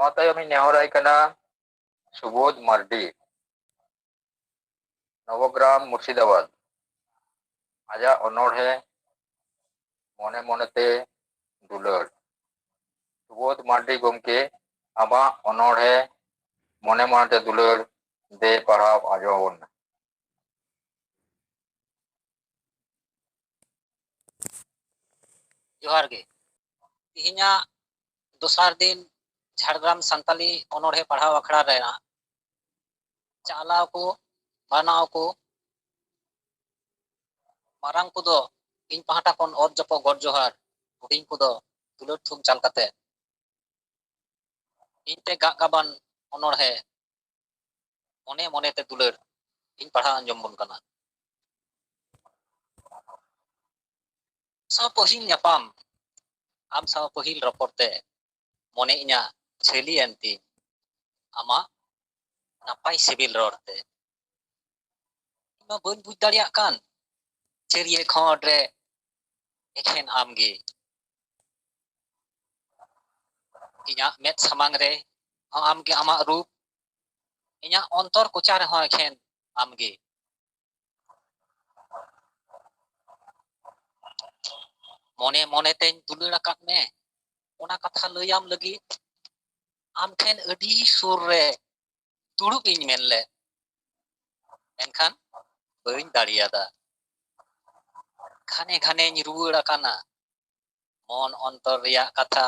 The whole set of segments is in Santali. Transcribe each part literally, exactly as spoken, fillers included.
ᱱᱚᱣᱟ ᱛᱟᱭᱚᱢ ᱤᱧ ᱱᱮᱦᱚᱨᱟᱭ ᱠᱟᱱᱟ ᱥᱩᱵᱳᱫᱷ ᱢᱟᱨᱰᱤ, ᱱᱚᱵᱚᱜᱨᱟᱢ, ᱢᱩᱨᱥᱤᱫᱟᱵᱟᱫᱽ, ᱟᱡᱟᱜ ᱚᱱᱚᱬᱦᱮ ᱢᱚᱱᱮ ᱢᱚᱱᱮᱛᱮ ᱫᱩᱞᱟᱹᱲ᱾ ᱥᱩᱵᱳᱫᱷ ᱢᱟᱨᱰᱤ ᱜᱚᱢᱠᱮ, ᱟᱢᱟᱜ ᱚᱱᱚᱬᱦᱮ ᱢᱚᱱᱮ ᱢᱚᱱᱮᱛᱮ ᱫᱩᱞᱟᱹᱲ ᱫᱮ ᱯᱟᱲᱦᱟᱣ ᱟᱸᱡᱚᱢ ᱟᱵᱚᱱ ᱢᱮ᱾ ᱡᱚᱦᱟᱨ ᱜᱮ᱾ ᱛᱮᱦᱮᱧᱟᱜ ᱫᱚᱥᱟᱨ ᱫᱤᱱ ᱡᱷᱟᱲᱜᱨᱟᱢ ᱥᱟᱱᱛᱟᱞᱤ ᱚᱱᱚᱬᱦᱮ ᱯᱟᱲᱦᱟᱣ ᱟᱠᱷᱲᱟ ᱨᱮᱱᱟᱜ ᱪᱟᱞᱟᱣ ᱠᱚ, ᱵᱟᱱᱟᱣ ᱠᱚ, ᱢᱟᱨᱟᱝ ᱠᱚᱫᱚ ᱤᱧ ᱯᱟᱦᱴᱟ ᱠᱷᱚᱱ ᱚᱛ ᱡᱚᱯᱚᱜ ᱜᱚᱰ ᱡᱚᱦᱟᱨ, ᱦᱩᱰᱤᱧ ᱠᱚᱫᱚ ᱫᱩᱞᱟᱹᱲ ᱛᱷᱩᱢ ᱪᱟᱞ ᱠᱟᱛᱮ ᱤᱧ ᱛᱮ ᱜᱟᱜ ᱜᱟᱵᱟᱱ ᱚᱱᱚᱬᱦᱮ ᱢᱚᱱᱮ ᱢᱚᱱᱮᱛᱮ ᱫᱩᱞᱟᱹᱲ ᱤᱧ ᱯᱟᱲᱦᱟᱣ ᱟᱸᱡᱚᱢ ᱵᱚᱱ ᱠᱟᱱᱟ᱾ ᱥᱟᱶ ᱯᱟᱹᱦᱤᱞ ᱧᱟᱯᱟᱢ, ᱟᱢ ᱥᱟᱶ ᱯᱟᱹᱦᱤᱞ ᱨᱚᱯᱚᱲ ᱛᱮ ᱢᱚᱱᱮ ᱤᱧᱟᱹᱜ ᱡᱷᱟᱹᱞᱤ ᱮᱱ ᱛᱤᱧ ᱟᱢᱟᱜ ᱱᱟᱯᱟᱭ ᱥᱤᱵᱤᱞ ᱨᱚᱲ ᱛᱮ᱾ ᱤᱧ ᱢᱟ ᱵᱟᱹᱧ ᱵᱩᱡᱽ ᱫᱟᱲᱮᱭᱟᱜ ᱠᱟᱱ, ᱪᱟᱹᱨᱤᱭᱟᱹ ᱠᱷᱚᱸᱰ ᱨᱮ ᱮᱠᱷᱮᱱ ᱟᱢᱜᱮ᱾ ᱤᱧᱟᱹᱜ ᱢᱮᱫ ᱥᱟᱢᱟᱝ ᱨᱮ ᱦᱚᱸ ᱟᱢᱜᱮ, ᱟᱢᱟᱜ ᱨᱩᱯ, ᱤᱧᱟᱹᱜ ᱚᱱᱛᱚᱨ ᱠᱚᱪᱟ ᱨᱮᱦᱚᱸ ᱮᱠᱷᱮᱱ ᱟᱢᱜᱮ᱾ ᱢᱚᱱᱮ ᱢᱚᱱᱮ ᱛᱮᱧ ᱫᱩᱞᱟᱹᱲ ᱟᱠᱟᱫ ᱢᱮ, ᱚᱱᱟ ᱠᱟᱛᱷᱟ ᱞᱟᱹᱭᱟᱢ ᱞᱟᱹᱜᱤᱫ ᱟᱢ ᱴᱷᱮᱱ ᱟᱹᱰᱤ ᱥᱩᱨ ᱨᱮ ᱫᱩᱲᱩᱵ ᱤᱧ ᱢᱮᱱ ᱞᱮᱫ, ᱢᱮᱱᱠᱷᱟᱱ ᱵᱟᱹᱧ ᱫᱟᱲᱮᱭᱟᱫᱟ᱾ ᱜᱷᱟᱱᱮ ᱜᱷᱟᱱᱮᱧ ᱨᱩᱣᱟᱹᱲ ᱟᱠᱟᱱᱟ, ᱢᱚᱱ ᱚᱱᱛᱚᱨ ᱨᱮᱭᱟᱜ ᱠᱟᱛᱷᱟ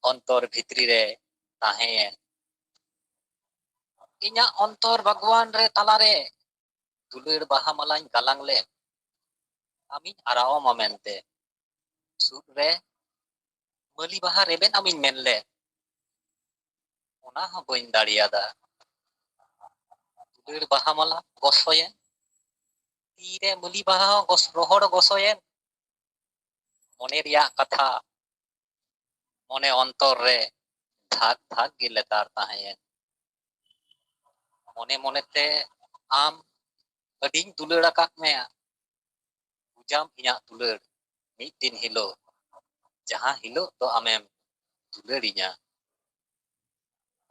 ᱚᱱᱛᱚᱨ ᱵᱷᱤᱛᱨᱤ ᱨᱮ ᱛᱟᱦᱮᱸᱭᱮᱱ᱾ ᱤᱧᱟᱹᱜ ᱚᱱᱛᱚᱨ ᱵᱟᱜᱽᱣᱟᱱ ᱨᱮ ᱛᱟᱞᱟᱨᱮ ᱫᱩᱞᱟᱹᱲ ᱵᱟᱦᱟ ᱢᱟᱞᱟᱧ ᱜᱟᱞᱟᱝ ᱞᱮᱫ, ᱟᱢᱤᱧ ᱟᱨᱟᱣ ᱟᱢᱟ ᱢᱮᱱᱛᱮ᱾ ᱥᱩᱫ ᱨᱮ ᱢᱟᱹᱞᱤ ᱵᱟᱦᱟ ᱨᱮᱵᱮᱫ ᱟᱢᱤᱧ ᱢᱮᱱ ᱞᱮᱫ, ᱚᱱᱟ ᱦᱚᱸ ᱵᱟᱹᱧ ᱫᱟᱲᱮᱭᱟᱫᱟ᱾ ᱫᱩᱞᱟᱹᱲ ᱵᱟᱦᱟ ᱢᱟᱞᱟ ᱜᱚᱥᱚᱭᱮᱱ, ᱛᱤᱨᱮ ᱢᱟᱹᱞᱤ ᱵᱟᱦᱟ ᱦᱚᱸ ᱜᱚᱥ-, ᱨᱚᱦᱚᱲ ᱜᱚᱥᱚᱭᱮᱱ᱾ ᱢᱚᱱᱮ ᱨᱮᱭᱟᱜ ᱠᱟᱛᱷᱟ ᱢᱚᱱᱮ ᱚᱱᱛᱚᱨ ᱨᱮ ᱫᱷᱟᱠ ᱫᱷᱟᱠ ᱜᱮ ᱞᱮᱛᱟᱲ ᱛᱟᱦᱮᱸᱭᱮᱱ᱾ ᱢᱚᱱᱮ ᱢᱚᱱᱮᱛᱮ ᱟᱢ ᱟᱹᱰᱤᱧ ᱫᱩᱞᱟᱹᱲ ᱟᱠᱟᱫ ᱢᱮᱭᱟ᱾ ᱵᱩᱡᱟᱢ ᱤᱧᱟᱹᱜ ᱫᱩᱞᱟᱹᱲ ᱢᱤᱫ ᱫᱤᱱ ᱦᱤᱞᱳᱜ, ᱡᱟᱦᱟᱸ ᱦᱤᱞᱳᱜ ᱫᱚ ᱟᱢᱮᱢ ᱫᱩᱞᱟᱹᱲᱤᱧᱟ᱾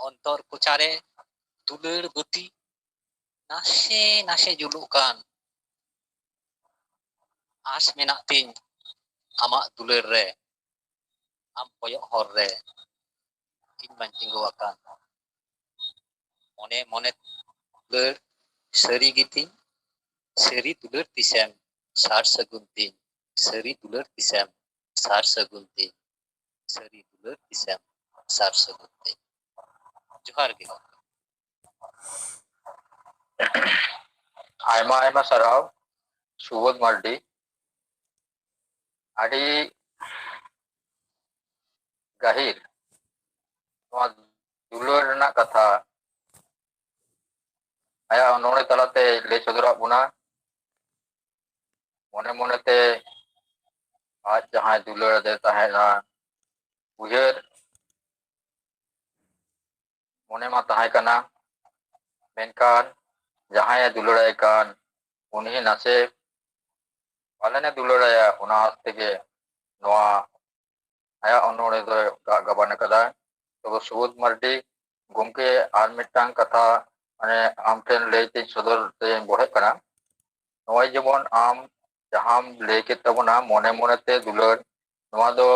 ᱚᱱᱛᱚᱨ ᱠᱚᱪᱟᱨᱮ ᱫᱩᱞᱟᱹᱲ ᱵᱟᱹᱛᱤ ᱱᱟᱥᱮ ᱱᱟᱥᱮ ᱡᱩᱞᱩᱜ ᱠᱟᱱ᱾ ᱟᱸᱥ ᱢᱮᱱᱟᱜ ᱛᱤᱧ ᱟᱢᱟᱜ ᱫᱩᱞᱟᱹᱲ ᱨᱮ, ᱟᱢ ᱠᱚᱭᱚᱜ ᱦᱚᱨ ᱨᱮ ᱤᱧ ᱢᱟᱧ ᱛᱤᱸᱜᱩ ᱟᱠᱟᱱ᱾ ᱢᱚᱱᱮ ᱢᱚᱱᱮ ᱫᱩᱞᱟᱹᱲ ᱥᱟᱹᱨᱤ ᱜᱮᱛᱤᱧ, ᱥᱟᱹᱨᱤ ᱫᱩᱞᱟᱹᱲ ᱛᱤᱥᱮᱢ ᱥᱟᱨ ᱥᱟᱹᱜᱩᱱ ᱛᱤᱧ, ᱥᱟᱹᱨᱤ ᱫᱩᱞᱟᱹᱲ ᱛᱤᱥᱮᱢ ᱥᱟᱨ ᱥᱟᱹᱜᱩᱱ ᱛᱤᱧ, ᱥᱟᱹᱨᱤ ᱫᱩᱞᱟᱹᱲ ᱛᱤᱥᱮᱢ ᱥᱟᱨ ᱥᱟᱹᱜᱩᱱ ᱛᱤᱧ᱾ ᱡᱚᱦᱟᱨ ᱜᱮ ᱜᱚᱢᱠᱮ᱾ ᱟᱭᱢᱟ ᱟᱭᱢᱟ ᱥᱟᱨᱦᱟᱣ ᱥᱩᱵᱳᱫᱷ ᱢᱟᱨᱰᱤ᱾ ᱟᱹᱰᱤ ᱜᱟᱹᱦᱤᱨ ᱱᱚᱣᱟ ᱫᱩᱞᱟᱹᱲ ᱨᱮᱱᱟᱜ ᱠᱟᱛᱷᱟ ᱟᱭᱟᱜ ᱚᱱᱚᱬᱦᱮ ᱛᱟᱞᱟᱛᱮ ᱞᱟᱹᱭ ᱥᱚᱫᱚᱨᱟᱜ ᱵᱚᱱᱟ᱾ ᱢᱚᱱᱮ ᱢᱚᱱᱮᱛᱮ ᱟᱡ ᱡᱟᱦᱟᱸᱭ ᱫᱩᱞᱟᱹᱲ ᱟᱫᱮ ᱛᱟᱦᱮᱸᱱᱟ, ᱩᱭᱦᱟᱹᱨ ᱢᱚᱱᱮ ᱢᱟ ᱛᱟᱦᱮᱸ ᱠᱟᱱᱟ, ᱢᱮᱱᱠᱷᱟᱱ ᱡᱟᱦᱟᱸᱭᱮ ᱫᱩᱞᱟᱹᱲᱟᱭ ᱠᱟᱱ ᱩᱱᱤ ᱱᱟᱥᱮ ᱯᱟᱞᱮᱱᱮ ᱫᱩᱞᱟᱹᱲᱟᱭᱟ, ᱚᱱᱟ ᱟᱸᱥ ᱛᱮᱜᱮ ᱱᱚᱣᱟ ᱟᱭᱟᱜ ᱚᱱᱚᱬᱦᱮ ᱫᱚᱭ ᱜᱟᱜ ᱜᱟᱵᱟᱱ ᱟᱠᱟᱫᱟ᱾ ᱛᱚᱵᱮ ᱥᱩᱵᱳᱫᱷ ᱢᱟᱨᱰᱤ ᱜᱚᱢᱠᱮ, ᱟᱨ ᱢᱤᱫᱴᱟᱝ ᱠᱟᱛᱷᱟ ᱢᱟᱱᱮ ᱟᱢ ᱴᱷᱮᱱ ᱞᱟᱹᱭ ᱛᱤᱧ ᱥᱚᱫᱚᱨ ᱛᱮᱧ ᱵᱚᱲᱦᱮᱜ ᱠᱟᱱᱟ᱾ ᱱᱚᱜᱼᱚᱭ ᱡᱮᱢᱚᱱ ᱟᱢ ᱡᱟᱦᱟᱸᱢ ᱞᱟᱹᱭ ᱠᱮᱫ ᱛᱟᱵᱚᱱᱟ ᱢᱚᱱᱮ ᱢᱚᱱᱮᱛᱮ ᱫᱩᱞᱟᱹᱲ, ᱱᱚᱣᱟ ᱫᱚ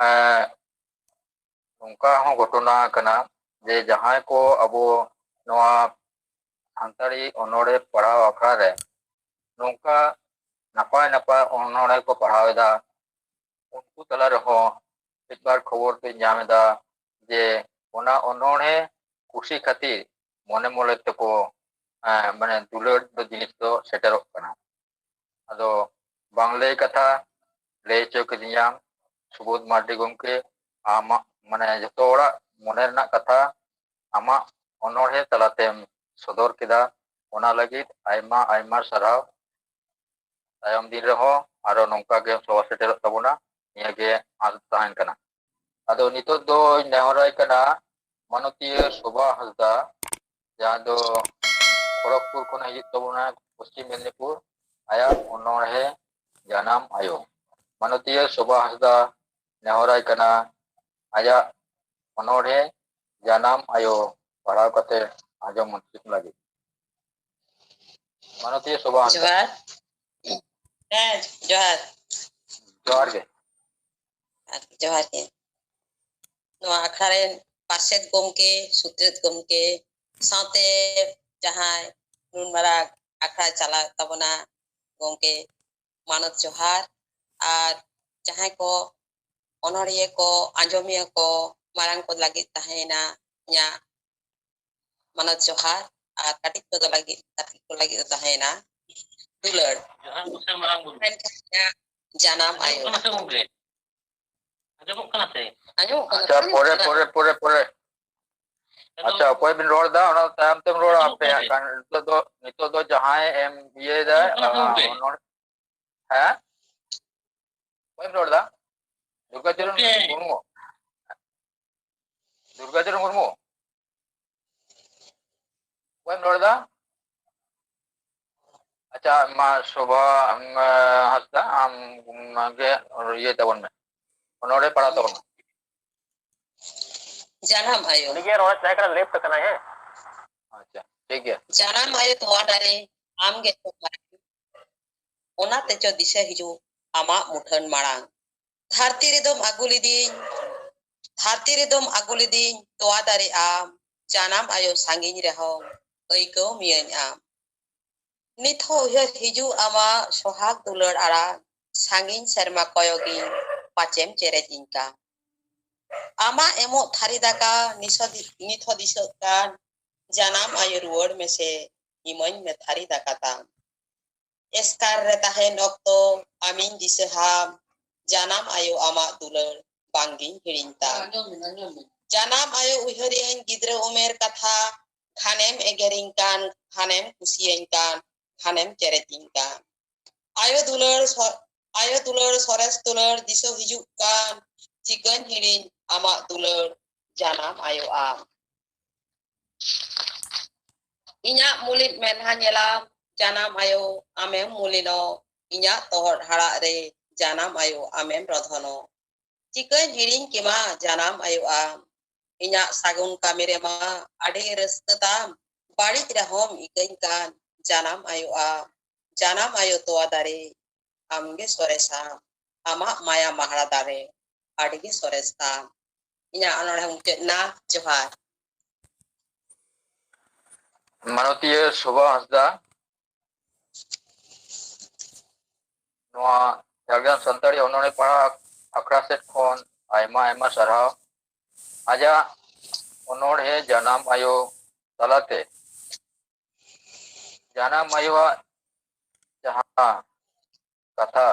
ᱮᱸ, ᱱᱚᱝᱠᱟ ᱦᱚᱸ ᱜᱷᱚᱴᱚᱱᱟ ᱠᱟᱱᱟ ᱡᱮ ᱡᱟᱦᱟᱸᱭ ᱠᱚ ᱟᱵᱚ ᱱᱚᱣᱟ ᱥᱟᱱᱛᱟᱲᱤ ᱚᱱᱚᱬᱦᱮ ᱯᱟᱲᱦᱟᱣ ᱟᱠᱷᱲᱟ ᱨᱮ ᱱᱚᱝᱠᱟ ᱱᱟᱯᱟᱭ ᱱᱟᱯᱟᱭ ᱚᱱᱚᱬᱦᱮ ᱠᱚ ᱯᱟᱲᱦᱟᱣ ᱮᱫᱟ, ᱩᱱᱠᱩ ᱛᱟᱞᱟ ᱨᱮᱦᱚᱸ ᱢᱤᱫ ᱵᱟᱨ ᱠᱷᱚᱵᱚᱨ ᱫᱚᱧ ᱧᱟᱢ ᱮᱫᱟ ᱡᱮ ᱚᱱᱟ ᱚᱱᱚᱬᱦᱮ ᱠᱩᱥᱤ ᱠᱷᱟᱹᱛᱤᱨ ᱢᱚᱱᱮ ᱢᱚᱱᱮ ᱛᱮᱠᱚ, ᱮᱸ, ᱢᱟᱱᱮ ᱫᱩᱞᱟᱹᱲ ᱫᱚ ᱡᱤᱱᱤᱥ ᱫᱚ ᱥᱮᱴᱮᱨᱚᱜ ᱠᱟᱱᱟ᱾ ᱟᱫᱚ ᱵᱟᱝ ᱞᱟᱹᱭ ᱠᱟᱛᱷᱟ ᱞᱟᱹᱭ ᱦᱚᱪᱚ ᱠᱤᱫᱤᱧᱟᱢ ᱥᱩᱵᱳᱫᱷ ᱢᱟᱨᱰᱤ ᱜᱚᱢᱠᱮ, ᱟᱢᱟᱜ ᱢᱟᱱᱮ ᱡᱚᱛᱚ ᱦᱚᱲᱟᱜ ᱢᱚᱱᱮ ᱨᱮᱱᱟᱜ ᱠᱟᱛᱷᱟ ᱟᱢᱟᱜ ᱚᱱᱚᱬᱦᱮ ᱛᱟᱞᱟᱛᱮᱢ ᱥᱚᱫᱚᱨ ᱠᱮᱫᱟ᱾ ᱚᱱᱟ ᱞᱟᱹᱜᱤᱫ ᱟᱭᱢᱟ ᱟᱭᱢᱟ ᱥᱟᱨᱦᱟᱣ᱾ ᱛᱟᱭᱚᱢ ᱫᱤᱱ ᱨᱮᱦᱚᱸ ᱟᱨᱚ ᱱᱚᱝᱠᱟ ᱜᱮᱢ ᱥᱚᱵᱷᱟ ᱥᱮᱴᱮᱨᱚᱜ ᱛᱟᱵᱚᱱᱟ, ᱱᱤᱭᱟᱹ ᱜᱮ ᱟᱸᱥ ᱛᱟᱦᱮᱱ ᱠᱟᱱᱟ᱾ ᱟᱫᱚ ᱱᱤᱛᱚᱜ ᱫᱚᱧ ᱱᱮᱦᱚᱨᱟᱭ ᱠᱟᱱᱟ ᱢᱟᱱᱚᱛᱤᱭᱟᱹ ᱥᱳᱵᱷᱟ ᱦᱟᱸᱥᱫᱟ, ᱡᱟᱦᱟᱸ ᱫᱚ ᱠᱷᱚᱲᱚᱜᱽᱯᱩᱨ ᱠᱷᱚᱱ ᱦᱤᱡᱩᱜ ᱛᱟᱵᱚᱱᱟ, ᱯᱚᱥᱪᱤᱢ ᱢᱮᱫᱽᱱᱤᱯᱩᱨ, ᱟᱭᱟᱜ ᱚᱱᱚᱬᱦᱮ ᱡᱟᱱᱟᱢ ᱟᱭᱳ᱾ ᱢᱟᱱᱚᱛᱤᱭᱟᱹ ᱥᱳᱵᱷᱟ ᱦᱟᱸᱥᱫᱟ ᱱᱮᱦᱚᱨᱟᱭ ᱠᱟᱱᱟ ᱟᱭᱟᱜ ᱚᱱᱚᱬᱦᱮ ᱡᱟᱱᱟᱢ ᱟᱭᱳ ᱯᱟᱲᱦᱟᱣ ᱠᱟᱛᱮ ᱟᱸᱡᱚᱢ ᱢᱩᱪᱟᱹᱫ ᱞᱟᱹᱜᱤᱫ᱾ ᱢᱟᱱᱚᱛᱤᱭᱟᱹ ᱥᱳᱵᱷᱟ ᱦᱟᱸᱥᱫᱟ᱾ ᱡᱚᱦᱟᱨ᱾ ᱦᱮᱸ, ᱡᱚᱦᱟᱨ᱾ ᱡᱚᱦᱟᱨ ᱜᱮ᱾ ᱟᱨ ᱡᱚᱦᱟᱨ ᱜᱮ᱾ ᱱᱚᱣᱟ ᱟᱠᱷᱲᱟ ᱨᱮᱱ ᱯᱟᱨᱥᱮᱛ ᱜᱚᱢᱠᱮ, ᱥᱩᱛᱨᱮᱛ ᱜᱚᱢᱠᱮ, ᱥᱟᱶᱛᱮ ᱡᱟᱦᱟᱸᱭ ᱱᱩᱱ ᱢᱟᱨᱟᱝ ᱟᱠᱷᱲᱟ ᱪᱟᱞᱟᱣ ᱛᱟᱵᱚᱱᱟ ᱜᱚᱢᱠᱮ, ᱢᱟᱱᱚᱛ ᱡᱚᱦᱟᱨ᱾ ᱟᱨ ᱡᱟᱦᱟᱸᱭ ᱠᱚ ᱚᱱᱚᱲᱦᱤᱭᱟᱹ ᱠᱚ, ᱟᱸᱡᱚᱢᱤᱭᱟᱹ ᱠᱚ, ᱢᱟᱨᱟᱝ ᱠᱚ ᱞᱟᱹᱜᱤᱫ ᱛᱟᱦᱮᱸᱭᱮᱱᱟ ᱤᱧᱟᱹᱜ ᱢᱟᱱᱚᱛ ᱡᱚᱦᱟᱨ, ᱟᱨ ᱠᱟᱹᱴᱤᱡ ᱠᱚᱫᱚ ᱞᱟᱹᱜᱤᱫ, ᱠᱟᱹᱴᱤᱡ ᱠᱚ ᱞᱟᱹᱜᱤᱫ ᱫᱚ ᱛᱟᱦᱮᱸᱭᱮᱱᱟ ᱫᱩᱞᱟᱹᱲ᱾ ᱡᱚᱦᱟᱨ ᱢᱟᱥᱮ ᱢᱟᱨᱟᱝ ᱵᱩᱨᱩ᱾ ᱢᱮᱱᱠᱷᱟᱱ ᱤᱧᱟᱹᱜ ᱡᱟᱱᱟᱢ ᱟᱭᱳ᱾ ᱟᱸᱡᱚᱢᱚᱜ ᱠᱟᱱᱟ ᱥᱮ ᱜᱚᱢᱠᱮ? ᱟᱸᱡᱚᱢᱚᱜ ᱠᱟᱱᱟ ᱥᱮ? ᱟᱸᱡᱚᱢᱚᱜ ᱠᱟᱱᱟ᱾ ᱟᱪᱪᱷᱟ, ᱯᱚᱨᱮ, ᱯᱚᱨᱮ, ᱯᱚᱨᱮ, ᱯᱚᱨᱮ᱾ ᱟᱪᱪᱷᱟ, ᱚᱠᱚᱭ ᱵᱤᱱ ᱨᱚᱲ ᱮᱫᱟ? ᱚᱱᱟ ᱛᱟᱭᱚᱢ ᱛᱮᱢ ᱨᱚᱲᱟ᱾ ᱟᱸᱡᱚᱢᱚᱜ ᱟᱯᱮ ᱠᱟᱱᱟ ᱥᱮ? ᱱᱤᱛᱚᱜ ᱫᱚ, ᱱᱤᱛᱚᱜ ᱫᱚ ᱡᱟᱦᱟᱸᱭ ᱮᱢ ᱤᱭᱟᱹᱭᱮᱫᱟ, ᱟᱸᱡᱚᱢᱚᱜ ᱠᱟᱱᱟ ᱥᱮ ᱜᱚᱢᱠᱮ? ᱦᱮᱸ? ᱚᱠᱚᱭᱮᱢ ᱨᱚᱲ ᱮᱫᱟ? ᱫᱩᱨᱜᱟᱪᱚᱨᱚᱱ ᱜᱚᱢᱠᱮ᱾ ᱢᱩᱨᱢᱩ? ᱫᱩᱨᱜᱟᱪᱚᱨᱚᱱ ᱢᱩᱨᱢᱩ? ᱚᱠᱚᱭᱮᱢ ᱨᱚᱲ ᱮᱫᱟ? ᱟᱪᱪᱷᱟ, ᱢᱟ ᱥᱳᱵᱷᱟ, ᱟᱢ, ᱦᱟᱸᱥᱫᱟ, ᱟᱢ, ᱟᱢ ᱜᱮ ᱤᱭᱟᱹ ᱛᱟᱵᱚᱱ ᱢᱮ, ᱚᱱᱚᱲᱦᱮ ᱯᱟᱲᱦᱟᱣ ᱛᱟᱵᱚᱱ ᱢᱮ᱾ ᱡᱟᱱᱟᱢ ᱟᱭᱳ᱾ ᱩᱱᱤ ᱜᱮ ᱨᱚᱲᱮᱫ ᱛᱟᱦᱮᱸ ᱠᱟᱱᱟ, left ᱟᱠᱟᱱᱟᱭ, ᱦᱮᱸ? ᱟᱪᱪᱷᱟ, ᱴᱷᱤᱠ ᱜᱮᱭᱟ᱾ ᱡᱟᱱᱟᱢ ᱟᱭᱳ ᱛᱚᱣᱟ ᱫᱟᱨᱮ, ᱟᱢ ᱜᱮ ᱛᱚᱣᱟ ᱫᱟᱨᱮ᱾ ᱚᱱᱟ ᱛᱮᱪᱚ ᱫᱤᱥᱟᱹ ᱦᱤᱡᱩᱜ ᱟᱢᱟᱜ ᱢᱩᱴᱷᱟᱹᱱ ᱢᱟᱲᱟᱝ᱾ ᱫᱷᱟᱹᱨᱛᱤ ᱨᱮᱫᱚᱢ ᱟᱹᱜᱩ ᱞᱤᱫᱤᱧ, ᱫᱷᱟᱹᱨᱛᱤ ᱨᱮᱫᱚᱢ ᱟᱹᱜᱩ ᱞᱤᱫᱤᱧ, ᱛᱚᱣᱟ ᱫᱟᱨᱮ ᱟᱢ, ᱡᱟᱱᱟᱢ ᱟᱭᱳ ᱥᱟᱺᱜᱤᱧ ᱨᱮᱦᱚᱸ ᱟᱹᱭᱠᱟᱹᱣ ᱢᱤᱭᱟᱹᱧ ᱟᱢ᱾ ᱱᱤᱛ ᱦᱚᱸ ᱩᱭᱦᱟᱹᱨ ᱦᱤᱡᱩᱜ ᱟᱢᱟᱜ ᱥᱚᱦᱟᱜ ᱫᱩᱞᱟᱹᱲ ᱟᱲᱟᱝ, ᱥᱟᱺᱜᱤᱧ ᱥᱮᱨᱢᱟ ᱠᱚᱭᱚᱜᱤᱧ, ᱯᱟᱪᱮᱢ ᱪᱮᱨᱮᱡ ᱤᱧ ᱠᱟᱱ᱾ ᱟᱢᱟᱜ ᱮᱢᱚᱜ ᱛᱷᱟᱹᱨᱤ ᱫᱟᱠᱟ ᱱᱤᱥ ᱦᱚᱸ ᱫᱤ-, ᱱᱤᱛ ᱦᱚᱸ ᱫᱤᱥᱟᱹᱜ ᱠᱟᱱ, ᱡᱟᱱᱟᱢ ᱟᱭᱳ ᱨᱩᱣᱟᱹᱲ ᱢᱮᱥᱮ, ᱤᱢᱟᱹᱧ ᱢᱮ ᱛᱷᱟᱹᱨᱤ ᱫᱟᱠᱟ ᱛᱟᱢ᱾ ᱮᱥᱠᱟᱨ ᱨᱮ ᱛᱟᱦᱮᱱ ᱚᱠᱛᱚ ᱟᱢᱤᱧ ᱫᱤᱥᱟᱹ ᱦᱟᱢ, ᱡᱟᱱᱟᱢ ᱟᱭᱳ ᱟᱢᱟᱜ ᱫᱩᱞᱟᱹᱲ ᱵᱟᱝᱜᱤᱧ ᱦᱤᱲᱤᱧ ᱛᱟᱢ᱾ ᱟᱸᱡᱚᱢ ᱢᱮ, ᱟᱸᱡᱚᱢ ᱢᱮ᱾ ᱡᱟᱱᱟᱢ ᱟᱭᱳ ᱩᱭᱦᱟᱹᱨᱤᱧ ᱜᱤᱫᱽᱨᱟᱹ ᱩᱢᱮᱨ ᱠᱟᱛᱷᱟ, ᱠᱷᱟᱱᱮᱢ ᱮᱜᱮᱨᱤᱧ ᱠᱟᱱ, ᱠᱷᱟᱱᱮᱢ ᱠᱩᱥᱤᱭᱟᱹᱧ ᱠᱟᱱ, ᱠᱷᱟᱱᱮᱢ ᱪᱮᱨᱮᱡᱤᱧ ᱠᱟᱱ᱾ ᱟᱭᱳ ᱫᱩᱞᱟᱹᱲ ᱥᱚ-, ᱟᱭᱳ ᱫᱩᱞᱟᱹᱲ ᱥᱚᱨᱮᱥ ᱫᱩᱞᱟᱹᱲ ᱫᱤᱥᱟᱹ ᱦᱤᱡᱩᱜ ᱠᱟᱱ, ᱪᱤᱠᱟᱹᱧ ᱦᱤᱲᱤᱧ ᱟᱢᱟᱜ ᱫᱩᱞᱟᱹᱲ ᱡᱟᱱᱟᱢ ᱟᱭᱳ ᱟᱢ᱾ ᱤᱧᱟᱜ ᱢᱩᱞᱤᱱ ᱢᱮᱫᱦᱟ ᱧᱮᱞᱟᱢ, ᱡᱟᱱᱟᱢ ᱟᱭᱳ, ᱟᱢᱮᱢ ᱢᱩᱞᱤᱱᱚᱜ᱾ ᱤᱧᱟᱜ ᱛᱚᱦᱚᱫ ᱦᱟᱲᱟᱜ ᱨᱮ, ᱡᱟᱱᱟᱢ ᱟᱭᱳ, ᱟᱢᱮᱢ ᱨᱚᱫᱷᱚᱱᱚᱜ᱾ ᱪᱤᱠᱟᱹᱧ ᱦᱤᱲᱤᱧ ᱠᱮᱢᱟ, ᱡᱟᱱᱟᱢ ᱟᱭᱳ ᱟᱢ᱾ ᱤᱧᱟᱜ ᱥᱟᱹᱜᱩᱱ ᱠᱟᱹᱢᱤ ᱨᱮᱢᱟ ᱟᱹᱰᱤ ᱨᱟᱹᱥᱠᱟᱹ ᱛᱟᱢ᱾ ᱵᱟᱹᱲᱤᱡ ᱨᱮᱦᱚᱸᱢ ᱤᱠᱟᱹᱧ ᱠᱟᱱ ᱡᱟᱱᱟᱢ ᱟᱭᱳ ᱟᱢ, ᱡᱟᱱᱟᱢ ᱟᱭᱳ ᱛᱚᱣᱟ ᱫᱟᱨᱮ, ᱟᱢᱜᱮ ᱥᱚᱨᱮᱥᱟᱢ, ᱟᱢᱟᱜ ᱢᱟᱭᱟ ᱢᱟᱦᱲᱟ ᱫᱟᱨᱮ ᱟᱹᱰᱤᱜᱮ ᱥᱚᱨᱮᱥ ᱛᱟᱢ᱾ ᱤᱧᱟᱜ ᱚᱱᱚᱬᱦᱮ ᱢᱩᱪᱟᱹᱫ ᱮᱱᱟ᱾ ᱡᱚᱦᱟᱨ᱾ ᱢᱟᱱᱚᱛᱤᱭᱟᱹ ᱥᱳᱵᱷᱟ ᱦᱟᱸᱥᱫᱟ, ᱱᱚᱣᱟ ᱡᱷᱟᱲᱜᱨᱟᱢ ᱥᱟᱱᱛᱟᱲᱤ ᱚᱱᱚᱬᱦᱮ ᱯᱟᱲᱦᱟᱣ ᱟᱠᱷᱲᱟ ᱥᱮᱫ ᱠᱷᱚᱱ ᱟᱭᱢᱟ ᱟᱭᱢᱟ ᱥᱟᱨᱦᱟᱣ᱾ ᱟᱡᱟᱜ ᱚᱱᱚᱬᱦᱮ ᱡᱟᱱᱟᱢ ᱟᱭᱳ ᱛᱟᱞᱟᱛᱮ ᱡᱟᱱᱟᱢ ᱟᱭᱳᱣᱟᱜ ᱡᱟᱦᱟᱸ ᱠᱟᱛᱷᱟ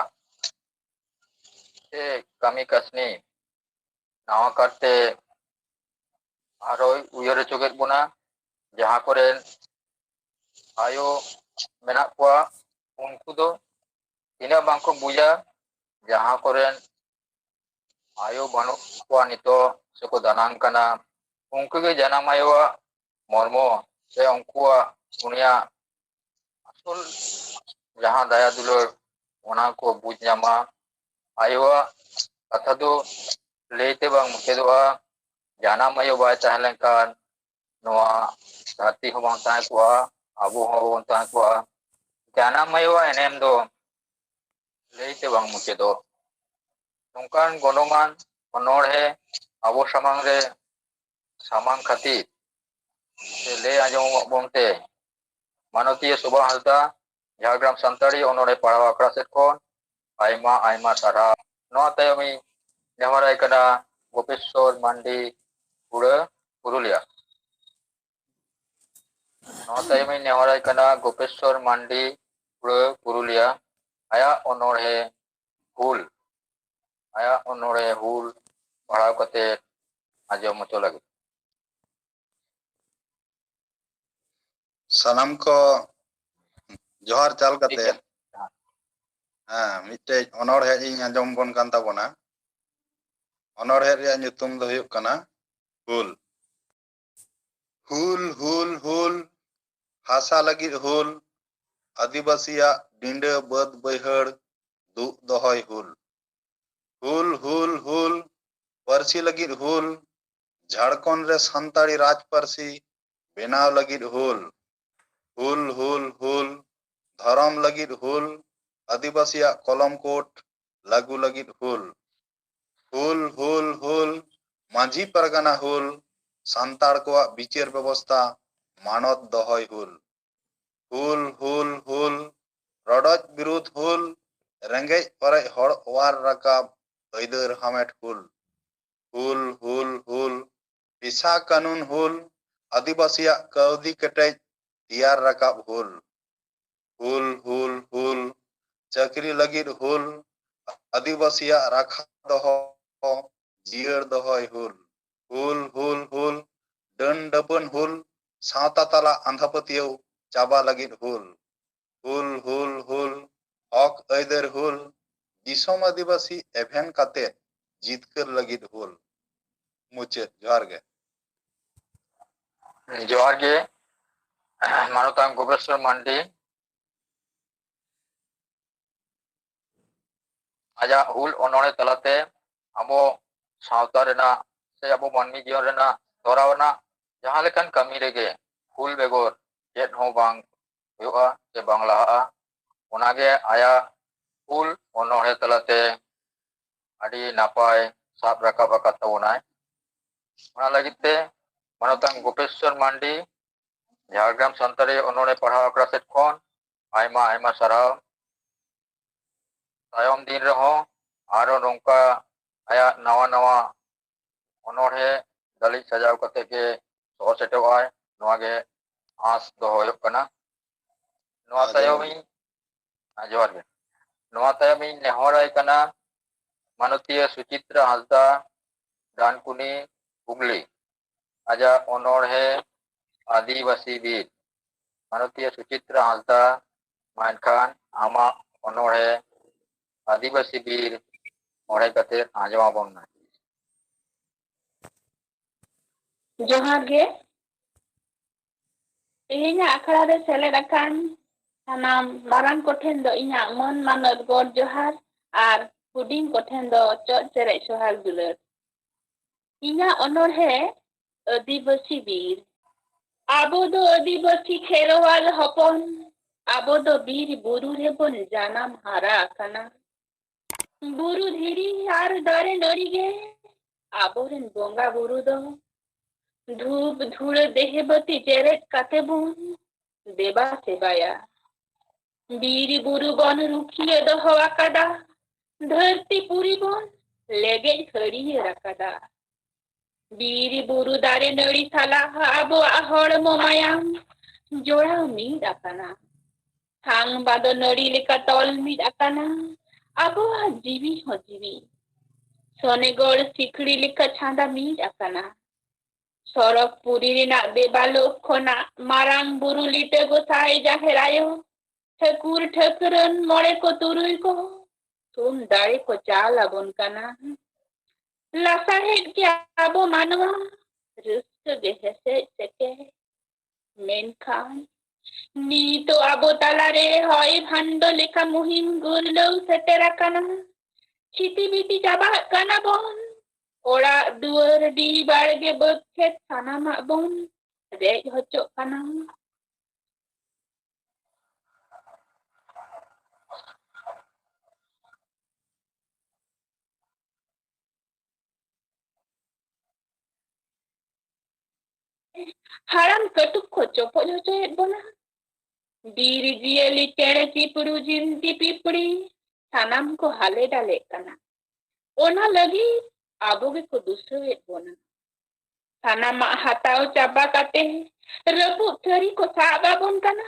ᱥᱮ ᱠᱟᱹᱢᱤ ᱠᱟᱹᱥᱱᱤ ᱱᱟᱣᱟ ᱠᱟᱨᱛᱮ ᱟᱨᱚᱭ ᱩᱭᱦᱟᱹᱨ ᱦᱚᱪᱚ ᱠᱮᱫ ᱵᱚᱱᱟ, ᱡᱟᱦᱟᱸ ᱠᱚᱨᱮᱱ ᱟᱭᱳ ᱢᱮᱱᱟᱜ ᱠᱚᱣᱟ, ᱩᱱᱠᱩ ᱫᱚ ᱛᱤᱱᱟᱹᱜ ᱵᱟᱝᱠᱚ ᱵᱩᱡᱟ, ᱡᱟᱦᱟᱸ ᱠᱚᱨᱮᱱ ᱟᱭᱳ ᱵᱟᱹᱱᱩᱜ ᱠᱚᱣᱟ ᱱᱤᱛᱚᱜ ᱥᱮᱠᱚ ᱫᱟᱱᱟᱝ ᱠᱟᱱᱟ, ᱩᱱᱠᱩ ᱜᱮ ᱡᱟᱱᱟᱢ ᱟᱭᱳᱣᱟᱜ ᱢᱚᱨᱢᱚ ᱥᱮ ᱩᱱᱠᱩᱣᱟᱜ, ᱩᱱᱤᱭᱟᱜ ᱟᱥᱚᱞ ᱡᱟᱦᱟᱸ ᱫᱟᱭᱟ ᱫᱩᱞᱟᱹᱲ, ᱚᱱᱟ ᱠᱚ ᱵᱩᱡᱽ ᱧᱟᱢᱟ᱾ ᱟᱭᱳᱣᱟᱜ ᱠᱟᱛᱷᱟ ᱫᱚ ᱞᱟᱹᱭᱛᱮ ᱵᱟᱝ ᱢᱩᱪᱟᱹᱫᱚᱜᱼᱟ᱾ ᱡᱟᱱᱟᱢ ᱟᱭᱳ ᱵᱟᱭ ᱛᱟᱦᱮᱸ ᱞᱮᱱᱠᱷᱟᱱ ᱱᱚᱣᱟ ᱫᱷᱟᱹᱨᱛᱤ ᱦᱚᱸ ᱵᱟᱝ ᱛᱟᱦᱮᱸ ᱠᱚᱜᱼᱟ, ᱟᱵᱚ ᱦᱚᱸ ᱵᱟᱵᱚᱱ ᱛᱟᱦᱮᱸ ᱠᱚᱜᱼᱟ᱾ ᱡᱟᱱᱟᱢ ᱟᱭᱳᱣᱟᱜ ᱮᱱᱮᱢ ᱫᱚ ᱞᱟᱹᱭᱛᱮ ᱵᱟᱝ ᱢᱩᱪᱟᱹᱫᱚᱜ᱾ ᱱᱚᱝᱠᱟᱱ ᱜᱚᱱᱚᱝᱟᱱ ᱚᱱᱚᱬᱦᱮ ᱟᱵᱚ ᱥᱟᱢᱟᱝ ᱨᱮ ᱥᱟᱢᱟᱝ ᱠᱷᱟᱹᱛᱤᱨ ᱥᱮ ᱞᱟᱹᱭ ᱟᱸᱡᱚᱢ ᱟᱵᱚᱱ ᱛᱮ ᱢᱟᱱᱚᱛᱤᱭᱟᱹ ᱥᱳᱵᱷᱟ ᱦᱟᱸᱥᱫᱟ, ᱡᱷᱟᱲᱜᱨᱟᱢ ᱥᱟᱱᱛᱟᱲᱤ ᱚᱱᱚᱬᱦᱮ ᱯᱟᱲᱦᱟᱣ ᱟᱠᱷᱲᱟ ᱥᱮᱫ ᱠᱷᱚᱱ ᱟᱭᱢᱟ ᱟᱭᱢᱟ ᱥᱟᱨᱦᱟᱣ᱾ ᱱᱚᱣᱟ ᱛᱟᱭᱚᱢᱤᱧ ᱱᱮᱦᱚᱨᱟᱭ ᱠᱟᱱᱟ ᱜᱳᱯᱮᱥᱥᱚᱨ ᱢᱟᱱᱰᱤ, ᱠᱩᱲᱟᱹ, ᱯᱩᱨᱩᱞᱤᱭᱟ᱾ ᱱᱚᱣᱟ ᱛᱟᱭᱚᱢᱤᱧ ᱱᱮᱦᱚᱨᱟᱭ ᱠᱟᱱᱟ ᱜᱳᱯᱮᱥᱥᱚᱨ ᱢᱟᱱᱰᱤ, ᱠᱩᱲᱟᱹ, ᱯᱩᱨᱩᱞᱤᱭᱟ, ᱟᱭᱟᱜ ᱚᱱᱚᱬᱦᱮ ᱦᱩᱞ, ᱟᱭᱟᱜ ᱚᱱᱚᱬᱦᱮ ᱦᱩᱞ ᱯᱟᱲᱦᱟᱣ ᱠᱟᱛᱮ ᱟᱸᱡᱚᱢ ᱦᱚᱪᱚ ᱞᱟᱹᱜᱤᱫ᱾ ᱥᱟᱱᱟᱢ ᱠᱚ ᱡᱚᱦᱟᱨ ᱪᱟᱞ ᱠᱟᱛᱮ, ᱦᱮᱸ, ᱢᱤᱫᱴᱮᱡ ᱚᱱᱚᱬᱦᱮ ᱤᱧ ᱟᱸᱡᱚᱢ ᱵᱚᱱ ᱠᱟᱱ ᱛᱟᱵᱚᱱᱟ᱾ ᱚᱱᱚᱬᱦᱮ ᱨᱮᱭᱟᱜ ᱧᱩᱛᱩᱢ ᱫᱚ ᱦᱩᱭᱩᱜ ᱠᱟᱱᱟ ᱦᱩᱞ᱾ ᱦᱩᱞ, ᱦᱩᱞ, ᱦᱩᱞ, ᱦᱟᱥᱟ ᱞᱟᱹᱜᱤᱫ ᱦᱩᱞ, ᱟᱹᱫᱤᱵᱟᱹᱥᱤᱭᱟᱜ ᱰᱤᱸᱰᱟᱹ ᱵᱟᱹᱫᱽ ᱵᱟᱹᱭᱦᱟᱹᱲ ᱫᱩᱜ ᱫᱚᱦᱚᱭ ᱦᱩᱞ᱾ ᱦᱩᱞ, ᱦᱩᱞ, ᱦᱩᱞ, ᱯᱟᱹᱨᱥᱤ ᱞᱟᱹᱜᱤᱫ ᱦᱩᱞ, ᱡᱷᱟᱲᱠᱷᱚᱸᱰ ᱨᱮ ᱥᱟᱱᱛᱟᱲᱤ ᱨᱟᱡᱽ ᱯᱟᱹᱨᱥᱤ ᱵᱮᱱᱟᱣ ᱞᱟᱹᱜᱤᱫ ᱦᱩᱞ᱾ ᱦᱩᱞ, ᱦᱩᱞ, ᱦᱩᱞ, ᱫᱷᱚᱨᱚᱢ ᱞᱟᱹᱜᱤᱫ ᱦᱩᱞ, ᱟᱹᱫᱤᱵᱟᱹᱥᱤᱭᱟᱜ ᱠᱚᱞᱚᱢ ᱠᱳᱰ ᱞᱟᱹᱜᱩ ᱞᱟᱹᱜᱤᱫ ᱦᱩᱞ᱾ ᱦᱩᱞ, ᱦᱩᱞ, ᱦᱩᱞ, ᱢᱟᱹᱡᱷᱤ ᱯᱟᱨᱜᱟᱱᱟ ᱦᱩᱞ, ᱥᱟᱱᱛᱟᱲ ᱠᱚᱣᱟᱜ ᱵᱤᱪᱟᱹᱨ ᱵᱮᱵᱚᱥᱛᱷᱟ ᱢᱟᱱᱚᱛ ᱫᱚᱦᱚᱭ ᱦᱩᱞ᱾ ᱦᱩᱞ, ᱦᱩᱞ, ᱦᱩᱞ, ᱨᱚᱰᱚᱡ ᱵᱤᱨᱩᱫᱷ ᱦᱩᱞ, ᱨᱮᱸᱜᱮᱡ ᱚᱨᱮᱡ ᱦᱚᱲ ᱚᱣᱟᱨ ᱨᱟᱠᱟᱵ ᱟᱹᱭᱫᱟᱹᱨ ᱦᱟᱢᱮᱴ ᱦᱩᱞ᱾ ᱦᱩᱞ, ᱦᱩᱞ, ᱦᱩᱞ, ᱯᱮᱥᱟ ᱠᱟᱹᱱᱩᱱ ᱦᱩᱞ, ᱟᱹᱫᱤᱵᱟᱹᱥᱤᱭᱟᱜ ᱠᱟᱹᱣᱰᱤ ᱠᱮᱴᱮᱡ ᱛᱮᱭᱟᱨ ᱨᱟᱠᱟᱵ ᱦᱩᱞ᱾ ᱦᱩᱞ, ᱦᱩᱞ, ᱦᱩᱞ, ᱪᱟᱹᱠᱨᱤ ᱞᱟᱹᱜᱤᱫ ᱦᱩᱞ, ᱟᱹᱫᱤᱵᱟᱹᱥᱤᱭᱟᱜ ᱨᱟᱠᱷᱟ ᱫᱚᱦᱚ, ᱡᱤᱭᱟᱹᱲ ᱫᱚᱦᱚᱭ ᱦᱩᱞ᱾ ᱦᱩᱞ, ᱦᱩᱞ, ᱦᱩᱞ, ᱰᱟᱹᱱ ᱰᱟᱹᱯᱟᱹᱱ ᱦᱩᱞ, ᱥᱟᱶᱛᱟ ᱛᱟᱞᱟ ᱟᱸᱫᱷᱟᱯᱟᱹᱛᱭᱟᱹᱣ ᱪᱟᱵᱟ ᱞᱟᱹᱜᱤᱫ ᱦᱩᱞ᱾ ᱦᱩᱞ, ᱦᱩᱞ, ᱦᱩᱞ, ᱦᱚᱠ ᱟᱹᱭᱫᱟᱹᱨ ᱦᱩᱞ, ᱫᱤᱥᱚᱢ ᱟᱹᱫᱤᱵᱟᱹᱥᱤ ᱮᱵᱷᱮᱱ ᱠᱟᱛᱮ ᱡᱤᱛᱠᱟᱹᱨ ᱞᱟᱹᱜᱤᱫ ᱦᱩᱞ᱾ ᱢᱩᱪᱟᱹᱫ᱾ ᱡᱚᱦᱟᱨ ᱜᱮ᱾ ᱡᱚᱦᱟᱨ ᱜᱮ, ᱢᱟᱱᱚᱛᱟᱱ ᱜᱳᱵᱮᱥᱣᱚᱨ ᱢᱟᱱᱰᱤ᱾ ᱟᱡᱟᱜ ᱦᱩᱞ ᱚᱱᱚᱬᱦᱮ ᱛᱟᱞᱟᱛᱮ ᱟᱵᱚ ᱥᱟᱶᱛᱟ ᱨᱮᱱᱟᱜ ᱥᱮ ᱟᱵᱚ ᱢᱟᱹᱱᱢᱤ ᱡᱤᱭᱚᱱ ᱨᱮᱱᱟᱜ ᱛᱚᱨᱟᱣ ᱨᱮᱱᱟᱜ ᱡᱟᱦᱟᱸ ᱞᱮᱠᱟᱱ ᱠᱟᱹᱢᱤ ᱨᱮᱜᱮ ᱦᱩᱞ ᱵᱮᱜᱚᱨ ᱪᱮᱫ ᱦᱚᱸ ᱵᱟᱝ ᱦᱩᱭᱩᱜᱼᱟ ᱥᱮ ᱵᱟᱝ ᱞᱟᱦᱟᱜᱼᱟ᱾ ᱚᱱᱟᱜᱮ ᱟᱭᱟᱜ ᱦᱩᱞ ᱚᱱᱚᱬᱦᱮ ᱛᱟᱞᱟᱛᱮ ᱟᱹᱰᱤ ᱱᱟᱯᱟᱭ ᱥᱟᱵ ᱨᱟᱠᱟᱵ ᱟᱠᱟᱫ ᱛᱟᱵᱚᱱᱟᱭ᱾ ᱚᱱᱟ ᱞᱟᱹᱜᱤᱫ ᱛᱮ ᱢᱟᱱᱚᱛᱟᱱ ᱜᱳᱯᱮᱥᱣᱚᱨ ᱢᱟᱱᱰᱤ, ᱡᱷᱟᱲᱜᱨᱟᱢ ᱥᱟᱱᱛᱟᱲᱤ ᱚᱱᱚᱬᱦᱮ ᱯᱟᱲᱦᱟᱣ ᱟᱠᱷᱲᱟ ᱥᱮᱫ ᱠᱷᱚᱱ ᱟᱭᱢᱟ ᱟᱭᱢᱟ ᱥᱟᱨᱦᱟᱣ᱾ ᱛᱟᱭᱚᱢ ᱫᱤᱱ ᱨᱮᱦᱚᱸ ᱟᱨᱚ ᱱᱚᱝᱠᱟ ᱟᱭᱟᱜ ᱱᱟᱣᱟ ᱱᱟᱣᱟ ᱚᱱᱚᱬᱦᱮ ᱜᱟᱹᱞᱤᱡ ᱥᱟᱡᱟᱣ ᱠᱟᱛᱮ ᱜᱮ ᱥᱚᱦᱚᱨ ᱥᱮᱴᱮᱨᱚᱜᱼᱟᱭ, ᱱᱚᱣᱟ ᱜᱮ ᱟᱸᱥ ᱫᱚᱦᱚ ᱦᱩᱭᱩᱜ ᱠᱟᱱᱟ᱾ ᱱᱚᱣᱟ ᱟᱨ ᱛᱟᱭᱚᱢ ᱡᱚᱦᱟᱨ ᱜᱮ᱾ ᱤᱧ, ᱦᱮᱸ, ᱡᱚᱦᱟᱨ ᱜᱮ᱾ ᱱᱚᱣᱟ ᱛᱟᱭᱚᱢ ᱤᱧ ᱱᱮᱦᱚᱨᱟᱭ ᱠᱟᱱᱟ ᱢᱟᱱᱚᱛᱤᱭᱟᱹ ᱥᱩᱪᱤᱛᱨᱟ ᱦᱟᱸᱥᱫᱟ, ᱰᱟᱱᱠᱩᱱᱤ, ᱦᱩᱜᱽᱞᱤ, ᱟᱡᱟᱜ ᱚᱱᱚᱬᱦᱮ ᱟᱹᱫᱤᱵᱟᱹᱥᱤ ᱵᱤᱨ᱾ ᱢᱟᱱᱚᱛᱤᱭᱟᱹ ᱥᱩᱪᱤᱛᱨᱟ ᱦᱟᱸᱥᱫᱟ, ᱢᱟ ᱮᱱᱠᱷᱟᱱ ᱟᱢᱟᱜ ᱚᱱᱚᱬᱦᱮ ᱟᱹᱫᱤᱵᱟᱹᱥᱤ ᱵᱤᱨ ᱚᱬᱦᱮ ᱠᱟᱛᱮ ᱟᱸᱡᱚᱢ ᱟᱵᱚᱱ ᱢᱮ᱾ ᱡᱚᱦᱟᱨ ᱜᱮ᱾ ᱛᱮᱦᱮᱧᱟᱜ ᱟᱠᱷᱲᱟ ᱨᱮ ᱥᱮᱞᱮᱫ ᱟᱠᱟᱱ ᱥᱟᱱᱟᱢ ᱢᱟᱨᱟᱝ ᱠᱚᱴᱷᱮᱱ ᱫᱚ ᱤᱧᱟᱹᱜ ᱢᱟᱹᱱ ᱢᱟᱱᱚᱛ ᱜᱚᱰ ᱡᱚᱦᱟᱨ ᱟᱨ ᱦᱩᱰᱤᱧ ᱠᱚᱴᱷᱮᱱ ᱫᱚ ᱪᱚᱜ ᱪᱮᱨᱮᱡ ᱥᱚᱦᱟᱜ ᱫᱩᱞᱟᱹᱲ᱾ ᱤᱧᱟᱹᱜ ᱚᱱᱚᱬᱦᱮ ᱟᱹᱫᱤᱵᱟᱹᱥᱤ ᱵᱤᱨ᱾ ᱟᱵᱚ ᱫᱚ ᱟᱹᱫᱤᱵᱟᱹᱥᱤ ᱠᱷᱮᱨᱣᱟᱞ ᱦᱚᱯᱚᱱ, ᱟᱵᱚ ᱫᱚ ᱵᱤᱨ ᱵᱩᱨᱩ ᱨᱮᱵᱚᱱ ᱡᱟᱱᱟᱢ ᱦᱟᱨᱟ ᱟᱠᱟᱱᱟ᱾ ᱵᱩᱨᱩ ᱫᱷᱤᱨᱤ ᱟᱨ ᱫᱟᱨᱮ ᱱᱟᱹᱲᱤ ᱜᱮ ᱟᱵᱚᱨᱮᱱ ᱵᱚᱸᱜᱟ ᱵᱩᱨᱩ ᱫᱚ᱾ ᱫᱷᱩᱯ ᱫᱷᱩᱲᱟᱹ ᱫᱮᱦᱮ ᱵᱟᱹᱛᱤ ᱡᱮᱨᱮᱫ ᱠᱟᱛᱮ ᱵᱚᱱ ᱫᱮᱵᱟ ᱥᱮᱵᱟᱭᱟ᱾ ᱵᱤᱨ ᱵᱩᱨᱩ ᱵᱚᱱ ᱨᱩᱠᱷᱤᱭᱟᱹ ᱫᱚᱦᱚ ᱟᱠᱟᱫᱟ, ᱫᱷᱟᱹᱨᱛᱤ ᱯᱩᱨᱤ ᱵᱚᱱ ᱞᱮᱜᱮᱡ ᱦᱟᱹᱨᱭᱟᱹᱲ ᱟᱠᱟᱫᱟ᱾ ᱵᱤᱨ ᱵᱩᱨᱩ ᱫᱟᱨᱮ ᱱᱟᱹᱲᱤ ᱥᱟᱞᱟᱜ ᱟᱵᱚᱣᱟᱜ ᱦᱚᱲᱢᱚ ᱢᱟᱭᱟᱢ ᱡᱚᱲᱟᱣ ᱢᱤᱫ ᱟᱠᱟᱱᱟ᱾ ᱥᱟᱝ ᱵᱟᱸᱫᱚ ᱱᱟᱹᱲᱤ ᱞᱮᱠᱟ ᱛᱚᱞ ᱢᱤᱫ ᱟᱠᱟᱱᱟ ᱟᱵᱚᱣᱟᱜ ᱡᱤᱣᱤ ᱦᱚᱸ ᱡᱤᱣᱤ᱾ ᱥᱚᱱᱮᱜᱚᱲ ᱥᱤᱠᱲᱤ ᱞᱮᱠᱟ ᱪᱷᱟᱸᱫᱟ ᱢᱤᱫ ᱟᱠᱟᱱᱟ᱾ ᱥᱚᱨᱚᱜᱽ ᱯᱩᱨᱤ ᱨᱮᱱᱟᱜ ᱵᱮᱵᱟᱞᱳᱠ ᱠᱷᱚᱱᱟᱜ ᱢᱟᱨᱟᱝ ᱵᱩᱨᱩ ᱞᱤᱴᱟᱹ ᱜᱚᱸᱥᱟᱭ ᱡᱟᱦᱮᱨ ᱟᱭᱳ, ᱴᱷᱟᱹᱠᱩᱨ ᱴᱷᱟᱹᱠᱨᱟᱹᱱ ᱢᱚᱬᱮ ᱠᱚ ᱛᱩᱨᱩᱭ ᱠᱚ ᱛᱷᱩᱢ ᱫᱟᱲᱮ ᱠᱚ ᱪᱟᱞ ᱟᱵᱚᱱ ᱠᱟᱱᱟ᱾ ᱞᱟᱥᱟᱲᱦᱮᱫ ᱜᱮ ᱟᱵᱚ ᱢᱟᱱᱣᱟ ᱨᱟᱹᱥᱠᱟᱹ ᱜᱮ ᱦᱮᱥᱮᱡ ᱥᱮᱠᱮᱡ᱾ ᱢᱮᱱᱠᱷᱟᱱ ᱱᱤᱛᱚᱜ ᱟᱵᱚ ᱛᱟᱞᱟᱨᱮ ᱦᱚᱭ ᱵᱷᱟᱱᱰᱚ ᱞᱮᱠᱟ ᱢᱩᱦᱤᱢ ᱜᱩᱨᱞᱟᱹᱣ ᱥᱮᱴᱮᱨ ᱟᱠᱟᱱᱟ᱾ ᱪᱷᱤᱛᱤ ᱵᱤᱛᱤ ᱪᱟᱵᱟᱜ ᱠᱟᱱᱟ ᱵᱚᱱ᱾ ᱚᱲᱟᱜ ᱫᱩᱣᱟᱹᱨ ᱰᱤ ᱵᱟᱲᱜᱮ ᱵᱟᱹᱫᱽ ᱠᱷᱮᱛ ᱥᱟᱱᱟᱢᱟᱜ ᱵᱚᱱ ᱨᱮᱡ ᱦᱚᱪᱚᱜ ᱠᱟᱱᱟ᱾ ᱦᱟᱲᱟᱢ ᱠᱟᱹᱴᱩᱵ ᱠᱚ ᱪᱚᱯᱚᱡ ᱦᱚᱪᱚᱭᱮᱫ ᱵᱚᱱᱟ᱾ ᱵᱤᱨ ᱡᱤᱭᱟᱹᱞᱤ, ᱪᱮᱬᱮ ᱪᱤᱯᱨᱩ, ᱡᱤᱱᱛᱤ ᱯᱤᱯᱲᱤ, ᱥᱟᱱᱟᱢ ᱠᱚ ᱦᱟᱞᱮ ᱰᱟᱞᱮᱜ ᱠᱟᱱᱟ᱾ ᱚᱱᱟ ᱞᱟᱹᱜᱤᱫ ᱟᱵᱚ ᱜᱮᱠᱚ ᱫᱩᱥᱟᱹᱣᱮᱫ ᱵᱚᱱᱟ᱾ ᱥᱟᱱᱟᱢᱟᱜ ᱦᱟᱛᱟᱣ ᱪᱟᱵᱟ ᱠᱟᱛᱮ ᱨᱟᱹᱯᱩᱫ ᱛᱷᱟᱹᱨᱤ ᱠᱚ ᱥᱟᱵ ᱟᱵᱚᱱ ᱠᱟᱱᱟ᱾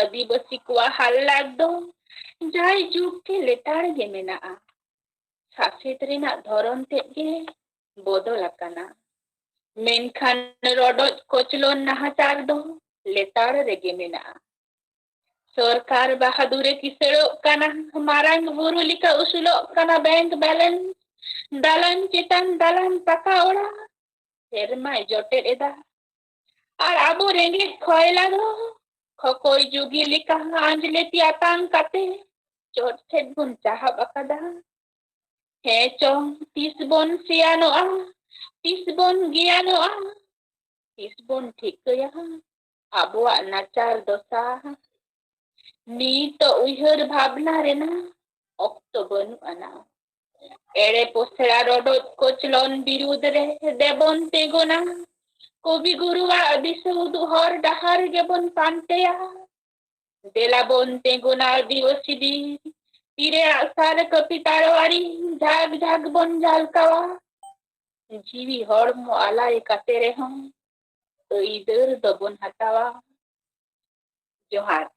ᱟᱹᱫᱤᱵᱟᱹᱥᱤ ᱠᱚᱣᱟᱜ ᱦᱟᱞᱞᱟᱠ ᱫᱚ ᱡᱟᱭ ᱡᱩᱜᱽ ᱜᱮ ᱞᱮᱛᱟᱲ ᱜᱮ ᱢᱮᱱᱟᱜᱼᱟ᱾ ᱥᱟᱥᱮᱛ ᱨᱮᱱᱟᱜ ᱫᱷᱚᱨᱚᱱ ᱛᱮᱫ ᱜᱮ ᱵᱚᱫᱚᱞ ᱟᱠᱟᱱᱟ᱾ ᱢᱮᱱᱠᱷᱟᱱ ᱨᱚᱰᱚᱡ ᱠᱚᱪᱞᱚᱱ ᱱᱟᱦᱟᱪᱟᱨ ᱫᱚ ᱞᱮᱛᱟᱲ ᱨᱮᱜᱮ ᱢᱮᱱᱟᱜᱼᱟ᱾ ᱥᱚᱨᱠᱟᱨ ᱵᱟᱦᱟᱫᱩᱨᱮ ᱠᱤᱥᱟᱹᱲᱚᱜ ᱠᱟᱱᱟ, ᱢᱟᱨᱟᱝ ᱵᱩᱨᱩ ᱞᱮᱠᱟ ᱩᱥᱩᱞᱚᱜ ᱠᱟᱱᱟ ᱵᱮᱝᱠ ᱵᱮᱞᱮᱱᱥ, ᱫᱟᱞᱟᱱ ᱪᱮᱛᱟᱱ ᱫᱟᱞᱟᱱ ᱯᱟᱠᱟ ᱚᱲᱟᱜ ᱥᱮᱨᱢᱟᱭ ᱡᱚᱴᱮᱫ ᱮᱫᱟ᱾ ᱟᱨ ᱟᱵᱚ ᱨᱮᱸᱜᱮᱡ ᱠᱷᱚᱭᱞᱟ ᱫᱚ ᱠᱷᱚᱠᱚᱭ ᱡᱩᱜᱤ ᱞᱮᱠᱟ ᱟᱸᱡᱽᱞᱮᱛᱤ ᱟᱛᱟᱝ ᱠᱟᱛᱮ ᱪᱚᱴ ᱥᱮᱫ ᱵᱚᱱ ᱪᱟᱦᱟᱵ ᱟᱠᱟᱫᱟ᱾ ᱦᱮᱸ ᱪᱚᱝ, ᱛᱤᱥ ᱵᱚᱱ ᱥᱮᱭᱟᱱᱚᱜᱼᱟ, ᱛᱤᱥ ᱵᱚᱱ ᱜᱮᱭᱟᱱᱚᱜᱼᱟ, ᱛᱤᱥ ᱵᱚᱱ ᱴᱷᱤᱠᱟᱹᱭᱟ ᱟᱵᱚᱣᱟᱜ ᱱᱟᱪᱟᱨ ᱫᱚᱥᱟ? ᱱᱤᱛᱚᱜ ᱩᱭᱦᱟᱹᱨ ᱵᱷᱟᱵᱽᱱᱟ ᱨᱮᱱᱟᱜ ᱚᱠᱛᱚ ᱵᱟᱹᱱᱩᱜ ᱟᱱᱟ᱾ ᱮᱲᱮ ᱯᱚᱥᱲᱟ ᱨᱚᱰᱚᱡ ᱠᱚᱪᱞᱚᱱ ᱵᱤᱨᱩᱫᱽ ᱨᱮ ᱫᱮᱵᱚᱱ ᱛᱤᱸᱜᱩᱱᱟ᱾ ᱠᱚᱵᱤ ᱜᱩᱨᱩᱣᱟᱜ ᱫᱤᱥᱟᱹ ᱩᱫᱩᱜ ᱦᱚᱨ ᱰᱟᱦᱟᱨ ᱜᱮᱵᱚᱱ ᱯᱟᱱᱛᱮᱭᱟ᱾ ᱫᱮᱞᱟ ᱵᱚᱱ ᱛᱤᱸᱜᱩᱱᱟ ᱟᱹᱫᱤᱵᱟᱹᱥᱤ ᱵᱤᱨ, ᱛᱤᱨᱮ ᱟᱜᱼᱥᱟᱨ ᱠᱟᱹᱯᱤ ᱛᱟᱨᱣᱟᱨᱤ, ᱡᱷᱟᱜᱽ ᱡᱷᱟᱜᱽ ᱵᱚᱱ ᱡᱷᱟᱞᱠᱟᱣᱟ᱾ ᱡᱤᱣᱤ ᱦᱚᱲᱢᱚ ᱟᱞᱟᱭ ᱠᱟᱛᱮ ᱨᱮᱦᱚᱸ ᱟᱹᱭᱫᱟᱹᱨ ᱫᱚᱵᱚᱱ ᱦᱟᱛᱟᱣᱟ᱾ ᱡᱚᱦᱟᱨ᱾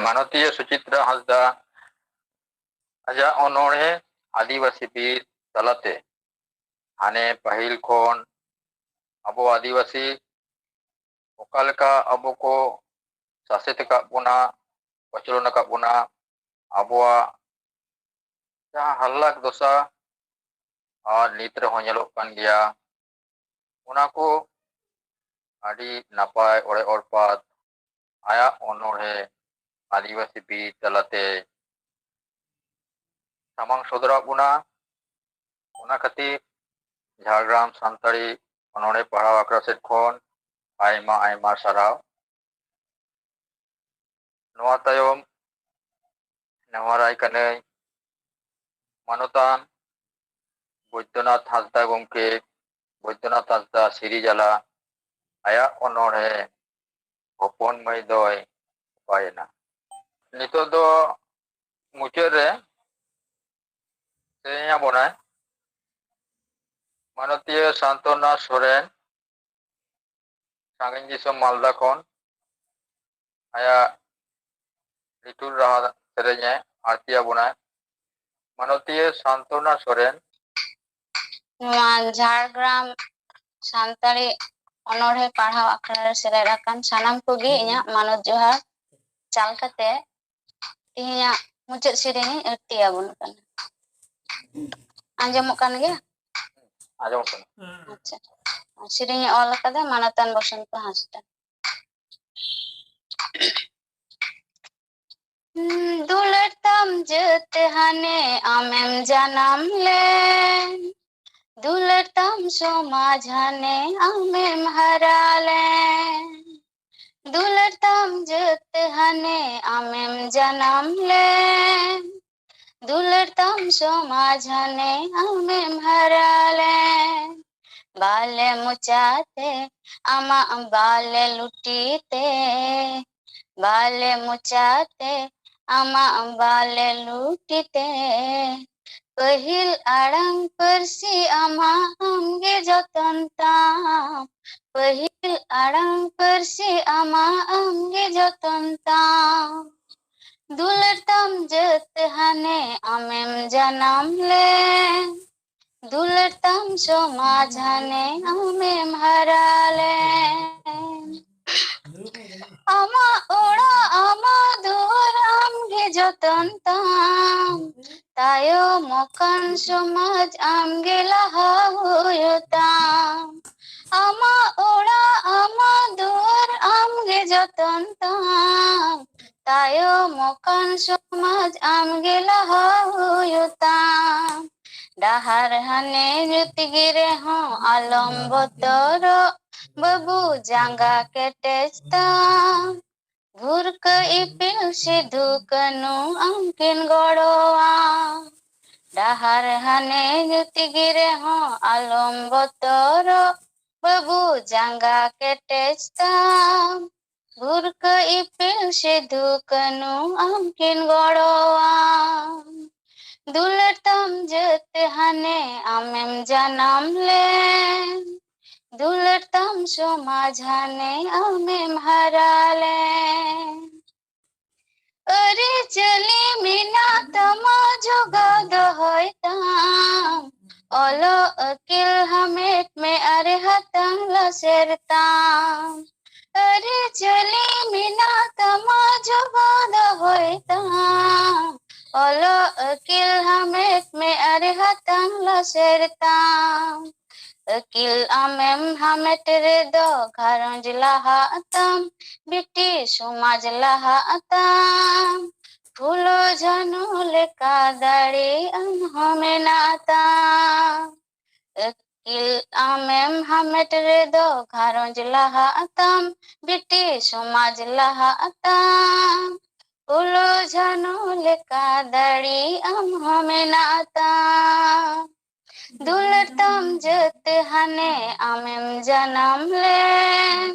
ᱢᱟᱱᱚᱛᱤᱭᱟᱹ ᱥᱩᱪᱤᱛᱨᱟ ᱦᱟᱸᱥᱫᱟ ᱟᱡᱟᱜ ᱚᱱᱚᱬᱦᱮ ᱟᱹᱫᱤᱵᱟᱹᱥᱤ ᱵᱤᱨ ᱛᱟᱞᱟᱛᱮ ᱦᱟᱱᱮ ᱯᱟᱹᱦᱤᱞ ᱠᱷᱚᱱ ᱟᱵᱚ ᱟᱹᱫᱤᱵᱟᱹᱥᱤ ᱚᱠᱟ ᱞᱮᱠᱟ ᱟᱵᱚ ᱠᱚ ᱥᱟᱥᱮᱛ ᱟᱠᱟᱫ ᱵᱚᱱᱟ, ᱠᱚᱪᱞᱚᱱ ᱟᱠᱟᱫ ᱵᱚᱱᱟ, ᱟᱵᱚᱣᱟᱜ ᱡᱟᱦᱟᱸ ᱦᱟᱞᱞᱟᱠ ᱫᱚᱥᱟ ᱟᱨ ᱱᱤᱛ ᱨᱮᱦᱚᱸ ᱧᱮᱞᱚᱜ ᱠᱟᱱ ᱜᱮᱭᱟ, ᱚᱱᱟ ᱠᱚ ᱟᱹᱰᱤ ᱱᱟᱯᱟᱭ ᱚᱲᱮ ᱚᱲᱯᱟᱛ ᱟᱭᱟᱜ ᱚᱱᱚᱬᱦᱮ ᱟᱹᱫᱤᱵᱟᱹᱥᱤ ᱵᱤᱨ ᱛᱟᱞᱟᱛᱮ ᱥᱟᱢᱟᱝ ᱥᱚᱫᱚᱨᱟᱜ ᱵᱚᱱᱟ᱾ ᱚᱱᱟ ᱠᱷᱟᱹᱛᱤᱨ ᱡᱷᱟᱲᱜᱨᱟᱢ ᱥᱟᱱᱛᱟᱲᱤ ᱚᱱᱚᱬᱦᱮ ᱯᱟᱲᱦᱟᱣ ᱟᱠᱷᱲᱟ ᱥᱮᱫ ᱠᱷᱚᱱ ᱟᱭᱢᱟ ᱟᱭᱢᱟ ᱥᱟᱨᱦᱟᱣ᱾ ᱱᱚᱣᱟ ᱛᱟᱭᱚᱢ ᱱᱮᱦᱚᱨᱟᱭ ᱠᱟᱹᱱᱟᱹᱧ ᱢᱟᱱᱚᱛᱟᱱ ᱵᱳᱭᱫᱚᱱᱟᱛᱷ ᱦᱟᱸᱥᱫᱟ ᱜᱚᱢᱠᱮ, ᱵᱳᱭᱫᱚᱱᱟᱛᱷ ᱦᱟᱸᱥᱫᱟ ᱥᱤᱨᱤᱡᱟᱞᱟ, ᱟᱭᱟᱜ ᱚᱱᱚᱬᱦᱮ ᱦᱚᱯᱚᱱ ᱢᱟᱹᱭ ᱫᱚᱭ ᱚᱠᱟᱭᱮᱱᱟ᱾ ᱱᱤᱛᱚᱜ ᱫᱚ ᱢᱩᱪᱟᱹᱫ ᱨᱮ ᱥᱮᱨᱮᱧ ᱟᱵᱚᱱᱟᱭ ᱢᱟᱱᱚᱛᱤᱭᱟᱹ ᱥᱟᱱᱛᱚᱱᱟ ᱥᱚᱨᱮᱱ, ᱥᱟᱺᱜᱤᱧ ᱫᱤᱥᱚᱢ ᱢᱟᱞᱫᱟ ᱠᱷᱚᱱ᱾ ᱟᱭᱟᱜ ᱞᱤᱴᱩᱞ ᱨᱟᱦᱟ ᱥᱮᱨᱮᱧ ᱮ ᱟᱹᱲᱛᱤ ᱟᱵᱚᱱᱟᱭ ᱢᱟᱱᱚᱛᱤᱭᱟᱹ ᱥᱟᱱᱛᱚᱱᱟ ᱥᱚᱨᱮᱱ᱾ ᱱᱚᱣᱟ ᱡᱷᱟᱲᱜᱨᱟᱢ ᱥᱟᱱᱛᱟᱲᱤ ᱚᱱᱚᱬᱦᱮ ᱯᱟᱲᱦᱟᱣ ᱟᱠᱷᱲᱟ ᱨᱮ ᱥᱮᱞᱮᱫ ᱟᱠᱟᱱ ᱥᱟᱱᱟᱢ ᱠᱚᱜᱮ ᱤᱧᱟᱹᱜ ᱢᱟᱱᱚᱛ ᱡᱚᱦᱟᱨ ᱪᱟᱞ ᱠᱟᱛᱮ ᱛᱮᱦᱮᱧᱟᱜ ᱢᱩᱪᱟᱹᱫ ᱥᱮᱨᱮᱧ ᱤᱧ ᱟᱹᱲᱛᱤ ᱟᱵᱚᱱ ᱠᱟᱱᱟ᱾ ᱟᱸᱡᱚᱢᱚᱜ ᱠᱟᱱ ᱜᱮᱭᱟ? ᱟᱸᱡᱚᱢᱚᱜ ᱠᱟᱱᱟ᱾ ᱟᱪᱪᱷᱟ, ᱥᱮᱨᱮᱧ ᱮ ᱚᱞ ᱟᱠᱟᱫᱟ ᱢᱟᱱᱚᱛᱟᱱ ᱵᱚᱥᱚᱱᱛᱚ ᱦᱟᱸᱥᱫᱟ᱾ ᱫᱩᱞᱟᱹᱲ ᱛᱟᱢ ᱡᱟᱹᱛ ᱦᱟᱱᱮ ᱟᱢᱮᱢ ᱡᱟᱱᱟᱢ ᱞᱮᱱ, ᱫᱩᱞᱟᱹᱲ ᱛᱟᱢ ᱥᱚᱢᱟᱡᱽ ᱦᱟᱱᱮ ᱟᱢᱮᱢ ᱦᱟᱨᱟ ᱞᱮᱱ, ᱫᱩᱞᱟᱹᱲ ᱛᱟᱢ ᱡᱟᱹᱛ ᱦᱟᱱᱮ ᱟᱢᱮᱢ ᱡᱟᱱᱟᱢ ᱞᱮᱱ, ᱫᱩᱞᱟᱹᱲ ᱛᱟᱢ ᱥᱚᱢᱟᱡᱽ ᱦᱟᱱᱮ ᱟᱢᱮᱢ ᱦᱟᱨᱟ ᱞᱮᱱ᱾ ᱵᱟᱞᱮ ᱢᱚᱪᱟᱛᱮ ᱟᱢᱟᱜ ᱵᱟᱞᱮ ᱞᱩᱴᱤᱛᱮ, ᱵᱟᱞᱮ ᱢᱚᱪᱟᱛᱮ ᱟᱢᱟᱜ ᱵᱟᱞᱮ ᱞᱩᱴᱤᱛᱮ, ᱯᱟᱹᱦᱤᱞ ᱟᱲᱟᱝ ᱯᱟᱹᱨᱥᱤ ᱟᱢᱟᱜ ᱟᱢᱜᱮ ᱡᱚᱛᱚᱱ ᱛᱟᱢ, ᱯᱟᱹᱦᱤᱞ ᱟᱲᱟᱝ ᱯᱟᱹᱨᱥᱤ ᱟᱢᱟᱜ ᱟᱢᱜᱮ ᱡᱚᱛᱚᱱ ᱛᱟᱢ᱾ ᱫᱩᱞᱟᱹᱲ ᱛᱟᱢ ᱡᱟᱹᱛ ᱦᱟᱱᱮ ᱟᱢᱮᱢ ᱡᱟᱱᱟᱢ ᱞᱮᱱ, ᱫᱩᱞᱟᱹᱲ ᱛᱟᱢ ᱥᱚᱢᱟᱡᱽ ᱦᱟᱱᱮ ᱟᱢᱮᱢ ᱦᱟᱨᱟ ᱞᱮᱱ᱾ ᱟᱢᱟᱜ ᱚᱲᱟᱜ ᱟᱢᱟᱜ ᱫᱩᱣᱟᱹᱨ ᱟᱢᱜᱮ ᱡᱚᱛᱚᱱ ᱛᱟᱢ, ᱛᱟᱭᱚᱢ ᱟᱠᱟᱱ ᱥᱚᱢᱟᱡᱽ ᱟᱢᱜᱮ ᱞᱟᱦᱟ ᱦᱩᱭᱩᱜ ᱛᱟᱢ᱾ ᱟᱢᱟᱜ ᱚᱲᱟᱜ ᱟᱢᱟᱜ ᱫᱩᱣᱟᱹᱨ ᱟᱢᱜᱮ ᱡᱚᱛᱚᱱ ᱛᱟᱢ, ᱛᱟᱭᱚᱢ ᱟᱠᱟᱱ ᱥᱚᱢᱟᱡᱽ ᱟᱢᱜᱮ ᱞᱟᱦᱟ ᱦᱩᱭᱩᱜ ᱛᱟᱢ᱾ ᱰᱟᱦᱟᱨ ᱦᱟᱱᱮ ᱧᱩᱛ ᱜᱮ ᱨᱮᱦᱚᱸ ᱟᱞᱚᱢ ᱵᱚᱛᱚᱨᱚᱜ, ᱵᱟᱹᱵᱩ ᱡᱟᱸᱜᱟ ᱠᱮᱴᱮᱡ ᱛᱟᱢ᱾ ᱵᱷᱩᱨᱠᱟᱹ ᱤᱯᱤᱞ ᱥᱤᱫᱷᱩ ᱠᱟᱹᱱᱩ ᱟᱢᱠᱤᱱ ᱜᱚᱲᱚᱣᱟ᱾ ᱰᱟᱦᱟᱨ ᱦᱟᱱᱮ ᱧᱩᱛ ᱜᱮ ᱨᱮᱦᱚᱸ ᱟᱞᱚᱢ ᱵᱚᱛᱚᱨᱚᱜ, ᱵᱟᱹᱵᱩ ᱡᱟᱸᱜᱟ ᱠᱮᱴᱮᱡ ᱛᱟᱢ᱾ ᱵᱷᱩᱨᱠᱟᱹ ᱤᱯᱤᱞ ᱥᱤᱫᱷᱩ ᱠᱟᱹᱱᱩ ᱟᱢᱠᱤᱱ ᱜᱚᱲᱚᱣᱟᱢ᱾ ᱫᱩᱞᱟᱹᱲ ᱛᱟᱢ ᱡᱟᱹᱛ ᱦᱟᱱᱮ ᱟᱢᱮᱢ ᱡᱟᱱᱟᱢ ᱞᱮᱱ, ᱫᱩᱞᱟᱹᱲ ᱛᱟᱢ ᱥᱚᱢᱟᱡᱽ ᱦᱟᱱᱮ ᱟᱢᱮᱢ ᱦᱟᱨᱟ ᱞᱮᱱ᱾ ᱟᱹᱨᱤᱪᱟᱹᱞᱤ ᱢᱮᱱᱟᱜ ᱛᱟᱢᱟ ᱡᱚᱜᱟᱣ ᱫᱚᱦᱚᱭ ᱛᱟᱢ, ᱚᱞᱚᱜ ᱟᱹᱠᱤᱞ ᱦᱟᱢᱮᱴ ᱢᱮ ᱟᱨ ᱦᱟᱛᱟᱝ ᱞᱟᱥᱮᱨ ᱛᱟᱢ᱾ ᱟᱹᱨᱤᱪᱟᱹᱞᱤ ᱢᱮᱱᱟᱜ ᱛᱟᱢᱟ ᱡᱚᱜᱟᱣ ᱫᱚᱦᱚᱭ ᱛᱟᱢ, ᱚᱞᱚᱜ ᱟᱹᱠᱤᱞ ᱦᱟᱢᱮᱴ ᱢᱮ ᱟᱨ ᱦᱟᱛᱟᱝ ᱞᱟᱥᱮᱨ ᱛᱟᱢ᱾ ᱟᱹᱠᱤᱞ ᱟᱢᱮᱢ ᱦᱟᱢᱮᱴ ᱨᱮᱫᱚ ᱜᱷᱟᱨᱚᱸᱡᱽ ᱞᱟᱦᱟᱜ ᱛᱟᱢ, ᱵᱤᱴᱤ ᱥᱚᱢᱟᱡᱽ ᱞᱟᱦᱟᱜ ᱛᱟᱢ᱾ ᱯᱷᱩᱞᱳ ᱡᱷᱟᱱᱳ ᱞᱮᱠᱟ ᱫᱟᱲᱮ ᱟᱢ ᱦᱚᱸ ᱢᱮᱱᱟᱜ ᱛᱟᱢ᱾ ᱟᱹᱠᱤᱞ ᱟᱢᱮᱢ ᱦᱟᱢᱮᱴ ᱨᱮᱫᱚ ᱜᱷᱟᱨᱚᱸᱡᱽ ᱞᱟᱦᱟᱜ ᱛᱟᱢ, ᱵᱤᱴᱤ ᱥᱚᱢᱟᱡᱽ ᱞᱟᱦᱟᱜ ᱛᱟᱢ᱾ ᱯᱷᱩᱞᱳ ᱡᱷᱟᱱᱳ ᱞᱮᱠᱟ ᱫᱟᱲᱮ ᱟᱢ ᱦᱚᱸ ᱢᱮᱱᱟᱜ ᱛᱟᱢ᱾ ᱫᱩᱞᱟᱹᱲ ᱛᱟᱢ ᱡᱟᱹᱛ ᱦᱟᱱᱮ ᱟᱢᱮᱢ ᱡᱟᱱᱟᱢ ᱞᱮᱱ,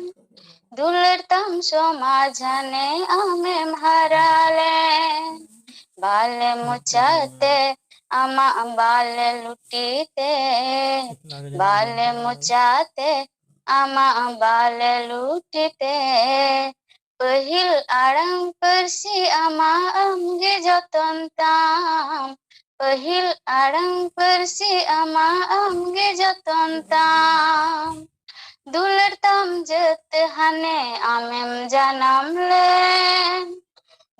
ᱫᱩᱞᱟᱹᱲ ᱛᱟᱢ ᱥᱚᱢᱟᱡᱽ ᱦᱟᱱᱮ ᱟᱢᱮᱢ ᱦᱟᱨᱟ ᱞᱮᱱ᱾ ᱵᱟᱞᱮ ᱢᱚᱪᱟᱛᱮ ᱟᱢᱟᱜ ᱵᱟᱞᱮ ᱞᱩᱴᱤ ᱛᱮ, ᱵᱟᱞᱮ ᱢᱚᱪᱟᱛᱮ ᱟᱢᱟᱜ ᱵᱟᱞᱮ ᱞᱩᱴᱤ ᱛᱮ᱾ ᱯᱟᱹᱦᱤᱞ ᱟᱲᱟᱝ ᱯᱟᱹᱨᱥᱤ ᱟᱢᱟᱜ ᱟᱢᱜᱮ ᱡᱚᱛᱚᱱ ᱛᱟᱢ᱾ ᱯᱟᱹᱦᱤᱞ ᱟᱲᱟᱝ ᱯᱟᱹᱨᱥᱤ ᱟᱢᱟᱜ ᱟᱢᱜᱮ ᱡᱚᱛᱚᱱ ᱛᱟᱢ᱾ ᱫᱩᱞᱟᱹᱲ ᱛᱟᱢ ᱡᱟᱹᱛ ᱦᱟᱱᱮ ᱟᱢᱮᱢ ᱡᱟᱱᱟᱢ ᱞᱮᱱ᱾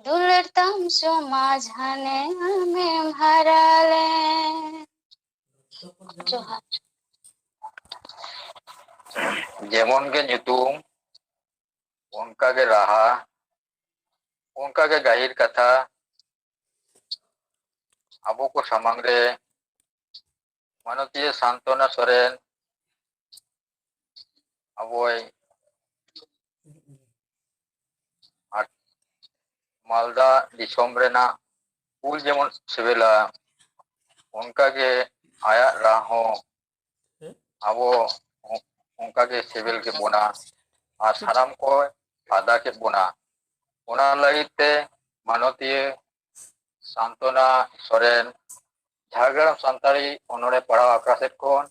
ᱫᱩᱞᱟᱹᱲ ᱛᱟᱢ ᱥᱚᱢᱟᱡᱽ ᱦᱟᱱᱮ ᱟᱢᱮᱢ ᱦᱟᱨᱟ ᱞᱮᱱ᱾ ᱡᱚᱦᱟᱨ᱾ ᱡᱮᱢᱚᱱ ᱜᱮ ᱧᱩᱛᱩᱢ, ᱚᱱᱠᱟ ᱜᱮ ᱨᱟᱦᱟ, ᱚᱱᱠᱟ ᱜᱮ ᱜᱟᱹᱦᱤᱨ ᱠᱟᱛᱷᱟ ᱟᱵᱚ ᱠᱚ ᱥᱟᱢᱟᱝ ᱨᱮ ᱢᱟᱱᱚᱛᱤᱭᱟᱹ ᱥᱟᱱᱛᱚᱱᱟ ᱥᱚᱨᱮᱱ ᱟᱵᱚᱭ ᱟᱨ ᱢᱟᱞᱫᱟ ᱫᱤᱥᱚᱢ ᱨᱮᱱᱟᱜ ᱩᱞ ᱡᱮᱢᱚᱱ ᱥᱤᱵᱤᱞᱟ, ᱚᱱᱠᱟᱜᱮ ᱟᱭᱟᱜ ᱨᱟᱦᱟ ᱦᱚᱸ ᱟᱵᱚ ᱚᱱᱠᱟᱜᱮ ᱥᱤᱵᱤᱞ ᱠᱮᱫ ᱵᱚᱱᱟ ᱟᱨ ᱥᱟᱱᱟᱢ ᱠᱚ ᱯᱷᱟᱫᱟ ᱠᱮᱫ ᱵᱚᱱᱟ᱾ ᱚᱱᱟ ᱞᱟᱹᱜᱤᱫ ᱛᱮ ᱢᱟᱱᱚᱛᱤᱭᱟᱹ ᱥᱟᱱᱛᱚᱱᱟ ᱥᱚᱨᱮᱱ, ᱡᱷᱟᱲᱜᱨᱟᱢ ᱥᱟᱱᱛᱟᱲᱤ ᱚᱱᱚᱬᱦᱮ ᱯᱟᱲᱦᱟᱣ ᱟᱠᱷᱲᱟ ᱥᱮᱫ ᱠᱷᱚᱱ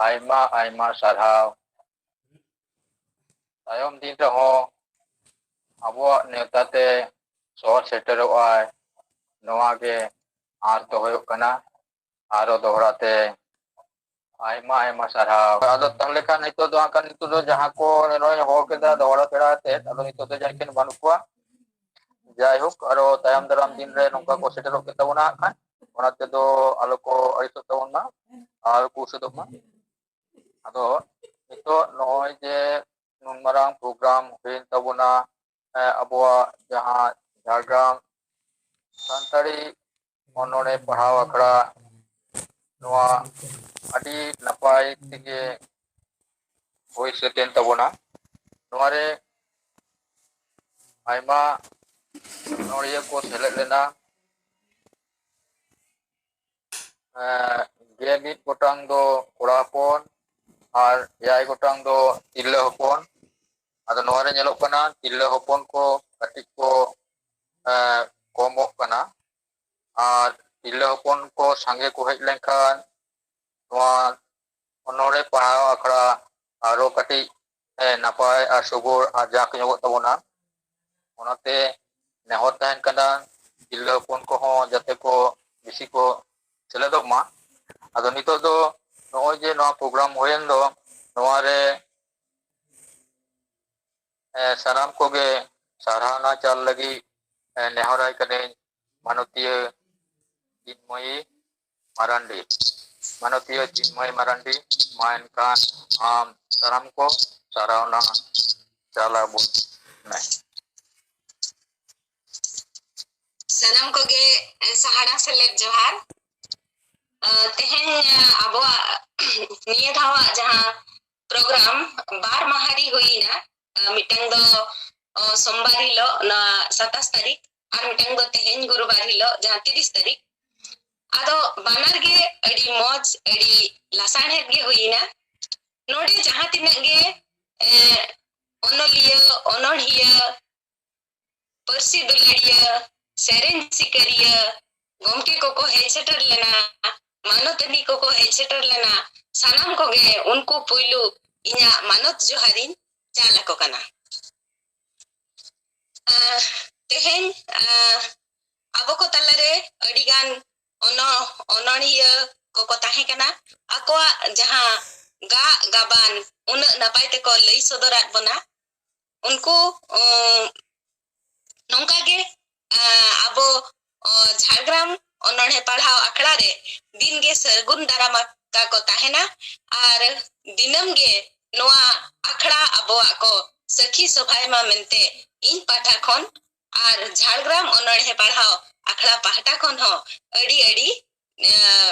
ᱟᱭᱢᱟ ᱟᱭᱢᱟ ᱥᱟᱨᱦᱟᱣ᱾ ᱛᱟᱭᱚᱢ ᱫᱤᱱ ᱨᱮᱦᱚᱸ ᱟᱵᱚᱣᱟᱜ ᱱᱮᱣᱛᱟ ᱛᱮ ᱥᱚᱦᱚᱨ ᱥᱮᱴᱮᱨᱚᱜ ᱟᱭ, ᱱᱚᱣᱟ ᱜᱮ ᱟᱸᱥ ᱫᱚᱦᱚᱭᱚᱜ ᱠᱟᱱᱟ᱾ ᱟᱨᱚ ᱫᱚᱦᱲᱟ ᱛᱮ ᱟᱭᱢᱟ ᱟᱭᱢᱟ ᱥᱟᱨᱦᱟᱣ᱾ ᱟᱫᱚ ᱛᱟᱦᱚᱞᱮ ᱠᱷᱟᱱ ᱱᱤᱛᱚᱜ ᱫᱚ ᱦᱟᱸᱜ ᱠᱷᱟᱱ ᱱᱤᱛᱚᱜ ᱫᱚ ᱡᱟᱦᱟᱸ ᱠᱚ ᱱᱚᱜᱼᱚᱭ ᱦᱚᱦᱚ ᱠᱮᱫᱟ ᱫᱚᱦᱲᱟ ᱯᱮᱲᱟ ᱟᱛᱮᱫ, ᱟᱫᱚ ᱱᱤᱛᱚᱜ ᱫᱚ ᱡᱟᱹᱱᱤᱡ ᱠᱷᱟᱱ ᱵᱟᱹᱱᱩᱜ ᱠᱚᱣᱟ᱾ ᱡᱟᱭᱦᱳᱠ, ᱟᱨᱚ ᱛᱟᱭᱚᱢ ᱫᱟᱨᱟᱢ ᱫᱤᱱ ᱨᱮ ᱱᱚᱝᱠᱟ ᱠᱚ ᱥᱮᱴᱮᱨᱚᱜ ᱜᱮ ᱛᱟᱵᱚᱱᱟ ᱦᱟᱸᱜ ᱠᱷᱟᱱ, ᱚᱱᱟ ᱛᱮᱫᱚ ᱟᱞᱚ ᱠᱚ ᱟᱹᱲᱤᱥᱚᱜ ᱛᱟᱵᱚᱱ ᱢᱟ ᱟᱨ ᱠᱚ ᱥᱮᱫᱚᱜ ᱢᱟ᱾ ᱟᱫᱚ ᱱᱤᱛᱚᱜ ᱱᱚᱜᱼᱚᱭ ᱡᱮ ᱱᱩᱱ ᱢᱟᱨᱟᱝ ᱯᱨᱳᱜᱨᱟᱢ ᱦᱩᱭᱮᱱ ᱛᱟᱵᱚᱱᱟ, ᱮ, ᱟᱵᱚᱣᱟᱜ ᱡᱟᱦᱟᱸ ᱡᱷᱟᱲᱜᱨᱟᱢ ᱥᱟᱱᱛᱟᱲᱤ ᱚᱱᱚᱬᱦᱮ ᱯᱟᱲᱦᱟᱣ ᱟᱠᱷᱲᱟ ᱱᱚᱣᱟ ᱟᱹᱰᱤ ᱱᱟᱯᱟᱭ ᱛᱮᱜᱮ ᱦᱩᱭ ᱥᱟᱹᱛ ᱮᱱ ᱛᱟᱵᱚᱱᱟ᱾ ᱱᱚᱣᱟᱨᱮ ᱟᱭᱢᱟ ᱚᱱᱚᱬᱦᱤᱭᱟᱹ ᱠᱚ ᱥᱮᱞᱮᱫ ᱞᱮᱱᱟ᱾ ᱮᱸ, ᱜᱮᱞ ᱢᱤᱫ ᱜᱚᱴᱟᱝ ᱫᱚ ᱠᱚᱲᱟ ᱦᱚᱯᱚᱱ ᱟᱨ ᱮᱭᱟᱭ ᱜᱚᱴᱟᱝ ᱫᱚ ᱛᱤᱨᱞᱟᱹ ᱦᱚᱯᱚᱱ᱾ ᱟᱫᱚ ᱱᱚᱣᱟ ᱨᱮ ᱧᱮᱞᱚᱜ ᱠᱟᱱᱟ, ᱛᱤᱨᱞᱟᱹ ᱦᱚᱯᱚᱱ ᱠᱚ ᱠᱟᱹᱴᱤᱡ ᱠᱚ, ᱮᱸ, ᱠᱚᱢᱚᱜ ᱠᱟᱱᱟ᱾ ᱟᱨ ᱛᱤᱨᱞᱟᱹ ᱦᱚᱯᱚᱱ ᱠᱚ ᱥᱟᱸᱜᱮ ᱠᱚ ᱦᱮᱡ ᱞᱮᱱᱠᱷᱟᱱ ᱱᱚᱣᱟ ᱚᱱᱚᱬᱦᱮ ᱯᱟᱲᱦᱟᱣ ᱟᱠᱷᱲᱟ ᱟᱨᱚ ᱠᱟᱹᱴᱤᱡ, ᱮᱸ, ᱱᱟᱯᱟᱭ ᱟᱨ ᱥᱚᱜᱚᱲ ᱟᱨ ᱡᱟᱸᱠ ᱧᱚᱜᱚᱜ ᱛᱟᱵᱚᱱᱟ᱾ ᱚᱱᱟᱛᱮ ᱱᱮᱦᱚᱨ ᱛᱟᱦᱮᱱ ᱠᱟᱱᱟ, ᱛᱤᱨᱞᱟᱹ ᱦᱚᱯᱚᱱ ᱠᱚᱦᱚᱸ ᱡᱟᱛᱮ ᱠᱚ ᱵᱮᱥᱤ ᱠᱚ ᱥᱮᱞᱮᱫᱚᱜ ᱢᱟ᱾ ᱟᱫᱚ ᱱᱤᱛᱚᱜ ᱫᱚ ᱱᱚᱜᱼᱚᱭ ᱡᱮ ᱱᱚᱣᱟ ᱯᱨᱳᱜᱨᱟᱢ ᱦᱩᱭᱮᱱ ᱫᱚ, ᱱᱚᱣᱟ ᱨᱮ, ᱮ, ᱥᱟᱱᱟᱢ ᱠᱚᱜᱮ ᱥᱟᱨᱦᱟᱣᱱᱟ ᱪᱟᱞ ᱞᱟᱹᱜᱤᱫ, ᱮ, ᱱᱮᱦᱚᱨᱟᱭ ᱠᱟᱹᱱᱟᱹᱧ ᱢᱟᱱᱚᱛᱤᱭᱟᱹ ᱪᱤᱱᱢᱚᱭᱤ ᱢᱟᱨᱟᱱᱰᱤ᱾ ᱢᱟᱱᱚᱛᱤᱭᱟᱹ ᱪᱤᱱᱢᱚᱭ ᱢᱟᱨᱟᱱᱰᱤ, ᱢᱟ ᱮᱱᱠᱷᱟᱱ ᱟᱢ ᱥᱟᱱᱟᱢ ᱠᱚ ᱥᱟᱨᱦᱟᱣᱱᱟ ᱪᱟᱞ ᱟᱵᱚᱱ ᱢᱮ᱾ ᱥᱟᱱᱟᱢ ᱠᱚᱜᱮ, ᱮ, ᱥᱟᱦᱟᱲᱟ ᱥᱮᱞᱮᱫ ᱡᱚᱦᱟᱨ᱾ ᱮ, ᱛᱮᱦᱮᱧ, ᱮ, ᱟᱵᱚᱣᱟᱜ ᱱᱤᱭᱟᱹ ᱫᱷᱟᱣᱟᱜ ᱡᱟᱦᱟᱸ ᱯᱨᱳᱜᱨᱟᱢ ᱵᱟᱨ ᱢᱟᱦᱟ ᱨᱮ ᱦᱩᱭᱮᱱᱟ᱾ ᱮ, ᱢᱤᱫᱴᱟᱝ ᱫᱚ, ᱚ, ᱥᱳᱢᱵᱟᱨ ᱦᱤᱞᱳᱜ, ᱚᱱᱟ ᱥᱟᱛᱟᱥ ᱛᱟᱹᱨᱤᱠᱷ, ᱟᱨ ᱢᱤᱫᱴᱟᱝ ᱫᱚ ᱛᱮᱦᱮᱧ ᱜᱩᱨᱩᱵᱟᱨ ᱦᱤᱞᱳᱜ, ᱡᱟᱦᱟᱸ ᱛᱤᱨᱤᱥ ᱛᱟᱹᱨᱤᱠᱷ᱾ ᱟᱫᱚ ᱵᱟᱱᱟᱨ ᱜᱮ ᱟᱹᱰᱤ ᱢᱚᱡᱽ, ᱟᱹᱰᱤ ᱞᱟᱥᱟᱲᱦᱮᱫ ᱜᱮ ᱦᱩᱭᱮᱱᱟ᱾ ᱱᱚᱰᱮ ᱡᱟᱦᱟᱸ ᱛᱤᱱᱟᱹᱜ ᱜᱮ, ᱮ, ᱚᱱᱚᱞᱤᱭᱟᱹ, ᱚᱱᱚᱬᱦᱤᱭᱟᱹ, ᱯᱟᱹᱨᱥᱤ ᱫᱩᱞᱟᱹᱲᱤᱭᱟᱹ, ᱥᱮᱨᱮᱧ ᱥᱤᱠᱟᱹᱨᱤᱭᱟᱹ, ᱜᱚᱢᱠᱮ ᱠᱚᱠᱚ ᱦᱮᱡ ᱥᱮᱴᱮᱨ ᱞᱮᱱᱟ, ᱢᱟᱱᱚᱛᱟᱹᱱᱤ ᱠᱚᱠᱚ ᱦᱮᱡ ᱥᱮᱴᱮᱨ ᱞᱮᱱᱟ, ᱥᱟᱱᱟᱢ ᱠᱚᱜᱮ ᱩᱱᱠᱩ ᱯᱩᱭᱞᱩ ᱤᱧᱟᱹᱜ ᱢᱟᱱᱚᱛ ᱡᱚᱦᱟᱨᱤᱧ ᱪᱟᱞ ᱟᱠᱚ ᱠᱟᱱᱟ᱾ ᱟᱨ ᱛᱮᱦᱮᱧ, ᱟᱨ ᱟᱵᱚ ᱠᱚ ᱛᱟᱞᱟᱨᱮ ᱟᱹᱰᱤᱜᱟᱱ ᱚᱱᱚ-, ᱚᱱᱚᱬᱦᱤᱭᱟᱹ ᱠᱚᱠᱚ ᱛᱟᱦᱮᱸ ᱠᱟᱱᱟ᱾ ᱟᱠᱚᱣᱟᱜ ᱡᱟᱦᱟᱸ ᱜᱟᱜ ᱜᱟᱵᱟᱱ ᱩᱱᱟᱹᱜ ᱱᱟᱯᱟᱭ ᱛᱮᱠᱚ ᱞᱟᱹᱭ ᱥᱚᱫᱚᱨᱟᱫ ᱵᱚᱱᱟ, ᱩᱱᱠᱩ, ᱩᱸ, ᱱᱚᱝᱠᱟ ᱜᱮ, ᱟᱸ, ᱟᱵᱚ, ᱚ, ᱡᱷᱟᱲᱜᱨᱟᱢ ᱚᱱᱚᱬᱦᱮ ᱯᱟᱲᱦᱟᱣ ᱟᱠᱷᱲᱟ ᱨᱮ ᱫᱤᱱ ᱜᱮ ᱥᱟᱹᱜᱩᱱ ᱫᱟᱨᱟᱢ ᱟᱠᱟ ᱠᱚ ᱛᱟᱦᱮᱱᱟ᱾ ᱟᱨ ᱫᱤᱱᱟᱹᱢ ᱜᱮ ᱱᱚᱣᱟ ᱟᱠᱷᱲᱟ ᱟᱵᱚᱣᱟᱜ ᱠᱚ ᱥᱟᱹᱠᱷᱤ ᱥᱚᱵᱷᱟᱭ ᱢᱟ ᱢᱮᱱᱛᱮ ᱤᱧ ᱯᱟᱦᱴᱟ ᱠᱷᱚᱱ ᱟᱨ ᱡᱷᱟᱲᱜᱨᱟᱢ ᱚᱱᱚᱬᱦᱮ ᱯᱟᱲᱦᱟᱣ ᱟᱠᱷᱲᱟ ᱯᱟᱦᱴᱟ ᱠᱷᱚᱱ ᱦᱚᱸ ᱟᱹᱰᱤ ᱟᱹᱰᱤ, ᱮ,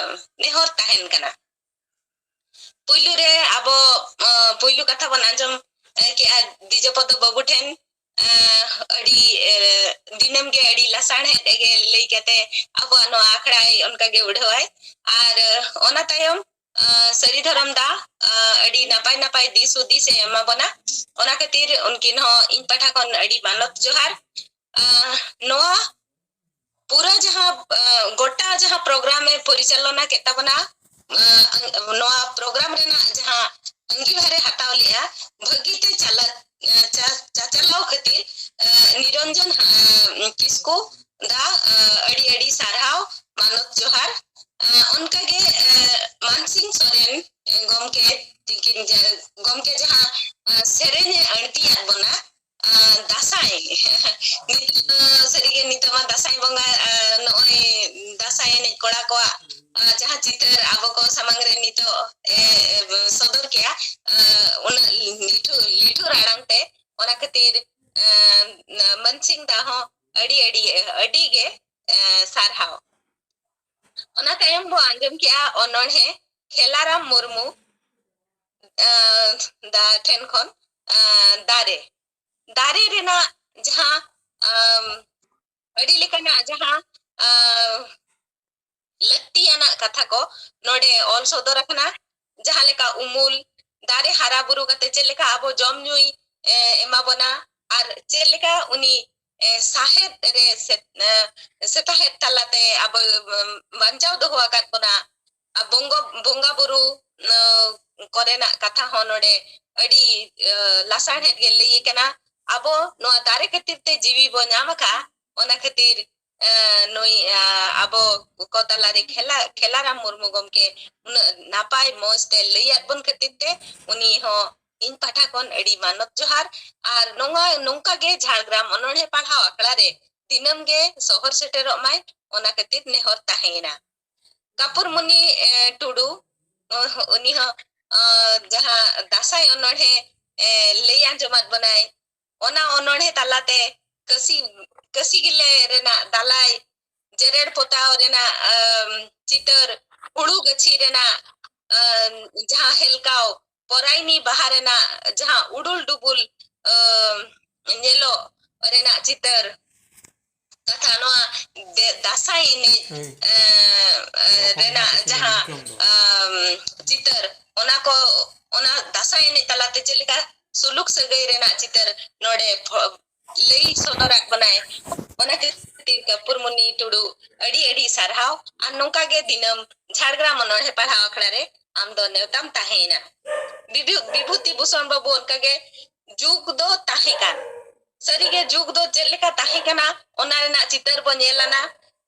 ᱱᱮᱦᱚᱨ ᱛᱟᱦᱮᱱ ᱠᱟᱱᱟ᱾ ᱯᱩᱭᱞᱩ ᱨᱮ ᱟᱵᱚ, ᱮ, ᱯᱩᱭᱞᱩ ᱠᱟᱛᱷᱟ ᱵᱚᱱ ᱟᱸᱡᱚᱢ, ᱮ, ᱠᱮᱜᱼᱟ, ᱫᱤᱡᱚᱯᱚᱫᱚ ᱵᱟᱹᱵᱩ ᱴᱷᱮᱱ, ᱮ, ᱟᱹᱰᱤ, ᱮ, ᱫᱤᱱᱟᱹᱢ ᱜᱮ ᱟᱹᱰᱤ ᱞᱟᱥᱟᱲᱦᱮᱫ ᱜᱮ ᱞᱟᱹᱭ ᱠᱟᱛᱮ ᱟᱵᱚᱣᱟᱜ ᱱᱚᱣᱟ ᱟᱠᱷᱲᱟᱭ ᱚᱱᱠᱟ ᱜᱮ ᱩᱰᱷᱟᱹᱣᱟᱭ᱾ ᱟᱨ, ᱮ, ᱚᱱᱟ ᱛᱟᱭᱚᱢ, ᱮ, ᱥᱟᱹᱨᱤ ᱫᱷᱚᱨᱚᱢ ᱫᱟ, ᱮ, ᱟᱹᱰᱤ ᱱᱟᱯᱟᱭ ᱱᱟᱯᱟᱭ ᱫᱤᱥ ᱦᱩᱫᱤᱥ ᱮ ᱮᱢᱟ ᱵᱚᱱᱟ᱾ ᱚᱱᱟ ᱠᱷᱟᱹᱛᱤᱨ ᱩᱱᱠᱤᱱ ᱦᱚᱸ ᱤᱧ ᱯᱟᱦᱴᱟ ᱠᱷᱚᱱ ᱟᱹᱰᱤ ᱢᱟᱱᱚᱛ ᱡᱚᱦᱟᱨ᱾ ᱮ, ᱱᱚᱣᱟ ᱯᱩᱨᱟᱹ ᱡᱟᱦᱟᱸ, ᱮ, ᱜᱚᱴᱟ ᱡᱟᱦᱟᱸ program ᱮ ᱯᱚᱨᱤᱪᱟᱞᱚᱱᱟ ᱠᱮᱫ ᱛᱟᱵᱚᱱᱟ, ᱮ, ᱱᱚᱣᱟ program ᱨᱮᱱᱟᱜ ᱡᱟᱦᱟᱸ ᱟᱸᱜᱤᱵᱷᱟᱨ ᱮ ᱦᱟᱛᱟᱣ ᱞᱮᱜᱼᱟ, ᱵᱷᱟᱹᱜᱤ ᱛᱮ ᱪᱟᱞᱟᱜ, ᱮ, ᱪᱟ-, ᱪᱟᱪᱟᱞᱟᱣ ᱠᱷᱟᱹᱛᱤᱨ, ᱮ, ᱱᱤᱨᱚᱧᱡᱚᱱ, ᱮ, ᱠᱤᱥᱠᱩ ᱫᱟ, ᱮ, ᱟᱹᱰᱤ ᱟᱹᱰᱤ ᱥᱟᱨᱦᱟᱣ, ᱢᱟᱱᱚᱛ ᱡᱚᱦᱟᱨ᱾ ᱮ, ᱚᱱᱠᱟᱜᱮ, ᱮ, ᱢᱟᱱᱥᱤᱝ ᱥᱚᱨᱮᱱ, ᱮ, ᱜᱚᱢᱠᱮ ᱛᱤᱠᱤᱱ ᱡᱟ-, ᱜᱚᱢᱠᱮ ᱡᱟᱦᱟᱸ, ᱮ, ᱥᱮᱨᱮᱧ ᱮ ᱟᱹᱲᱛᱤᱭᱟᱫ ᱵᱚᱱᱟ, ᱟᱨ ᱫᱟᱸᱥᱟᱭ᱾ ᱱᱤᱛᱚᱜ ᱫᱚ ᱥᱟᱹᱨᱤᱜᱮ ᱱᱤᱛᱚᱜ ᱢᱟ ᱫᱟᱸᱥᱟᱭ ᱵᱚᱸᱜᱟ, ᱟᱨ ᱱᱚᱜᱼᱚᱭ ᱫᱟᱸᱥᱟᱭ ᱮᱱᱮᱡ ᱠᱚᱲᱟ ᱠᱚᱣᱟᱜ, ᱟᱨ ᱡᱟᱦᱟᱸ ᱪᱤᱛᱟᱹᱨ ᱟᱵᱚ ᱠᱚ ᱥᱟᱢᱟᱝ ᱨᱮ ᱱᱤᱛᱚᱜ ᱮ, ᱮ, ᱥᱚᱫᱚᱨ ᱠᱮᱜᱼᱟ, ᱟᱨ ᱩᱱᱟᱹᱜ ᱞᱤᱴᱷᱩ, ᱞᱤᱴᱷᱩᱨ ᱟᱲᱟᱝ ᱛᱮ, ᱚᱱᱟ ᱠᱷᱟᱹᱛᱤᱨ, ᱟᱨ, ᱢᱟᱱᱥᱤᱝ ᱫᱟ ᱦᱚᱸ ᱟᱹᱰᱤ, ᱟᱹᱰᱤ, ᱟᱹᱰᱤ ᱜᱮ, ᱟᱨ, ᱥᱟᱨᱦᱟᱣ᱾ ᱚᱱᱟ ᱛᱟᱭᱚᱢ ᱵᱚ ᱟᱸᱡᱚᱢ ᱠᱮᱜᱼᱟ ᱚᱱᱚᱬᱦᱮ ᱠᱷᱮᱞᱟᱨᱟᱢ ᱢᱩᱨᱢᱩ, ᱟᱨ, ᱫᱟ ᱴᱷᱮᱱ ᱠᱷᱚᱱ, ᱟᱨ, ᱫᱟᱨᱮ᱾ ᱫᱟᱨᱮ ᱨᱮᱱᱟᱜ ᱡᱟᱦᱟᱸ, ᱟᱢ, ᱟᱹᱰᱤ ᱞᱮᱠᱟᱱᱟᱜ ᱡᱟᱦᱟᱸ, ᱟᱢ, ᱞᱟᱹᱠᱛᱤᱭᱟᱱᱟᱜ ᱠᱟᱛᱷᱟ ᱠᱚ ᱱᱚᱰᱮ ᱚᱞ ᱥᱚᱫᱚᱨ ᱟᱠᱟᱱᱟ᱾ ᱡᱟᱦᱟᱸ ᱞᱮᱠᱟ ᱩᱢᱩᱞ, ᱫᱟᱨᱮ ᱦᱟᱨᱟ ᱵᱩᱨᱩ ᱠᱟᱛᱮ ᱪᱮᱫ ᱞᱮᱠᱟ ᱟᱵᱚ ᱡᱚᱢ ᱧᱩᱭ, ᱮ, ᱮᱢᱟ ᱵᱚᱱᱟ, ᱟᱨ ᱪᱮᱫ ᱞᱮᱠᱟ ᱩᱱᱤ, ᱮ, ᱥᱟᱦᱮᱫ ᱨᱮ ᱥᱮ-, ᱮ, ᱥᱮᱛᱟᱦᱮᱫ ᱛᱟᱞᱟᱛᱮ ᱟᱵᱚ, ᱮᱢ, ᱵᱟᱧᱪᱟᱣ ᱫᱚᱦᱚ ᱟᱠᱟᱫ ᱵᱚᱱᱟ᱾ ᱟᱨ ᱵᱚᱝᱜᱚ, ᱵᱚᱸᱜᱟ ᱵᱩᱨᱩ, ᱮ, ᱠᱚᱨᱮᱱᱟᱜ ᱠᱟᱛᱷᱟ ᱦᱚᱸ ᱱᱚᱰᱮ ᱟᱹᱰᱤ, ᱮ, ᱞᱟᱥᱟᱲᱦᱮᱫ ᱜᱮ ᱞᱟᱹᱭ ᱟᱠᱟᱱᱟ᱾ ᱟᱵᱚ ᱱᱚᱣᱟ ᱫᱟᱨᱮ ᱠᱷᱟᱹᱛᱤᱨ ᱛᱮ ᱡᱤᱣᱤ ᱵᱚ ᱧᱟᱢ ᱟᱠᱟᱫᱼᱟ, ᱚᱱᱟ ᱠᱷᱟᱹᱛᱤᱨ, ᱮ, ᱱᱩᱭ, ᱮ, ᱟᱵᱚ ᱠᱚ ᱛᱟᱞᱟᱨᱮ ᱠᱷᱮᱞᱟ-, ᱠᱷᱮᱞᱟᱨᱟᱢ ᱢᱩᱨᱢᱩ ᱜᱚᱢᱠᱮ ᱩᱱᱟᱹᱜ ᱱᱟᱯᱟᱭ ᱢᱚᱡᱽ ᱛᱮ ᱞᱟᱹᱭᱟᱫ ᱵᱚᱱ ᱠᱷᱟᱹᱛᱤᱨ ᱛᱮ ᱩᱱᱤ ᱦᱚᱸ ᱤᱧ ᱯᱟᱦᱴᱟ ᱠᱷᱚᱱ ᱟᱹᱰᱤ ᱢᱟᱱᱚᱛ ᱡᱚᱦᱟᱨ᱾ ᱟᱨ ᱱᱚᱣᱟ, ᱱᱚᱝᱠᱟ ᱜᱮ ᱡᱷᱟᱲᱜᱨᱟᱢ ᱚᱱᱚᱬᱦᱮ ᱯᱟᱲᱦᱟᱣ ᱟᱠᱷᱲᱟ ᱨᱮ ᱫᱤᱱᱟᱹᱢ ᱜᱮ ᱥᱚᱦᱚᱨ ᱥᱮᱴᱮᱨᱚᱜ ᱢᱟᱭ, ᱚᱱᱟ ᱠᱷᱟᱹᱛᱤᱨ ᱱᱮᱦᱚᱨ ᱛᱟᱦᱮᱸᱭᱮᱱᱟ᱾ ᱠᱟᱯᱩᱨ ᱢᱩᱱᱤ, ᱮ, ᱴᱩᱰᱩ, ᱚ, ᱩᱱᱤ ᱦᱚᱸ, ᱚ, ᱡᱟᱦᱟᱸ ᱫᱟᱸᱥᱟᱭ ᱚᱱᱚᱬᱦᱮ, ᱮ, ᱞᱟᱹᱭ ᱟᱸᱡᱚᱢᱟᱫ ᱵᱚᱱᱟᱭ, ᱚᱱᱟ ᱚᱱᱚᱬᱦᱮ ᱛᱟᱞᱟᱛᱮ ᱠᱟᱹᱥᱤ, ᱠᱟᱹᱥᱤ ᱜᱮᱞᱮ ᱨᱮᱱᱟᱜ ᱫᱟᱞᱟᱭ, ᱡᱮᱨᱮᱲ ᱯᱚᱛᱟᱣ ᱨᱮᱱᱟᱜ ᱟᱢ, ᱪᱤᱛᱟᱹᱨ, ᱦᱩᱲᱩ ᱜᱟᱹᱪᱷᱤ ᱨᱮᱱᱟᱜ ᱟᱢ, ᱡᱟᱦᱟᱸ ᱦᱮᱞᱠᱟᱣ, ᱯᱚᱨᱟᱭᱱᱤ ᱵᱟᱦᱟ ᱨᱮᱱᱟᱜ ᱡᱟᱦᱟᱸ ᱩᱰᱩᱞ ᱰᱩᱵᱩᱞ ᱟᱢ, ᱧᱮᱞᱚᱜ ᱨᱮᱱᱟᱜ ᱪᱤᱛᱟᱹᱨ, ᱠᱟᱛᱷᱟ ᱱᱚᱣᱟ ᱫᱮ- ᱫᱟᱸᱥᱟᱭ ᱮᱱᱮᱡ ᱦᱳᱭ᱾ ᱟᱢ, ᱟᱢ, ᱨᱚᱯᱚᱲ ᱨᱮᱱᱟᱜ ᱨᱮᱱᱟᱜ ᱠᱤᱪᱷᱩ ᱡᱟᱦᱟᱸ ᱧᱩᱛᱩᱢ ᱫᱚ᱾ ᱟᱢ, ᱪᱤᱛᱟᱹᱨ, ᱚᱱᱟ ᱠᱚ, ᱚᱱᱟ ᱫᱟᱸᱥᱟᱭ ᱮᱱᱮᱡ ᱛᱟᱞᱟᱛᱮ ᱪᱮᱫ ᱞᱮᱠᱟ ᱥᱩᱞᱩᱠ ᱥᱟᱹᱜᱟᱹᱭ ᱨᱮᱱᱟᱜ ᱪᱤᱛᱟᱹᱨ ᱱᱚᱰᱮ ᱯᱷᱚ- ᱞᱟᱹᱭ ᱥᱚᱫᱚᱨᱟᱜ ᱵᱚᱱᱟᱭ᱾ ᱚᱱᱟ ᱠᱷᱟᱹᱛᱤᱨ ᱠᱟᱹᱯᱩᱨᱢᱩᱱᱤ ᱴᱩᱰᱩ ᱟᱹᱰᱤ ᱟᱹᱰᱤ ᱥᱟᱨᱦᱟᱣ᱾ ᱟᱨ ᱱᱚᱝᱠᱟ ᱜᱮ ᱫᱤᱱᱟᱹᱢ ᱡᱷᱟᱲᱜᱨᱟᱢ ᱚᱱᱚᱬᱦᱮ ᱯᱟᱲᱦᱟᱣ ᱟᱠᱷᱲᱟ ᱨᱮ ᱟᱢ ᱫᱚ ᱱᱮᱣᱛᱟᱢ ᱛᱟᱦᱮᱸᱭᱮᱱᱟ᱾ ᱵᱤᱵᱷᱩ- ᱵᱤᱵᱷᱩᱛᱤ ᱵᱷᱩᱥᱚᱱ ᱵᱟᱹᱵᱩ ᱚᱱᱠᱟ ᱜᱮ ᱡᱩᱜᱽ ᱫᱚ ᱛᱟᱦᱮᱸ ᱠᱟᱱ, ᱥᱟᱹᱨᱤᱜᱮ ᱡᱩᱜᱽ ᱫᱚ ᱪᱮᱫ ᱞᱮᱠᱟ ᱛᱟᱦᱮᱸ ᱠᱟᱱᱟ, ᱚᱱᱟ ᱨᱮᱱᱟᱜ ᱪᱤᱛᱟᱹᱨ ᱵᱚ ᱧᱮᱞ ᱟᱱᱟ᱾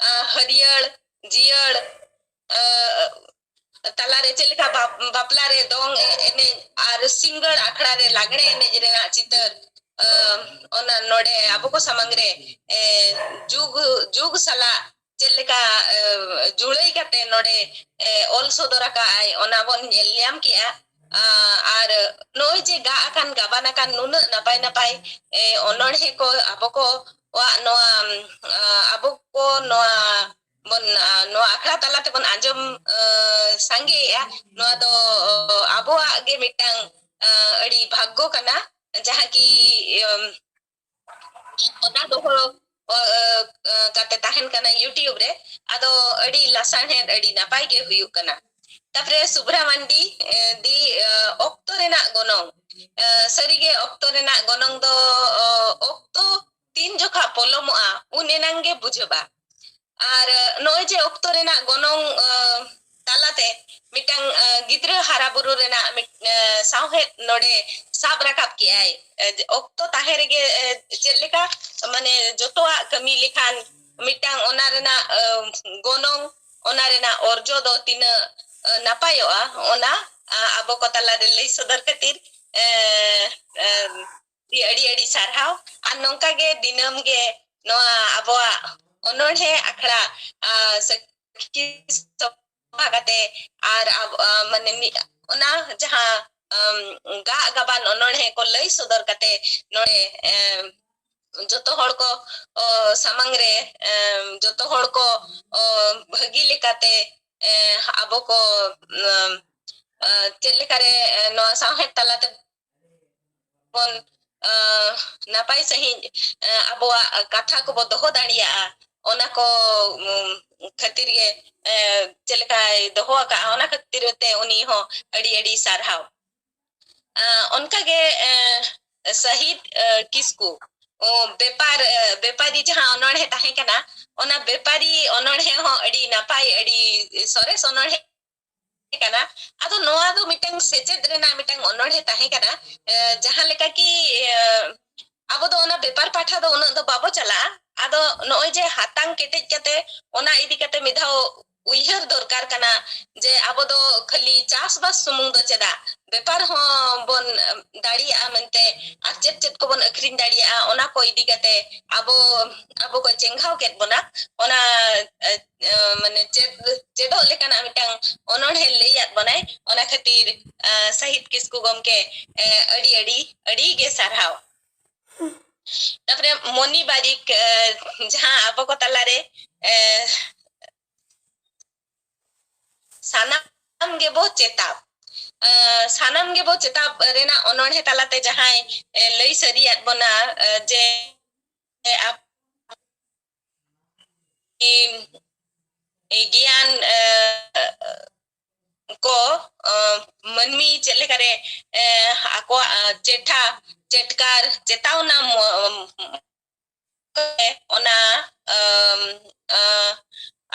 ᱟᱸ, ᱦᱟᱹᱨᱭᱟᱹᱲ ᱡᱤᱭᱟᱹᱲ, ᱟᱸ, ᱛᱟᱞᱟᱨᱮ ᱪᱮᱫ ᱞᱮᱠᱟ ᱵᱟᱯ- ᱵᱟᱯᱞᱟ ᱨᱮ ᱫᱚᱝ ᱮ- ᱮᱱᱮᱡ ᱟᱨ ᱥᱤᱸᱜᱟᱹᱲ ᱟᱠᱷᱲᱟ ᱨᱮ ᱞᱟᱜᱽᱲᱮ ᱮᱱᱮᱡ ᱨᱮᱱᱟᱜ ᱪᱤᱛᱟᱹᱨ, ᱟᱸ, ᱚᱱᱟ ᱱᱚᱰᱮ ᱟᱵᱚ ᱠᱚ ᱥᱟᱢᱟᱝ ᱨᱮ, ᱮ, ᱡᱩᱜᱽ ᱡᱩᱜᱽ ᱥᱟᱞᱟᱜ ᱪᱮᱫ ᱞᱮᱠᱟ, ᱮ, ᱡᱩᱲᱟᱹᱭ ᱠᱟᱛᱮ ᱱᱚᱰᱮ, ᱮ, ᱚᱞ ᱥᱚᱫᱚᱨ ᱟᱠᱟᱫ ᱟᱭ, ᱚᱱᱟ ᱵᱚᱱ ᱧᱮᱞ ᱧᱟᱢ ᱠᱮᱜᱼᱟ᱾ ᱟᱸ, ᱟᱨ ᱱᱚᱜᱼᱚᱭ ᱡᱮ ᱜᱟᱜ ᱟᱠᱟᱱ ᱜᱟᱵᱟᱱ ᱟᱠᱟᱱ ᱱᱩᱱᱟᱹᱜ ᱱᱟᱯᱟᱭ ᱱᱟᱯᱟᱭ, ᱮ, ᱚᱱᱚᱬᱦᱮ ᱠᱚ ᱟᱵᱚ ᱠᱚᱣᱟᱜ ᱱᱚᱣᱟ, ᱟᱸ, ᱟᱵᱚ ᱠᱚ ᱱᱚᱣᱟ ᱵᱚᱱ, ᱟᱸ, ᱱᱚᱣᱟ ᱟᱠᱷᱲᱟ ᱛᱟᱞᱟ ᱛᱮᱵᱚᱱ ᱟᱸᱡᱚᱢ, ᱟᱸ, ᱥᱟᱸᱜᱮᱭᱮᱜᱼᱟ, ᱱᱚᱣᱟ ᱫᱚ ᱟᱵᱚᱣᱟᱜ ᱜᱮ ᱢᱤᱫᱴᱟᱝ, ᱟᱸ, ᱟᱹᱰᱤ ᱵᱷᱟᱜᱽᱜᱚ ᱠᱟᱱᱟ, ᱡᱟᱦᱟᱸ ᱠᱤ, ᱟᱢ, ᱚᱱᱟ ᱫᱚᱦᱚ, ᱚ, ᱚ, ᱚ, ᱠᱟᱛᱮ ᱛᱟᱦᱮᱱ ᱠᱟᱱᱟ YouTube ᱨᱮ᱾ ᱟᱫᱚ ᱟᱹᱰᱤ ᱞᱟᱥᱟᱲᱦᱮᱫ, ᱟᱹᱰᱤ ᱱᱟᱯᱟᱭ ᱜᱮ ᱦᱩᱭᱩᱜ ᱠᱟᱱᱟ᱾ ᱛᱟᱯᱚᱨᱮ ᱥᱩᱵᱷᱨᱟ ᱢᱟᱱᱰᱤ, ᱮ, ᱫᱤ, ᱮ, ᱚᱠᱛᱚ ᱨᱮᱱᱟᱜ ᱜᱚᱱᱚᱝ, ᱮ, ᱥᱟᱹᱨᱤᱜᱮ ᱚᱠᱛᱚ ᱨᱮᱱᱟᱜ ᱜᱚᱱᱚᱝ ᱫᱚ, ᱚ, ᱚᱠᱛᱚ ᱛᱤᱱ ᱡᱚᱠᱷᱟ ᱯᱚᱞᱚᱢᱚᱜᱼᱟ, ᱩᱱ ᱮᱱᱟᱝ ᱜᱮ ᱵᱩᱡᱷᱟᱹᱜᱼᱟ᱾ ᱟᱨ, ᱮ, ᱱᱚᱜᱼᱚᱭ ᱡᱮ ᱚᱠᱛᱚ ᱨᱮᱱᱟᱜ ᱜᱚᱱᱚᱝ, ᱮ, ᱛᱟᱞᱟᱛᱮ ᱢᱤᱫᱴᱟᱝ, ᱮ, ᱜᱤᱫᱽᱨᱟᱹ ᱦᱟᱨᱟ ᱵᱩᱨᱩ ᱨᱮᱱᱟᱜ ᱢᱤᱫ, ᱮ, ᱥᱟᱶᱦᱮᱫ ᱱᱚᱰᱮ ᱥᱟᱵ ᱨᱟᱠᱟᱵ ᱠᱮᱜᱼᱟᱭ᱾ ᱮ, ᱚᱠᱛᱚ ᱛᱟᱦᱮᱸ ᱨᱮᱜᱮ, ᱮ, ᱪᱮᱫ ᱞᱮᱠᱟ, ᱢᱟᱱᱮ, ᱡᱚᱛᱚᱣᱟᱜ ᱠᱟᱹᱢᱤ ᱞᱮᱠᱷᱟᱱ ᱢᱤᱫᱴᱟᱝ ᱚᱱᱟ ᱨᱮᱱᱟᱜ, ᱮ, ᱜᱚᱱᱚᱝ, ᱚᱱᱟ ᱨᱮᱱᱟᱜ ᱚᱨᱡᱚ ᱫᱚ ᱛᱤᱱᱟᱹᱜ, ᱮ, ᱱᱟᱯᱟᱭᱚᱜᱼᱟ, ᱚᱱᱟ, ᱟ, ᱟᱵᱚ ᱠᱚ ᱛᱟᱞᱟᱨᱮ ᱞᱟᱹᱭ ᱥᱚᱫᱚᱨ ᱠᱷᱟᱹᱛᱤᱨ, ᱮ, ᱮ, ᱟᱹᱰᱤ, ᱟᱹᱰᱤ, ᱟᱹᱰᱤ ᱥᱟᱨᱦᱟᱣ᱾ ᱟᱨ ᱱᱚᱝᱠᱟ ᱜᱮ ᱫᱤᱱᱟᱹᱢ ᱜᱮ ᱱᱚᱣᱟ ᱟᱵᱚᱣᱟᱜ ᱚᱱᱚᱬᱦᱮ ᱟᱠᱷᱲᱟ, ᱟ, ᱥᱟᱹᱠᱷᱤ ᱥᱚᱵᱷᱟ ᱠᱟᱛᱮ ᱟᱨ ᱟᱵ-, ᱟ, ᱢᱟᱱᱮ ᱢᱤᱫ, ᱚᱱᱟ ᱡᱟᱦᱟᱸ, ᱟᱢ, ᱜᱟᱜ ᱜᱟᱵᱟᱱ ᱚᱱᱚᱬᱦᱮ ᱠᱚ ᱞᱟᱹᱭ ᱥᱚᱫᱚᱨ ᱠᱟᱛᱮ ᱱᱚᱰᱮ, ᱮᱢ, ᱡᱚᱛᱚ ᱦᱚᱲ ᱠᱚ, ᱚ, ᱥᱟᱢᱟᱝ ᱨᱮ, ᱮᱢ, ᱡᱚᱛᱚ ᱦᱚᱲ ᱠᱚ, ᱚ, ᱵᱷᱟᱹᱜᱤ ᱞᱮᱠᱟᱛᱮ, ᱮ, ᱟᱵᱚ ᱠᱚ, ᱮᱢ, ᱮ, ᱪᱮᱫ ᱞᱮᱠᱟᱨᱮ, ᱮ, ᱱᱚᱣᱟ ᱥᱟᱶᱦᱮᱫ ᱛᱟᱞᱟᱛᱮ ᱵᱚᱱ, ᱮ, ᱱᱟᱯᱟᱭ ᱥᱟᱺᱦᱤᱡ, ᱮ, ᱟᱵᱚᱣᱟᱜ ᱠᱟᱛᱷᱟ ᱠᱚᱵᱚ ᱫᱚᱦᱚ ᱫᱟᱲᱮᱭᱟᱜᱼᱟ, ᱚᱱᱟ ᱠᱚ, ᱩᱢ, ᱠᱷᱟᱹᱛᱤᱨ ᱜᱮ, ᱮ, ᱪᱮᱫ ᱞᱮᱠᱟᱭ ᱫᱚᱦᱚ ᱟᱠᱟᱫᱼᱟ, ᱚᱱᱟ ᱠᱷᱟᱹᱛᱤᱨ ᱛᱮ ᱩᱱᱤ ᱦᱚᱸ ᱟᱹᱰᱤ ᱟᱹᱰᱤ ᱥᱟᱨᱦᱟᱣ᱾ ᱮ, ᱚᱱᱠᱟᱜᱮ, ᱮ, ᱥᱟᱹᱦᱤᱫ, ᱮ, ᱠᱤᱥᱠᱩ, ᱚ, ᱵᱮᱯᱟᱨ, ᱮ, ᱵᱮᱯᱟᱨᱤ ᱡᱟᱦᱟᱸ ᱚᱱᱚᱬᱦᱮ ᱛᱟᱦᱮᱸ ᱠᱟᱱᱟ, ᱚᱱᱟ ᱵᱮᱯᱟᱨᱤ ᱚᱱᱚᱬᱦᱮ ᱦᱚᱸ ᱟᱹᱰᱤ ᱱᱟᱯᱟᱭ, ᱟᱹᱰᱤ ᱥᱚᱨᱮᱥ ᱚᱱᱚᱬᱦᱮ ᱠᱟᱱᱟ᱾ ᱟᱫᱚ ᱱᱚᱣᱟ ᱫᱚ ᱢᱤᱫᱴᱟᱝ ᱥᱮᱪᱮᱫ ᱨᱮᱱᱟᱜ ᱢᱤᱫᱴᱟᱝ ᱚᱱᱚᱬᱦᱮ ᱛᱟᱦᱮᱸ ᱠᱟᱱᱟ, ᱮ, ᱡᱟᱦᱟᱸ ᱞᱮᱠᱟ ᱠᱤ, ᱮ, ᱟᱵᱚ ᱫᱚ ᱚᱱᱟ ᱵᱮᱯᱟᱨ ᱯᱟᱦᱴᱟ ᱫᱚ ᱩᱱᱟᱹᱜ ᱫᱚ ᱵᱟᱵᱚ ᱪᱟᱞᱟᱜᱼᱟ᱾ ᱟᱫᱚ ᱱᱚᱜᱼᱚᱭ ᱡᱮ ᱦᱟᱛᱟᱝ ᱠᱮᱴᱮᱡ ᱠᱟᱛᱮ ᱚᱱᱟ ᱤᱫᱤ ᱠᱟᱛᱮ ᱢᱤᱫ ᱫᱷᱟᱣ ᱩᱭᱦᱟᱹᱨ ᱫᱚᱨᱠᱟᱨ ᱠᱟᱱᱟ ᱡᱮ ᱟᱵᱚ ᱫᱚ ᱠᱷᱟᱹᱞᱤ ᱪᱟᱥᱵᱟᱥ ᱥᱩᱢᱩᱝ ᱫᱚ ᱪᱮᱫᱟᱜ, ᱵᱮᱯᱟᱨ ᱦᱚᱸ ᱵᱚᱱ ᱫᱟᱲᱮᱭᱟᱜᱼᱟ ᱢᱮᱱᱛᱮ, ᱟᱨ ᱪᱮᱫ ᱪᱮᱫ ᱠᱚᱵᱚᱱ ᱟᱹᱠᱷᱨᱤᱧ ᱫᱟᱲᱮᱭᱟᱜᱼᱟ, ᱚᱱᱟ ᱠᱚ ᱤᱫᱤ ᱠᱟᱛᱮ ᱟᱵᱚ, ᱟᱵᱚ ᱠᱚ ᱪᱮᱸᱜᱷᱟᱣ ᱠᱮᱫ ᱵᱚᱱᱟ᱾ ᱚᱱᱟ, ᱮ, ᱮ, ᱢᱟᱱᱮ ᱪᱮᱫ, ᱪᱮᱫᱚᱜ ᱞᱮᱠᱟᱱᱟᱜ ᱢᱤᱫᱴᱟᱝ ᱚᱱᱚᱬᱦᱮ ᱞᱟᱹᱭᱟᱫ ᱵᱚᱱᱟᱭ᱾ ᱚᱱᱟ ᱠᱷᱟᱹᱛᱤᱨ, ᱮ, ᱥᱟᱹᱦᱤᱫ ᱠᱤᱥᱠᱩ ᱜᱚᱢᱠᱮ, ᱮ, ᱟᱹᱰᱤ, ᱟᱹᱰᱤ, ᱟᱹᱰᱤ ᱜᱮ ᱥᱟᱨᱦᱟᱣ᱾ ᱛᱟᱯᱚᱨᱮ ᱢᱚᱱᱤ ᱵᱟᱨᱤᱠ, ᱮ, ᱡᱟᱦᱟᱸ ᱟᱵᱚ ᱠᱚ ᱛᱟᱞᱟᱨᱮ, ᱮ, ᱥᱟᱱᱟᱢ ᱜᱮᱵᱚ ᱪᱮᱛᱟᱵ, ᱮ, ᱥᱟᱱᱟᱢ ᱜᱮᱵᱚ ᱪᱮᱛᱟᱵ ᱨᱮᱱᱟᱜ ᱚᱱᱚᱬᱦᱮ ᱛᱟᱞᱟᱛᱮ ᱡᱟᱦᱟᱸᱭ, ᱮ, ᱞᱟᱹᱭ ᱥᱟᱹᱨᱤᱭᱟᱫ ᱵᱚᱱᱟ, ᱮ, ᱡᱮ ᱟᱯ-, ᱮ, ᱜᱮᱭᱟᱱ, ᱮ, ᱠᱚ, ᱮ, ᱢᱟᱹᱱᱢᱤ ᱪᱮᱫ ᱞᱮᱠᱟᱨᱮ, ᱮ, ᱟᱠᱚᱣᱟᱜ, ᱮ, ᱪᱮᱴᱷᱟ, ᱪᱮᱴᱠᱟᱨ, ᱪᱮᱛᱟᱣᱱᱟ ᱢᱚ-, ᱚᱱᱟ, ᱟᱢ, ᱟ,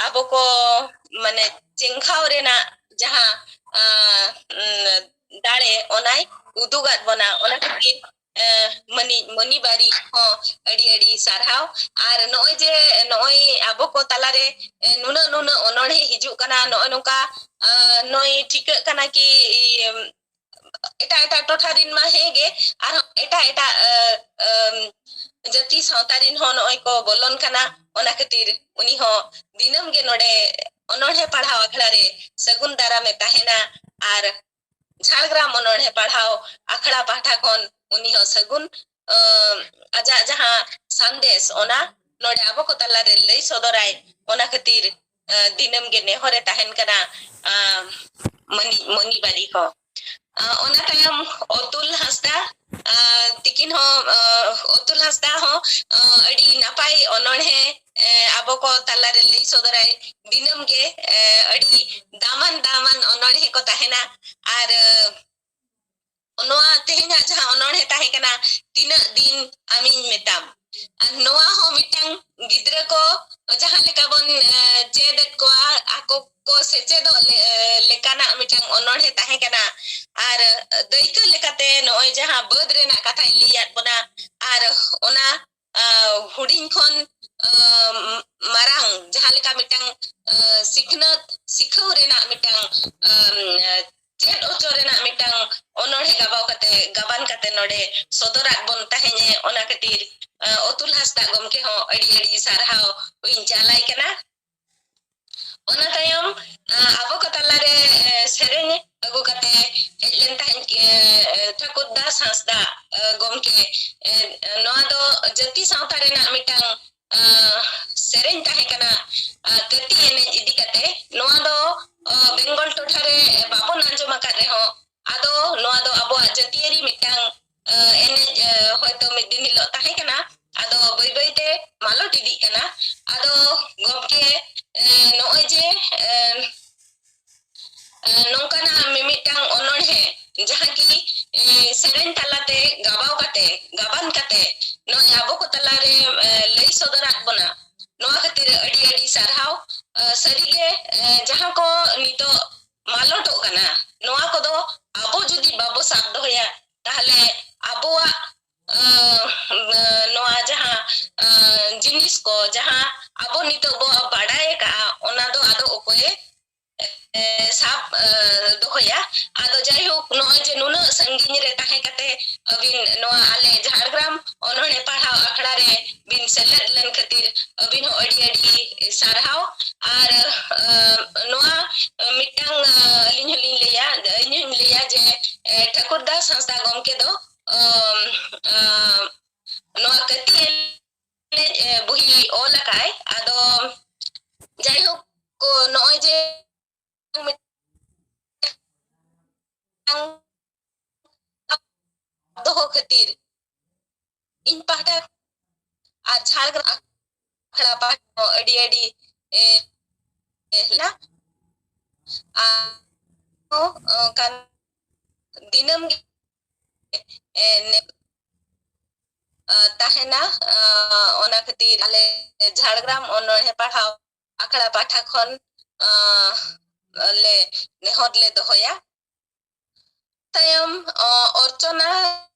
ᱟᱵᱚ ᱠᱚ ᱢᱟᱱᱮ ᱪᱮᱸᱜᱷᱟᱣ ᱨᱮᱱᱟᱜ ᱡᱟᱦᱟᱸ, ᱟ, ᱩᱢ, ᱫᱟᱲᱮ, ᱚᱱᱟᱭ ᱩᱫᱩᱜᱟᱫ ᱵᱚᱱᱟ᱾ ᱚᱱᱟ ᱠᱷᱟᱹᱛᱤᱨ, ᱟ, ᱢᱟᱹᱱᱤ, ᱢᱚᱱᱤ ᱵᱟᱨᱤᱠ ᱦᱚᱸ ᱟᱹᱰᱤ ᱟᱹᱰᱤ ᱥᱟᱨᱦᱟᱣ᱾ ᱟᱨ ᱱᱚᱜᱼᱚᱭ ᱡᱮ ᱱᱚᱜᱼᱚᱭ ᱟᱵᱚ ᱠᱚ ᱛᱟᱞᱟᱨᱮ, ᱮ, ᱱᱩᱱᱟᱹᱜ ᱱᱩᱱᱟᱹᱜ ᱚᱱᱚᱬᱦᱮ ᱦᱤᱡᱩᱜ ᱠᱟᱱᱟ, ᱱᱚᱜᱼᱚᱭ ᱱᱚᱝᱠᱟ, ᱟ, ᱱᱚᱜᱼᱚᱭ ᱴᱷᱤᱠᱟᱹᱜ ᱠᱟᱱᱟ ᱠᱤ, ᱤᱭᱟᱹ, ᱮᱴᱟᱜ ᱮᱴᱟᱜ ᱴᱚᱴᱷᱟ ᱨᱤᱱ ᱢᱟ ᱦᱮᱸ ᱜᱮ, ᱟᱨᱦᱚᱸ ᱮᱴᱟᱜ ᱮᱴᱟᱜ, ᱟ, ᱟᱢ, ᱡᱟᱹᱛᱤ ᱥᱟᱶᱛᱟ ᱨᱤᱱ ᱦᱚᱸ ᱱᱚᱜᱼᱚᱭ ᱠᱚ ᱵᱚᱞᱚᱱ ᱠᱟᱱᱟ᱾ ᱚᱱᱟ ᱠᱷᱟᱹᱛᱤᱨ ᱩᱱᱤ ᱦᱚᱸ ᱫᱤᱱᱟᱹᱢ ᱜᱮ ᱱᱚᱰᱮ ᱚᱱᱚᱬᱦᱮ ᱯᱟᱲᱦᱟᱣ ᱟᱠᱷᱲᱟ ᱨᱮ ᱥᱟᱹᱜᱩᱱ ᱫᱟᱨᱟᱢᱮ ᱛᱟᱦᱮᱱᱟ᱾ ᱟᱨ ᱡᱷᱟᱲᱜᱨᱟᱢ ᱚᱱᱚᱬᱦᱮ ᱯᱟᱲᱦᱟᱣ ᱟᱠᱷᱲᱟ ᱯᱟᱦᱴᱟ ᱠᱷᱚᱱ ᱩᱱᱤ ᱦᱚᱸ ᱥᱟᱹᱜᱩᱱ, ᱟᱡᱟᱜ ᱡᱟᱦᱟᱸ ᱥᱟᱸᱫᱮᱥ, ᱚᱱᱟ ᱱᱚᱰᱮ ᱟᱵᱚ ᱠᱚ ᱛᱟᱞᱟᱨᱮ ᱞᱟᱹᱭ ᱥᱚᱫᱚᱨᱟᱭ᱾ ᱚᱱᱟ ᱠᱷᱟᱹᱛᱤᱨ ᱫᱤᱱᱟᱹᱢ ᱜᱮ ᱱᱮᱦᱚᱨᱮ ᱛᱟᱦᱮᱱ ᱠᱟᱱᱟ ᱢᱚᱱᱤ ᱵᱟᱨᱤ ᱦᱚᱸ᱾ ᱚᱱᱟ ᱛᱟᱭᱚᱢ ᱚᱛᱩᱞ ᱦᱟᱸᱥᱫᱟ, ᱛᱤᱠᱤᱱ ᱦᱚᱸ, ᱚᱛᱩᱞ ᱦᱟᱸᱥᱫᱟ ᱦᱚᱸ ᱟᱹᱰᱤ ᱱᱟᱯᱟᱭ ᱚᱱᱚᱬᱦᱮ ᱟᱵᱚ ᱠᱚ ᱛᱟᱞᱟᱨᱮ ᱞᱟᱹᱭ ᱥᱚᱫᱚᱨᱟᱭ᱾ ᱫᱤᱱᱟᱹᱢ ᱜᱮ ᱟᱹᱰᱤ ᱫᱟᱢᱟᱱ ᱫᱟᱢᱟᱱ ᱚᱱᱚᱬᱦᱮ ᱠᱚ ᱛᱟᱦᱮᱱᱟ᱾ ᱟᱨ ᱱᱚᱣᱟ ᱛᱮᱦᱮᱧᱟᱜ ᱡᱟᱦᱟᱸ ᱚᱱᱚᱬᱦᱮ ᱛᱟᱦᱮᱸ ᱠᱟᱱᱟ, ᱛᱤᱱᱟᱹᱜ ᱫᱤᱱ ᱟᱢᱤᱧ ᱢᱮᱛᱟᱢ᱾ ᱟᱨ ᱱᱚᱣᱟ ᱦᱚᱸ ᱢᱤᱫᱴᱟᱝ ᱜᱤᱫᱽᱨᱟᱹ ᱠᱚ ᱡᱟᱦᱟᱸ ᱞᱮᱠᱟ ᱵᱚᱱ ᱪᱮᱫ ᱮᱫ ᱠᱚᱣᱟ, ᱟᱠᱚ ᱠᱚ ᱥᱮᱪᱮᱫᱚᱜ ᱞᱮᱠᱟᱱᱟᱜ ᱢᱤᱫᱴᱟᱝ ᱚᱱᱚᱬᱦᱮ ᱛᱟᱦᱮᱸ ᱠᱟᱱᱟ᱾ ᱟᱨ ᱫᱟᱹᱭᱠᱟᱹ ᱞᱮᱠᱟᱛᱮ ᱱᱚᱜᱼᱚᱭ ᱡᱟᱦᱟᱸ ᱵᱟᱹᱫᱽ ᱨᱮᱱᱟᱜ ᱠᱟᱛᱷᱟᱭ ᱞᱟᱹᱭᱟᱫ ᱵᱚᱱᱟ, ᱟᱨ ᱚᱱᱟ ᱦᱩᱰᱤᱧ ᱠᱷᱚᱱ ᱢᱟᱨᱟᱝ ᱡᱟᱦᱟᱸ ᱞᱮᱠᱟ ᱢᱤᱫᱴᱟᱝ ᱥᱤᱠᱷᱱᱟᱹᱛ ᱥᱤᱠᱷᱟᱹᱣ ᱨᱮᱱᱟᱜ ᱢᱤᱫᱴᱟᱝ ᱪᱮᱫ ᱦᱚᱪᱚ ᱨᱮᱱᱟᱜ ᱢᱤᱫᱴᱟᱝ ᱚᱱᱚᱬᱦᱮ ᱜᱟᱵᱟᱣ ᱠᱟᱛᱮ, ᱜᱟᱵᱟᱱ ᱠᱟᱛᱮ ᱱᱚᱰᱮ ᱥᱚᱫᱚᱨᱟᱫ ᱵᱚᱱ ᱛᱟᱦᱮᱸᱧᱮ, ᱚᱱᱟ ᱠᱷᱟᱹᱛᱤᱨ ᱚᱛᱩᱞ ᱦᱟᱸᱥᱫᱟ ᱜᱚᱢᱠᱮ ᱦᱚᱸ ᱟᱹᱰᱤ ᱟᱹᱰᱤ ᱥᱟᱨᱦᱟᱣ ᱤᱧ ᱪᱟᱞᱟᱭ ᱠᱟᱱᱟ᱾ ᱚᱱᱟ ᱛᱟᱭᱚᱢ ᱟᱵᱚ ᱠᱚ ᱛᱟᱞᱟᱨᱮ ᱥᱮᱨᱮᱧ ᱟᱹᱜᱩ ᱠᱟᱛᱮ ᱦᱮᱡ ᱞᱮᱱ ᱛᱟᱦᱮᱸᱫ ᱴᱷᱟᱹᱠᱩᱨ ᱫᱟᱥ ᱦᱟᱸᱥᱫᱟ ᱜᱚᱢᱠᱮ᱾ ᱱᱚᱣᱟ ᱫᱚ ᱡᱟᱹᱛᱤ ᱥᱟᱶᱛᱟ ᱨᱮᱱᱟᱜ ᱢᱤᱫᱴᱟᱝ ᱥᱮᱨᱮᱧ ᱛᱟᱦᱮᱸ ᱠᱟᱱᱟ, ᱠᱟᱹᱴᱤ ᱮᱱᱮᱡ ᱤᱫᱤ ᱠᱟᱛᱮ᱾ ᱱᱚᱣᱟ ᱫᱚ ᱵᱮᱝᱜᱚᱞ ᱴᱚᱴᱷᱟ ᱨᱮ ᱵᱟᱵᱚᱱ ᱟᱸᱡᱚᱢ ᱟᱠᱟᱫ ᱨᱮᱦᱚᱸ, ᱟᱫᱚ ᱱᱚᱣᱟ ᱫᱚ ᱟᱵᱚᱣᱟᱜ ᱡᱟᱹᱛᱤᱭᱟᱹᱨᱤ ᱢᱤᱫᱴᱟᱝ ᱮᱱᱮᱡ ᱦᱚᱭᱛᱳ ᱢᱤᱫ ᱫᱤᱱ ᱦᱤᱞᱳᱜ ᱛᱟᱦᱮᱸ ᱠᱟᱱᱟ, ᱟᱫᱚ ᱵᱟᱹᱭ ᱵᱟᱹᱭᱛᱮ ᱢᱟᱞᱚᱴ ᱤᱫᱤᱜ ᱠᱟᱱᱟ᱾ ᱟᱫᱚ ᱜᱚᱢᱠᱮ, ᱱᱚᱜᱼᱚᱭ ᱡᱮ ᱱᱚᱝᱠᱟᱱᱟᱜ ᱢᱤᱢᱤᱫᱴᱟᱝ ᱚᱱᱚᱬᱦᱮ, ᱡᱟᱦᱟᱸ ᱠᱤ ᱥᱮᱨᱮᱧ ᱛᱟᱞᱟᱛᱮ ᱜᱟᱵᱟᱣ ᱠᱟᱛᱮ, ᱜᱟᱵᱟᱱ ᱠᱟᱛᱮ ᱱᱚᱜᱼᱚᱭ ᱟᱵᱚ ᱠᱚ ᱛᱟᱞᱟᱨᱮ ᱞᱟᱹᱭ ᱥᱚᱫᱚᱨᱟᱫ ᱵᱚᱱᱟ, ᱱᱚᱣᱟ ᱠᱷᱟᱹᱛᱤᱨ ᱟᱹᱰᱤ ᱟᱹᱰᱤ ᱥᱟᱨᱦᱟᱣ᱾ ᱥᱟᱹᱨᱤᱜᱮ, ᱡᱟᱦᱟᱸ ᱠᱚ ᱱᱤᱛᱚᱜ ᱢᱟᱞᱚᱴᱚᱜ ᱠᱟᱱᱟ, ᱱᱚᱣᱟ ᱠᱚᱫᱚ ᱟᱵᱚ ᱡᱩᱫᱤ ᱵᱟᱵᱚ ᱥᱟᱵ ᱫᱚᱦᱚᱭᱟ, ᱛᱟᱦᱚᱞᱮ ᱟᱵᱚᱣᱟᱜ ᱱᱚᱣᱟ ᱡᱟᱦᱟᱸ ᱡᱤᱱᱤᱥ ᱠᱚ, ᱡᱟᱦᱟᱸ ᱟᱵᱚ ᱱᱤᱛᱚᱜ ᱵᱚ ᱵᱟᱰᱟᱭ ᱟᱠᱟᱫᱼᱟ, ᱚᱱᱟ ᱫᱚ ᱟᱫᱚ ᱚᱠᱚᱭᱮ ᱥᱟᱵ ᱫᱚᱦᱚᱭᱟ᱾ ᱟᱫᱚ ᱡᱟᱭᱦᱳᱠ, ᱱᱚᱜᱼᱚᱭ ᱡᱮ ᱱᱩᱱᱟᱹᱜ ᱥᱟᱺᱜᱤᱧ ᱨᱮ ᱛᱟᱦᱮᱸ ᱠᱟᱛᱮ ᱟᱹᱵᱤᱱ ᱱᱚᱣᱟ ᱟᱞᱮ ᱡᱷᱟᱲᱜᱨᱟᱢ ᱚᱱᱚᱬᱦᱮ ᱯᱟᱲᱦᱟᱣ ᱟᱠᱷᱲᱟ ᱨᱮ ᱵᱤᱱ ᱥᱮᱞᱮᱫ ᱞᱮᱱ ᱠᱷᱟᱹᱛᱤᱨ ᱟᱹᱵᱤᱱ ᱦᱚᱸ ᱟᱹᱰᱤ ᱟᱹᱰᱤ ᱥᱟᱨᱦᱟᱣ᱾ ᱟᱨ ᱱᱚᱣᱟ ᱢᱤᱫᱴᱟᱝ ᱟᱹᱞᱤᱧ ᱦᱚᱸᱞᱤᱧ ᱞᱟᱹᱭᱟ, ᱤᱧ ᱦᱚᱸᱧ ᱞᱟᱹᱭᱟ ᱡᱮ ᱴᱷᱟᱹᱠᱩᱨ ᱫᱟᱥ ᱦᱟᱸᱥᱫᱟ ᱜᱚᱢᱠᱮ ᱫᱚ ᱟᱢ, ᱟᱢ, ᱱᱚᱣᱟ ᱠᱟᱹᱴᱤᱡ ᱮᱱᱮᱡ, ᱮ, ᱵᱩᱦᱤ ᱚᱞ ᱟᱠᱟᱫᱟᱭ᱾ ᱟᱫᱚ ᱡᱟᱭᱦᱳᱠ, ᱠᱚ, ᱱᱚᱜᱼᱚᱭ ᱡᱮ ᱢᱤᱫᱴᱟᱝ ᱫᱚᱦᱚ ᱠᱷᱟᱹᱛᱤᱨ ᱤᱧ ᱯᱟᱦᱴᱟ ᱟᱨ ᱡᱷᱟᱲᱜᱨᱟᱢ ᱟᱠᱷᱲᱟ ᱯᱟᱦᱴᱟ ᱦᱚᱸ ᱟᱹᱰᱤ ᱟᱹᱰᱤ, ᱮ, ᱮ, ᱞᱟ-, ᱟᱨ ᱦᱚᱸ, ᱚᱱᱠᱟᱱ ᱫᱤᱱᱟᱹᱢ ᱜᱮ, ᱮ, ᱱᱮ-, ᱟ, ᱛᱟᱦᱮᱱᱟ᱾ ᱟ, ᱚᱱᱟ ᱠᱷᱟᱹᱛᱤᱨ ᱟᱞᱮ ᱡᱷᱟᱲᱜᱨᱟᱢ ᱚᱱᱚᱬᱦᱮ ᱯᱟᱲᱦᱟᱣ ᱟᱠᱷᱲᱟ ᱯᱟᱦᱴᱟ ᱠᱷᱚᱱ, ᱟ, ᱞᱮ ᱱᱮᱦᱚᱨ ᱞᱮ ᱫᱚᱦᱚᱭᱟ᱾ ᱛᱟᱭᱚᱢ, ᱚ, ᱚᱨᱪᱚᱱᱟ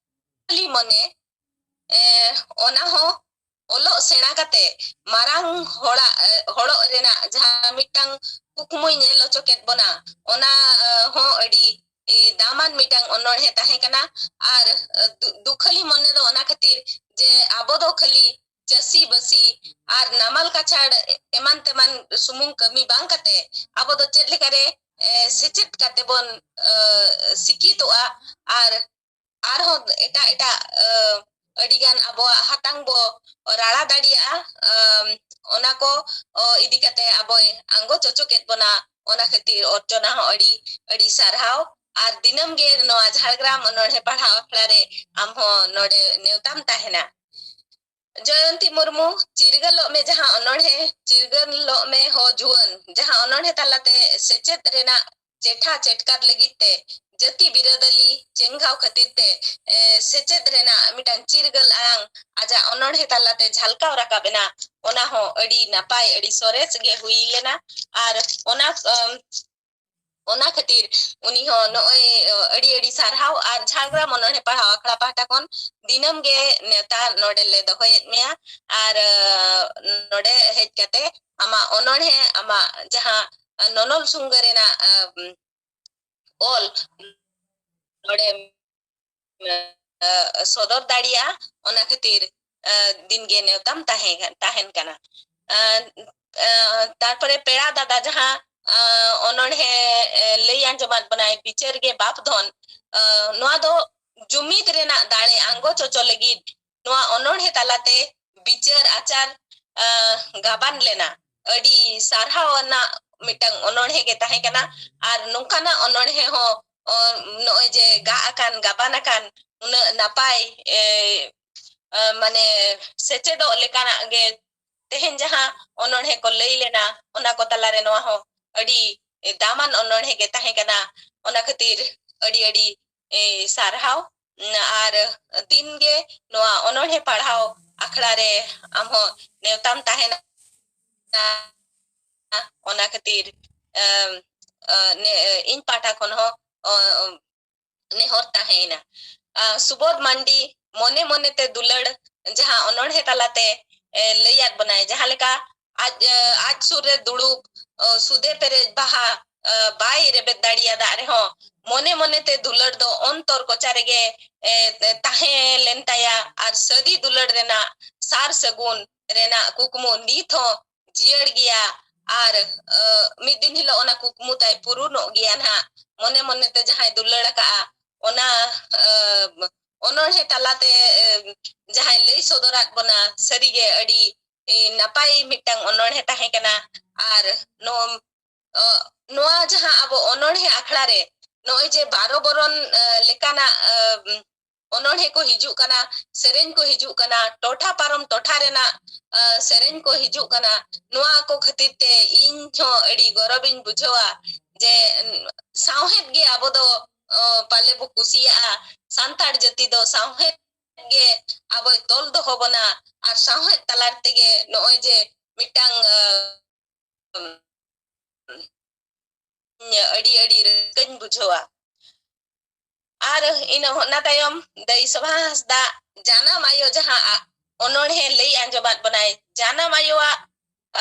ᱠᱷᱟᱹᱞᱤ ᱢᱚᱱᱮ, ᱮ, ᱚᱱᱟ ᱦᱚᱸ ᱚᱞᱚᱜ ᱥᱮᱬᱟ ᱠᱟᱛᱮ ᱢᱟᱨᱟᱝ ᱦᱚᱲᱟᱜ, ᱮ, ᱦᱚᱲᱚᱜ ᱨᱮᱱᱟᱜ ᱡᱟᱦᱟᱸ ᱢᱤᱫᱴᱟᱝ ᱠᱩᱠᱢᱩᱭ ᱧᱮᱞ ᱦᱚᱪᱚ ᱠᱮᱫ ᱵᱚᱱᱟ, ᱚᱱᱟ, ᱮ, ᱦᱚᱸ ᱟᱹᱰᱤ, ᱮ, ᱫᱟᱢᱟᱱ ᱢᱤᱫᱴᱟᱝ ᱚᱱᱚᱬᱦᱮ ᱛᱟᱦᱮᱸ ᱠᱟᱱᱟ᱾ ᱟᱨ, ᱮ, ᱫᱩ-, ᱫᱩᱠᱷᱟᱹᱞᱤ ᱢᱚᱱᱮ ᱫᱚ ᱚᱱᱟ ᱠᱷᱟᱹᱛᱤᱨ ᱡᱮ ᱟᱵᱚ ᱫᱚ ᱠᱷᱟᱹᱞᱤ ᱪᱟᱹᱥᱤ ᱵᱟᱹᱥᱤ ᱟᱨ ᱱᱟᱢᱟᱞ ᱠᱟᱪᱷᱟᱲ ᱮᱢᱟᱱ ᱛᱮᱢᱟᱱ ᱥᱩᱢᱩᱝ ᱠᱟᱹᱢᱤ ᱵᱟᱝ ᱠᱟᱛᱮ, ᱟᱵᱚ ᱫᱚ ᱪᱮᱫ ᱞᱮᱠᱟᱨᱮ, ᱮ, ᱥᱮᱪᱮᱫ ᱠᱟᱛᱮ ᱵᱚᱱ, ᱮ, ᱥᱤᱠᱠᱷᱤᱛᱚᱜᱼᱟ ᱟᱨ ᱟᱨᱦᱚᱸ ᱮᱴᱟᱜ ᱮᱴᱟᱜ, ᱮ, ᱟᱹᱰᱤᱜᱟᱱ ᱟᱵᱚᱣᱟᱜ ᱦᱟᱛᱟᱝ ᱵᱚ ᱨᱟᱲᱟ ᱫᱟᱲᱮᱭᱟᱜᱼᱟ᱾ ᱮᱢ, ᱚᱱᱟ ᱠᱚ, ᱚ, ᱤᱫᱤ ᱠᱟᱛᱮ ᱟᱵᱚᱭ ᱟᱸᱜᱚᱪ ᱦᱚᱪᱚ ᱠᱮᱫ ᱵᱚᱱᱟ᱾ ᱚᱱᱟ ᱠᱷᱟᱹᱛᱤᱨ ᱚᱨᱪᱚᱱᱟ ᱦᱚᱸ ᱟᱹᱰᱤ, ᱟᱹᱰᱤ ᱥᱟᱨᱦᱟᱣ᱾ ᱟᱨ ᱫᱤᱱᱟᱹᱢ ᱜᱮ ᱱᱚᱣᱟ ᱡᱷᱟᱲᱜᱨᱟᱢ ᱚᱱᱚᱬᱦᱮ ᱯᱟᱲᱦᱟᱣ ᱟᱠᱷᱲᱟ ᱨᱮ ᱟᱢ ᱦᱚᱸ ᱱᱚᱰᱮ ᱱᱮᱣᱛᱟᱢ ᱛᱟᱦᱮᱱᱟ᱾ ᱡᱚᱭᱚᱱᱛᱤ ᱢᱩᱨᱢᱩ, ᱪᱤᱨᱜᱟᱹᱞᱚᱜ ᱢᱮ ᱡᱟᱦᱟᱸ ᱚᱱᱚᱬᱦᱮ, ᱪᱤᱨᱜᱟᱹᱞᱚᱜ ᱢᱮ ᱦᱚ ᱡᱩᱣᱟᱹᱱ, ᱡᱟᱦᱟᱸ ᱚᱱᱚᱬᱦᱮ ᱛᱟᱞᱟᱛᱮ ᱥᱮᱪᱮᱫ ᱨᱮᱱᱟᱜ ᱪᱮᱴᱷᱟ ᱪᱮᱴᱠᱟᱨ ᱞᱟᱹᱜᱤᱫ ᱛᱮ ᱡᱟᱹᱛᱤ ᱵᱤᱨᱟᱹᱫᱟᱹᱞᱤ ᱪᱮᱸᱜᱷᱟᱣ ᱠᱷᱟᱹᱛᱤᱨ ᱛᱮ, ᱮ, ᱥᱮᱪᱮᱫ ᱨᱮᱱᱟᱜ ᱢᱤᱫᱴᱟᱝ ᱪᱤᱨᱜᱟᱹᱞ ᱟᱲᱟᱝ ᱟᱡᱟᱜ ᱚᱱᱚᱬᱦᱮ ᱛᱟᱞᱟᱛᱮ ᱡᱷᱟᱞᱠᱟᱣ ᱨᱟᱠᱟᱵ ᱮᱱᱟ, ᱚᱱᱟ ᱦᱚᱸ ᱟᱹᱰᱤ ᱱᱟᱯᱟᱭ, ᱟᱹᱰᱤ ᱥᱚᱨᱮᱥ ᱜᱮ ᱦᱩᱭ ᱞᱮᱱᱟ᱾ ᱟᱨ ᱚᱱᱟ, ᱚᱢ, ᱚᱱᱟ ᱠᱷᱟᱹᱛᱤᱨ ᱩᱱᱤ ᱦᱚᱸ ᱱᱚᱜᱼᱚᱭ, ᱚ, ᱟᱹᱰᱤ ᱟᱹᱰᱤ ᱥᱟᱨᱦᱟᱣ᱾ ᱟᱨ ᱡᱷᱟᱲᱜᱨᱟᱢ ᱚᱱᱚᱬᱦᱮ ᱯᱟᱲᱦᱟᱣ ᱟᱠᱷᱲᱟ ᱯᱟᱦᱴᱟ ᱠᱷᱚᱱ ᱫᱤᱱᱟᱹᱢ ᱜᱮ ᱱᱮᱣᱛᱟ ᱱᱚᱰᱮ ᱞᱮ ᱫᱚᱦᱚᱭᱮᱫ ᱢᱮᱭᱟ᱾ ᱟᱨ, ᱚ, ᱱᱚᱰᱮ ᱦᱮᱡ ᱠᱟᱛᱮ ᱟᱢᱟᱜ ᱚᱱᱚᱬᱦᱮ, ᱟᱢᱟᱜ ᱡᱟᱦᱟᱸ ᱱᱚᱱᱚᱞ ᱥᱩᱝᱜᱟᱹ ᱨᱮᱱᱟᱜ, ᱟᱢ, ᱚᱞ ᱱᱚᱰᱮᱢ, ᱮ, ᱥᱚᱫᱚᱨ ᱫᱟᱲᱮᱭᱟᱜᱼᱟ᱾ ᱚᱱᱟ ᱠᱷᱟᱹᱛᱤᱨ, ᱮ, ᱫᱤᱱᱜᱮ ᱱᱮᱣᱛᱟᱢ ᱛᱟᱦᱮᱸ, ᱛᱟᱦᱮᱱ ᱠᱟᱱᱟ᱾ ᱮ, ᱮ, ᱛᱟᱨᱯᱚᱨᱮ ᱯᱮᱲᱟ ᱫᱟᱫᱟ ᱡᱟᱦᱟᱸ, ᱮ, ᱚᱱᱚᱬᱦᱮ, ᱮ, ᱞᱟᱹᱭ ᱟᱸᱡᱚᱢᱟᱫ ᱵᱚᱱᱟᱭ, ᱵᱤᱪᱟᱹᱨ ᱜᱮ ᱵᱟᱯ ᱫᱷᱚᱱ, ᱮ, ᱱᱚᱣᱟ ᱫᱚ ᱡᱩᱢᱤᱫ ᱨᱮᱱᱟᱜ ᱫᱟᱲᱮ ᱟᱸᱜᱚᱪ ᱦᱚᱪᱚ ᱞᱟᱹᱜᱤᱫ ᱱᱚᱣᱟ ᱚᱱᱚᱬᱦᱮ ᱛᱟᱞᱟᱛᱮ ᱵᱤᱪᱟᱹᱨ ᱟᱪᱟᱨ, ᱟ, ᱜᱟᱵᱟᱱ ᱞᱮᱱᱟ᱾ ᱟᱹᱰᱤ ᱥᱟᱨᱦᱟᱣ ᱟᱱᱟᱜ ᱢᱤᱫᱴᱟᱝ ᱚᱱᱚᱬᱦᱮ ᱜᱮ ᱛᱟᱦᱮᱸ ᱠᱟᱱᱟ᱾ ᱟᱨ ᱱᱚᱝᱠᱟᱱᱟᱜ ᱚᱱᱚᱬᱦᱮ ᱦᱚᱸ, ᱚ, ᱱᱚᱜᱼᱚᱭ ᱡᱮ ᱜᱟᱜ ᱟᱠᱟᱱ, ᱜᱟᱵᱟᱱ ᱟᱠᱟᱱ, ᱩᱱᱟᱹᱜ ᱱᱟᱯᱟᱭ, ᱮ, ᱟ, ᱢᱟᱱᱮ ᱥᱮᱪᱮᱫᱚᱜ ᱞᱮᱠᱟᱱᱟᱜ ᱜᱮ ᱛᱮᱦᱮᱧ ᱡᱟᱦᱟᱸ ᱚᱱᱚᱬᱦᱮ ᱠᱚ ᱞᱟᱹᱭ ᱞᱮᱱᱟ, ᱚᱱᱟ ᱠᱚ ᱛᱟᱞᱟᱨᱮ ᱱᱚᱣᱟ ᱦᱚᱸ ᱟᱹᱰᱤ ᱫᱟᱢᱟᱱ ᱚᱱᱚᱬᱦᱮ ᱜᱮ ᱛᱟᱦᱮᱸ ᱠᱟᱱᱟ᱾ ᱚᱱᱟ ᱠᱷᱟᱹᱛᱤᱨ ᱟᱹᱰᱤ ᱟᱹᱰᱤ, ᱮ, ᱥᱟᱨᱦᱟᱣ᱾ ᱟᱨ ᱫᱤᱱᱜᱮ ᱱᱚᱣᱟ ᱚᱱᱚᱬᱦᱮ ᱯᱟᱲᱦᱟᱣ ᱟᱠᱷᱲᱟ ᱨᱮ ᱟᱢᱦᱚᱸ ᱱᱮᱣᱛᱟᱢ ᱛᱟᱦᱮᱱᱟ᱾ ᱚᱱᱟ ᱠᱷᱟᱹᱛᱤᱨ, ᱮᱢ, ᱮ, ᱱᱮ-, ᱤᱧ ᱯᱟᱦᱴᱟ ᱠᱷᱚᱱ ᱦᱚᱸ, ᱚ, ᱱᱮᱦᱚᱨ ᱛᱟᱦᱮᱸᱭᱮᱱᱟ᱾ ᱟ, ᱥᱩᱵᱳᱫᱷ ᱢᱟᱱᱰᱤ ᱢᱚᱱᱮ ᱢᱚᱱᱮᱛᱮ ᱫᱩᱞᱟᱹᱲ ᱡᱟᱦᱟᱸ ᱚᱱᱚᱬᱦᱮ ᱛᱟᱞᱟᱛᱮ, ᱮ, ᱞᱟᱹᱭᱟᱫ ᱵᱚᱱᱟᱭ, ᱡᱟᱦᱟᱸ ᱞᱮᱠᱟ ᱟᱡ, ᱮ, ᱟᱡ ᱥᱩᱨ ᱨᱮ ᱫᱩᱲᱩᱵ, ᱚ, ᱥᱩᱫᱮ ᱯᱮᱨᱮᱡ ᱵᱟᱦᱟ, ᱮ, ᱵᱟᱭ ᱨᱮᱵᱮᱫ ᱫᱟᱲᱮᱭᱟᱫᱟᱜ ᱨᱮᱦᱚᱸ, ᱢᱚᱱᱮ ᱢᱚᱱᱮᱛᱮ ᱫᱩᱞᱟᱹᱲ ᱫᱚ ᱚᱱᱛᱚᱨ ᱠᱚᱪᱟ ᱨᱮᱜᱮ, ᱮ, ᱛᱟᱦᱮᱸ ᱞᱮᱱ ᱛᱟᱭᱟ᱾ ᱟᱨ ᱥᱟᱹᱨᱤ ᱫᱩᱞᱟᱹᱲ ᱨᱮᱱᱟᱜ ᱥᱟᱨ ᱥᱟᱹᱜᱩᱱ ᱨᱮᱱᱟᱜ ᱠᱩᱠᱢᱩ ᱱᱤᱛ ᱦᱚᱸ ᱡᱤᱭᱟᱹᱲ ᱜᱮᱭᱟ᱾ ᱟᱨ, ᱮ, ᱢᱤᱫ ᱫᱤᱱ ᱦᱤᱞᱳᱜ ᱚᱱᱟ ᱠᱩᱠᱢᱩ ᱛᱟᱭ ᱯᱩᱨᱩᱱᱚᱜ ᱜᱮᱭᱟ ᱱᱟᱦᱟᱜ᱾ ᱢᱚᱱᱮ ᱢᱚᱱᱮᱛᱮ ᱡᱟᱦᱟᱸᱭ ᱫᱩᱞᱟᱹᱲ ᱟᱠᱟᱜᱼᱟ, ᱚᱱᱟ, ᱮ, ᱚᱱᱚᱬᱦᱮ ᱛᱟᱞᱟᱛᱮ, ᱮ, ᱡᱟᱦᱟᱸᱭ ᱞᱟᱹᱭ ᱥᱚᱫᱚᱨᱟᱫ ᱵᱚᱱᱟ, ᱥᱟᱹᱨᱤᱜᱮ ᱟᱹᱰᱤ, ᱮ, ᱱᱟᱯᱟᱭ ᱢᱤᱫᱴᱟᱝ ᱚᱱᱚᱬᱦᱮ ᱛᱟᱦᱮᱸ ᱠᱟᱱᱟ᱾ ᱟᱨ ᱱᱚᱣᱟ, ᱮ, ᱱᱚᱣᱟ ᱡᱟᱦᱟᱸ ᱟᱵᱚ ᱚᱱᱚᱬᱦᱮ ᱟᱠᱷᱲᱟ ᱨᱮ ᱱᱚᱜᱼᱚᱭ ᱡᱮ ᱵᱟᱨᱚ ᱵᱚᱨᱚᱱ, ᱮ, ᱞᱮᱠᱟᱱᱟᱜ, ᱮ, ᱚᱱᱚᱬᱦᱮ ᱠᱚ ᱦᱤᱡᱩᱜ ᱠᱟᱱᱟ, ᱥᱮᱨᱮᱧ ᱠᱚ ᱦᱤᱡᱩᱜ ᱠᱟᱱᱟ, ᱴᱚᱴᱷᱟ ᱯᱟᱨᱚᱢ ᱴᱚᱴᱷᱟ ᱨᱮᱱᱟᱜ, ᱟ, ᱥᱮᱨᱮᱧ ᱠᱚ ᱦᱤᱡᱩᱜ ᱠᱟᱱᱟ᱾ ᱱᱚᱣᱟ ᱠᱚ ᱠᱷᱟᱹᱛᱤᱨ ᱛᱮ ᱤᱧ ᱦᱚᱸ ᱟᱹᱰᱤ ᱜᱚᱨᱚᱵᱤᱧ ᱵᱩᱡᱷᱟᱹᱣᱟ ᱡᱮ, ᱩᱸ, ᱥᱟᱶᱦᱮᱫ ᱜᱮ ᱟᱵᱚ ᱫᱚ, ᱚ, ᱯᱟᱞᱮ ᱵᱚ ᱠᱩᱥᱤᱭᱟᱜᱼᱟ᱾ ᱥᱟᱱᱛᱟᱲ ᱡᱟᱹᱛᱤ ᱫᱚ ᱥᱟᱶᱦᱮᱫ ᱜᱮ ᱟᱵᱚᱭ ᱛᱚᱞ ᱫᱚᱦᱚ ᱵᱚᱱᱟ, ᱟᱨ ᱥᱟᱶᱦᱮᱫ ᱛᱟᱞᱟ ᱛᱮᱜᱮ ᱱᱚᱜᱼᱚᱭ ᱡᱮ ᱢᱤᱫᱴᱟᱝ, ᱟ, ᱟᱹᱰᱤ ᱟᱹᱰᱤ ᱨᱟᱹᱥᱠᱟᱹᱧ ᱵᱩᱡᱷᱟᱹᱣᱟ᱾ ᱟᱨ ᱤᱱᱟᱹ ᱚᱱᱟ ᱛᱟᱭᱚᱢ ᱫᱟᱹᱭ ᱥᱳᱵᱷᱟ ᱦᱟᱸᱥᱫᱟ ᱡᱟᱱᱟᱢ ᱟᱭᱳ ᱡᱟᱦᱟᱸ ᱟ-, ᱚᱱᱚᱬᱦᱮ ᱞᱟᱹᱭ ᱟᱸᱡᱚᱢᱟᱫ ᱵᱚᱱᱟᱭ, ᱡᱟᱱᱟᱢ ᱟᱭᱳᱣᱟᱜ,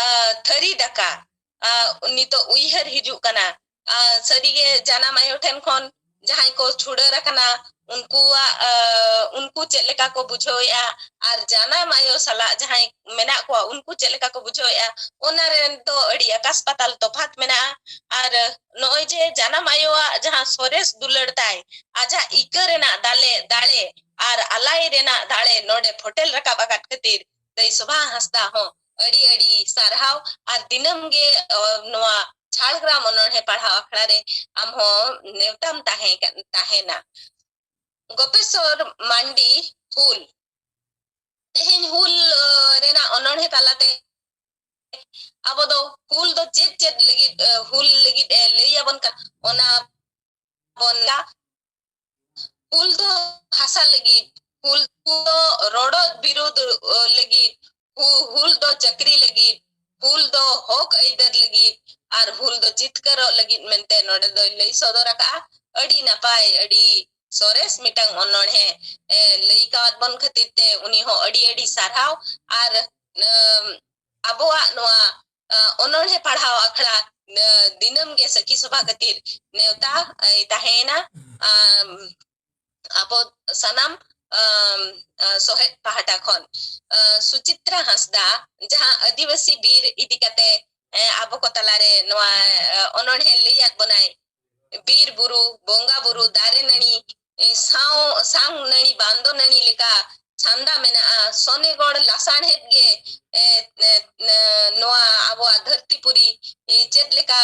ᱟ, ᱛᱷᱟᱹᱨᱤ ᱫᱟᱠᱟ, ᱟ, ᱱᱤᱛᱚᱜ ᱩᱭᱦᱟᱹᱨ ᱦᱤᱡᱩᱜ ᱠᱟᱱᱟ᱾ ᱟ, ᱥᱟᱹᱨᱤᱜᱮ ᱡᱟᱱᱟᱢ ᱟᱭᱳ ᱴᱷᱮᱱ ᱠᱷᱚᱱ ᱡᱟᱦᱟᱸᱭ ᱠᱚ ᱪᱷᱩᱰᱟᱹᱨ ᱟᱠᱟᱱᱟ, ᱩᱱᱠᱩᱣᱟᱜ ᱩᱱᱠᱩ ᱪᱮᱫ ᱞᱮᱠᱟ ᱠᱚ ᱵᱩᱡᱷᱟᱹᱣᱮᱫᱼᱟ, ᱟᱨ ᱡᱟᱱᱟᱢ ᱟᱭᱳ ᱥᱟᱞᱟᱜ ᱡᱟᱦᱟᱸᱭ ᱢᱮᱱᱟᱜ ᱠᱚᱣᱟ, ᱩᱱᱠᱩ ᱪᱮᱫ ᱞᱮᱠᱟ ᱠᱚ ᱵᱩᱡᱷᱟᱹᱣᱮᱫᱼᱟ, ᱚᱱᱟ ᱨᱮ ᱫᱚ ᱟᱹᱰᱤ ᱟᱠᱟᱥ ᱯᱟᱛᱟᱞ ᱛᱚᱯᱷᱟᱛ ᱢᱮᱱᱟᱜᱼᱟ᱾ ᱟᱨ ᱱᱚᱜᱼᱚᱭ ᱡᱮ ᱡᱟᱱᱟᱢ ᱟᱭᱳᱣᱟᱜ ᱡᱟᱦᱟᱸ ᱥᱚᱨᱮᱥ ᱫᱩᱞᱟᱹᱲ ᱛᱟᱭ, ᱟᱡᱟᱜ ᱤᱠᱟᱹ ᱨᱮᱱᱟᱜ ᱫᱟᱲᱮ, ᱫᱟᱲᱮ ᱟᱨ ᱟᱞᱟᱭ ᱨᱮᱱᱟᱜ ᱫᱟᱲᱮ ᱱᱚᱰᱮ ᱯᱷᱚᱴᱮᱞ ᱨᱟᱠᱟᱵ ᱟᱠᱟᱫ ᱠᱷᱟᱹᱛᱤᱨ ᱫᱟᱹᱭ ᱥᱳᱵᱷᱟ ᱦᱟᱸᱥᱫᱟ ᱦᱚᱸ ᱟᱹᱰᱤ ᱟᱹᱰᱤ ᱥᱟᱨᱦᱟᱣ᱾ ᱟᱨ ᱫᱤᱱᱟᱹᱢ ᱜᱮ ᱱᱚᱣᱟ ᱡᱷᱟᱲᱜᱨᱟᱢ ᱚᱱᱚᱬᱦᱮ ᱯᱟᱲᱦᱟᱣ ᱟᱠᱷᱲᱟ ᱨᱮ ᱟᱢ ᱦᱚᱸ ᱱᱮᱣᱛᱟᱢ ᱛᱟᱦᱮᱸ ᱛᱟᱦᱮᱱᱟ᱾ ᱜᱚᱯᱮᱥᱚᱨ ᱢᱟᱱᱰᱤ, ᱦᱩᱞ᱾ ᱛᱮᱦᱮᱧ ᱦᱩᱞ ᱨᱮᱱᱟᱜ ᱚᱱᱚᱬᱦᱮ ᱛᱟᱞᱟᱛᱮ ᱟᱵᱚ ᱫᱚ ᱦᱩᱞ ᱫᱚ ᱪᱮᱫ ᱪᱮᱫ ᱞᱟᱹᱜᱤᱫ ᱦᱩᱞ ᱞᱟᱹᱜᱤᱫ ᱮ ᱞᱟᱹᱭ ᱟᱵᱚᱱ ᱠᱟᱱᱟ, ᱚᱱᱟ ᱵᱚᱱ ᱞᱟ ᱦᱩᱞ ᱫᱚ ᱦᱟᱥᱟ ᱞᱟᱹᱜᱤᱫ, ᱦᱩᱞ ᱫᱚ ᱨᱚᱰᱚᱡ ᱵᱤᱨᱩᱫᱷ ᱞᱟᱹᱜᱤᱫ, ᱦᱩᱞ ᱫᱚ ᱪᱟᱹᱠᱨᱤ ᱞᱟᱹᱜᱤᱫ, ᱦᱩᱞ ᱫᱚ ᱦᱚᱠ ᱟᱹᱭᱫᱟᱹᱨ ᱞᱟᱹᱜᱤᱫ ᱟᱨ ᱦᱩᱞ ᱫᱚ ᱡᱤᱛᱠᱟᱹᱨᱚᱜ ᱞᱟᱹᱜᱤᱫ ᱢᱮᱱᱛᱮ ᱱᱚᱰᱮ ᱫᱚᱭ ᱞᱟᱹᱭ ᱥᱚᱫᱚᱨ ᱟᱠᱟᱫᱼᱟ᱾ ᱟᱹᱰᱤ ᱱᱟᱯᱟᱭ, ᱟᱹᱰᱤ ᱥᱚᱨᱮᱥ ᱢᱤᱫᱴᱟᱝ ᱚᱱᱚᱬᱦᱮ ᱞᱟᱹᱭ ᱠᱟᱣᱟᱫ ᱵᱚᱱ ᱠᱷᱟᱹᱛᱤᱨ ᱛᱮ ᱩᱱᱤ ᱦᱚᱸ ᱟᱹᱰᱤ ᱟᱹᱰᱤ ᱥᱟᱨᱦᱟᱣ᱾ ᱟᱨ ᱟᱵᱚᱣᱟᱜ ᱱᱚᱣᱟ ᱚᱱᱚᱬᱦᱮ ᱯᱟᱲᱦᱟᱣ ᱟᱠᱷᱲᱟ ᱫᱤᱱᱟᱹᱢ ᱜᱮ ᱥᱟᱹᱠᱷᱤ ᱥᱚᱵᱷᱟ ᱠᱷᱟᱹᱛᱤᱨ ᱱᱮᱣᱛᱟ ᱛᱟᱦᱮᱸᱭᱮᱱᱟ᱾ ᱟᱵᱚ ᱥᱟᱱᱟᱢ ᱥᱚᱦᱮᱫ ᱯᱟᱦᱴᱟ ᱠᱷᱚᱱ᱾ ᱥᱩᱪᱤᱛᱨᱟ ᱦᱟᱸᱥᱫᱟ ᱡᱟᱦᱟᱸ ᱟᱹᱫᱤᱵᱟᱹᱥᱤ ᱵᱤᱨ ᱤᱫᱤ ᱠᱟᱛᱮ ᱟᱵᱚ ᱠᱚ ᱛᱟᱞᱟᱨᱮ ᱱᱚᱣᱟ ᱚᱱᱚᱬᱦᱮ ᱞᱟᱹᱭᱟᱫ ᱵᱚᱱᱟᱭ, ᱵᱤᱨ ᱵᱩᱨᱩ, ᱵᱚᱸᱜᱟ ᱵᱩᱨᱩ, ᱫᱟᱨᱮ ᱱᱟᱹᱲᱤ ᱥᱟᱶ ᱥᱟᱝ ᱱᱟᱹᱲᱤ ᱵᱟᱸᱫᱚ ᱱᱟᱹᱲᱤ ᱞᱮᱠᱟ ᱪᱷᱟᱢᱰᱟ ᱢᱮᱱᱟᱜᱼᱟ᱾ ᱥᱚᱱᱮᱜᱚᱲ ᱞᱟᱥᱟᱬᱦᱮᱫ ᱜᱮ ᱱᱚᱣᱟ ᱟᱵᱚᱣᱟᱜ ᱫᱷᱟᱹᱨᱛᱤ ᱯᱩᱨᱤ ᱪᱮᱫ ᱞᱮᱠᱟ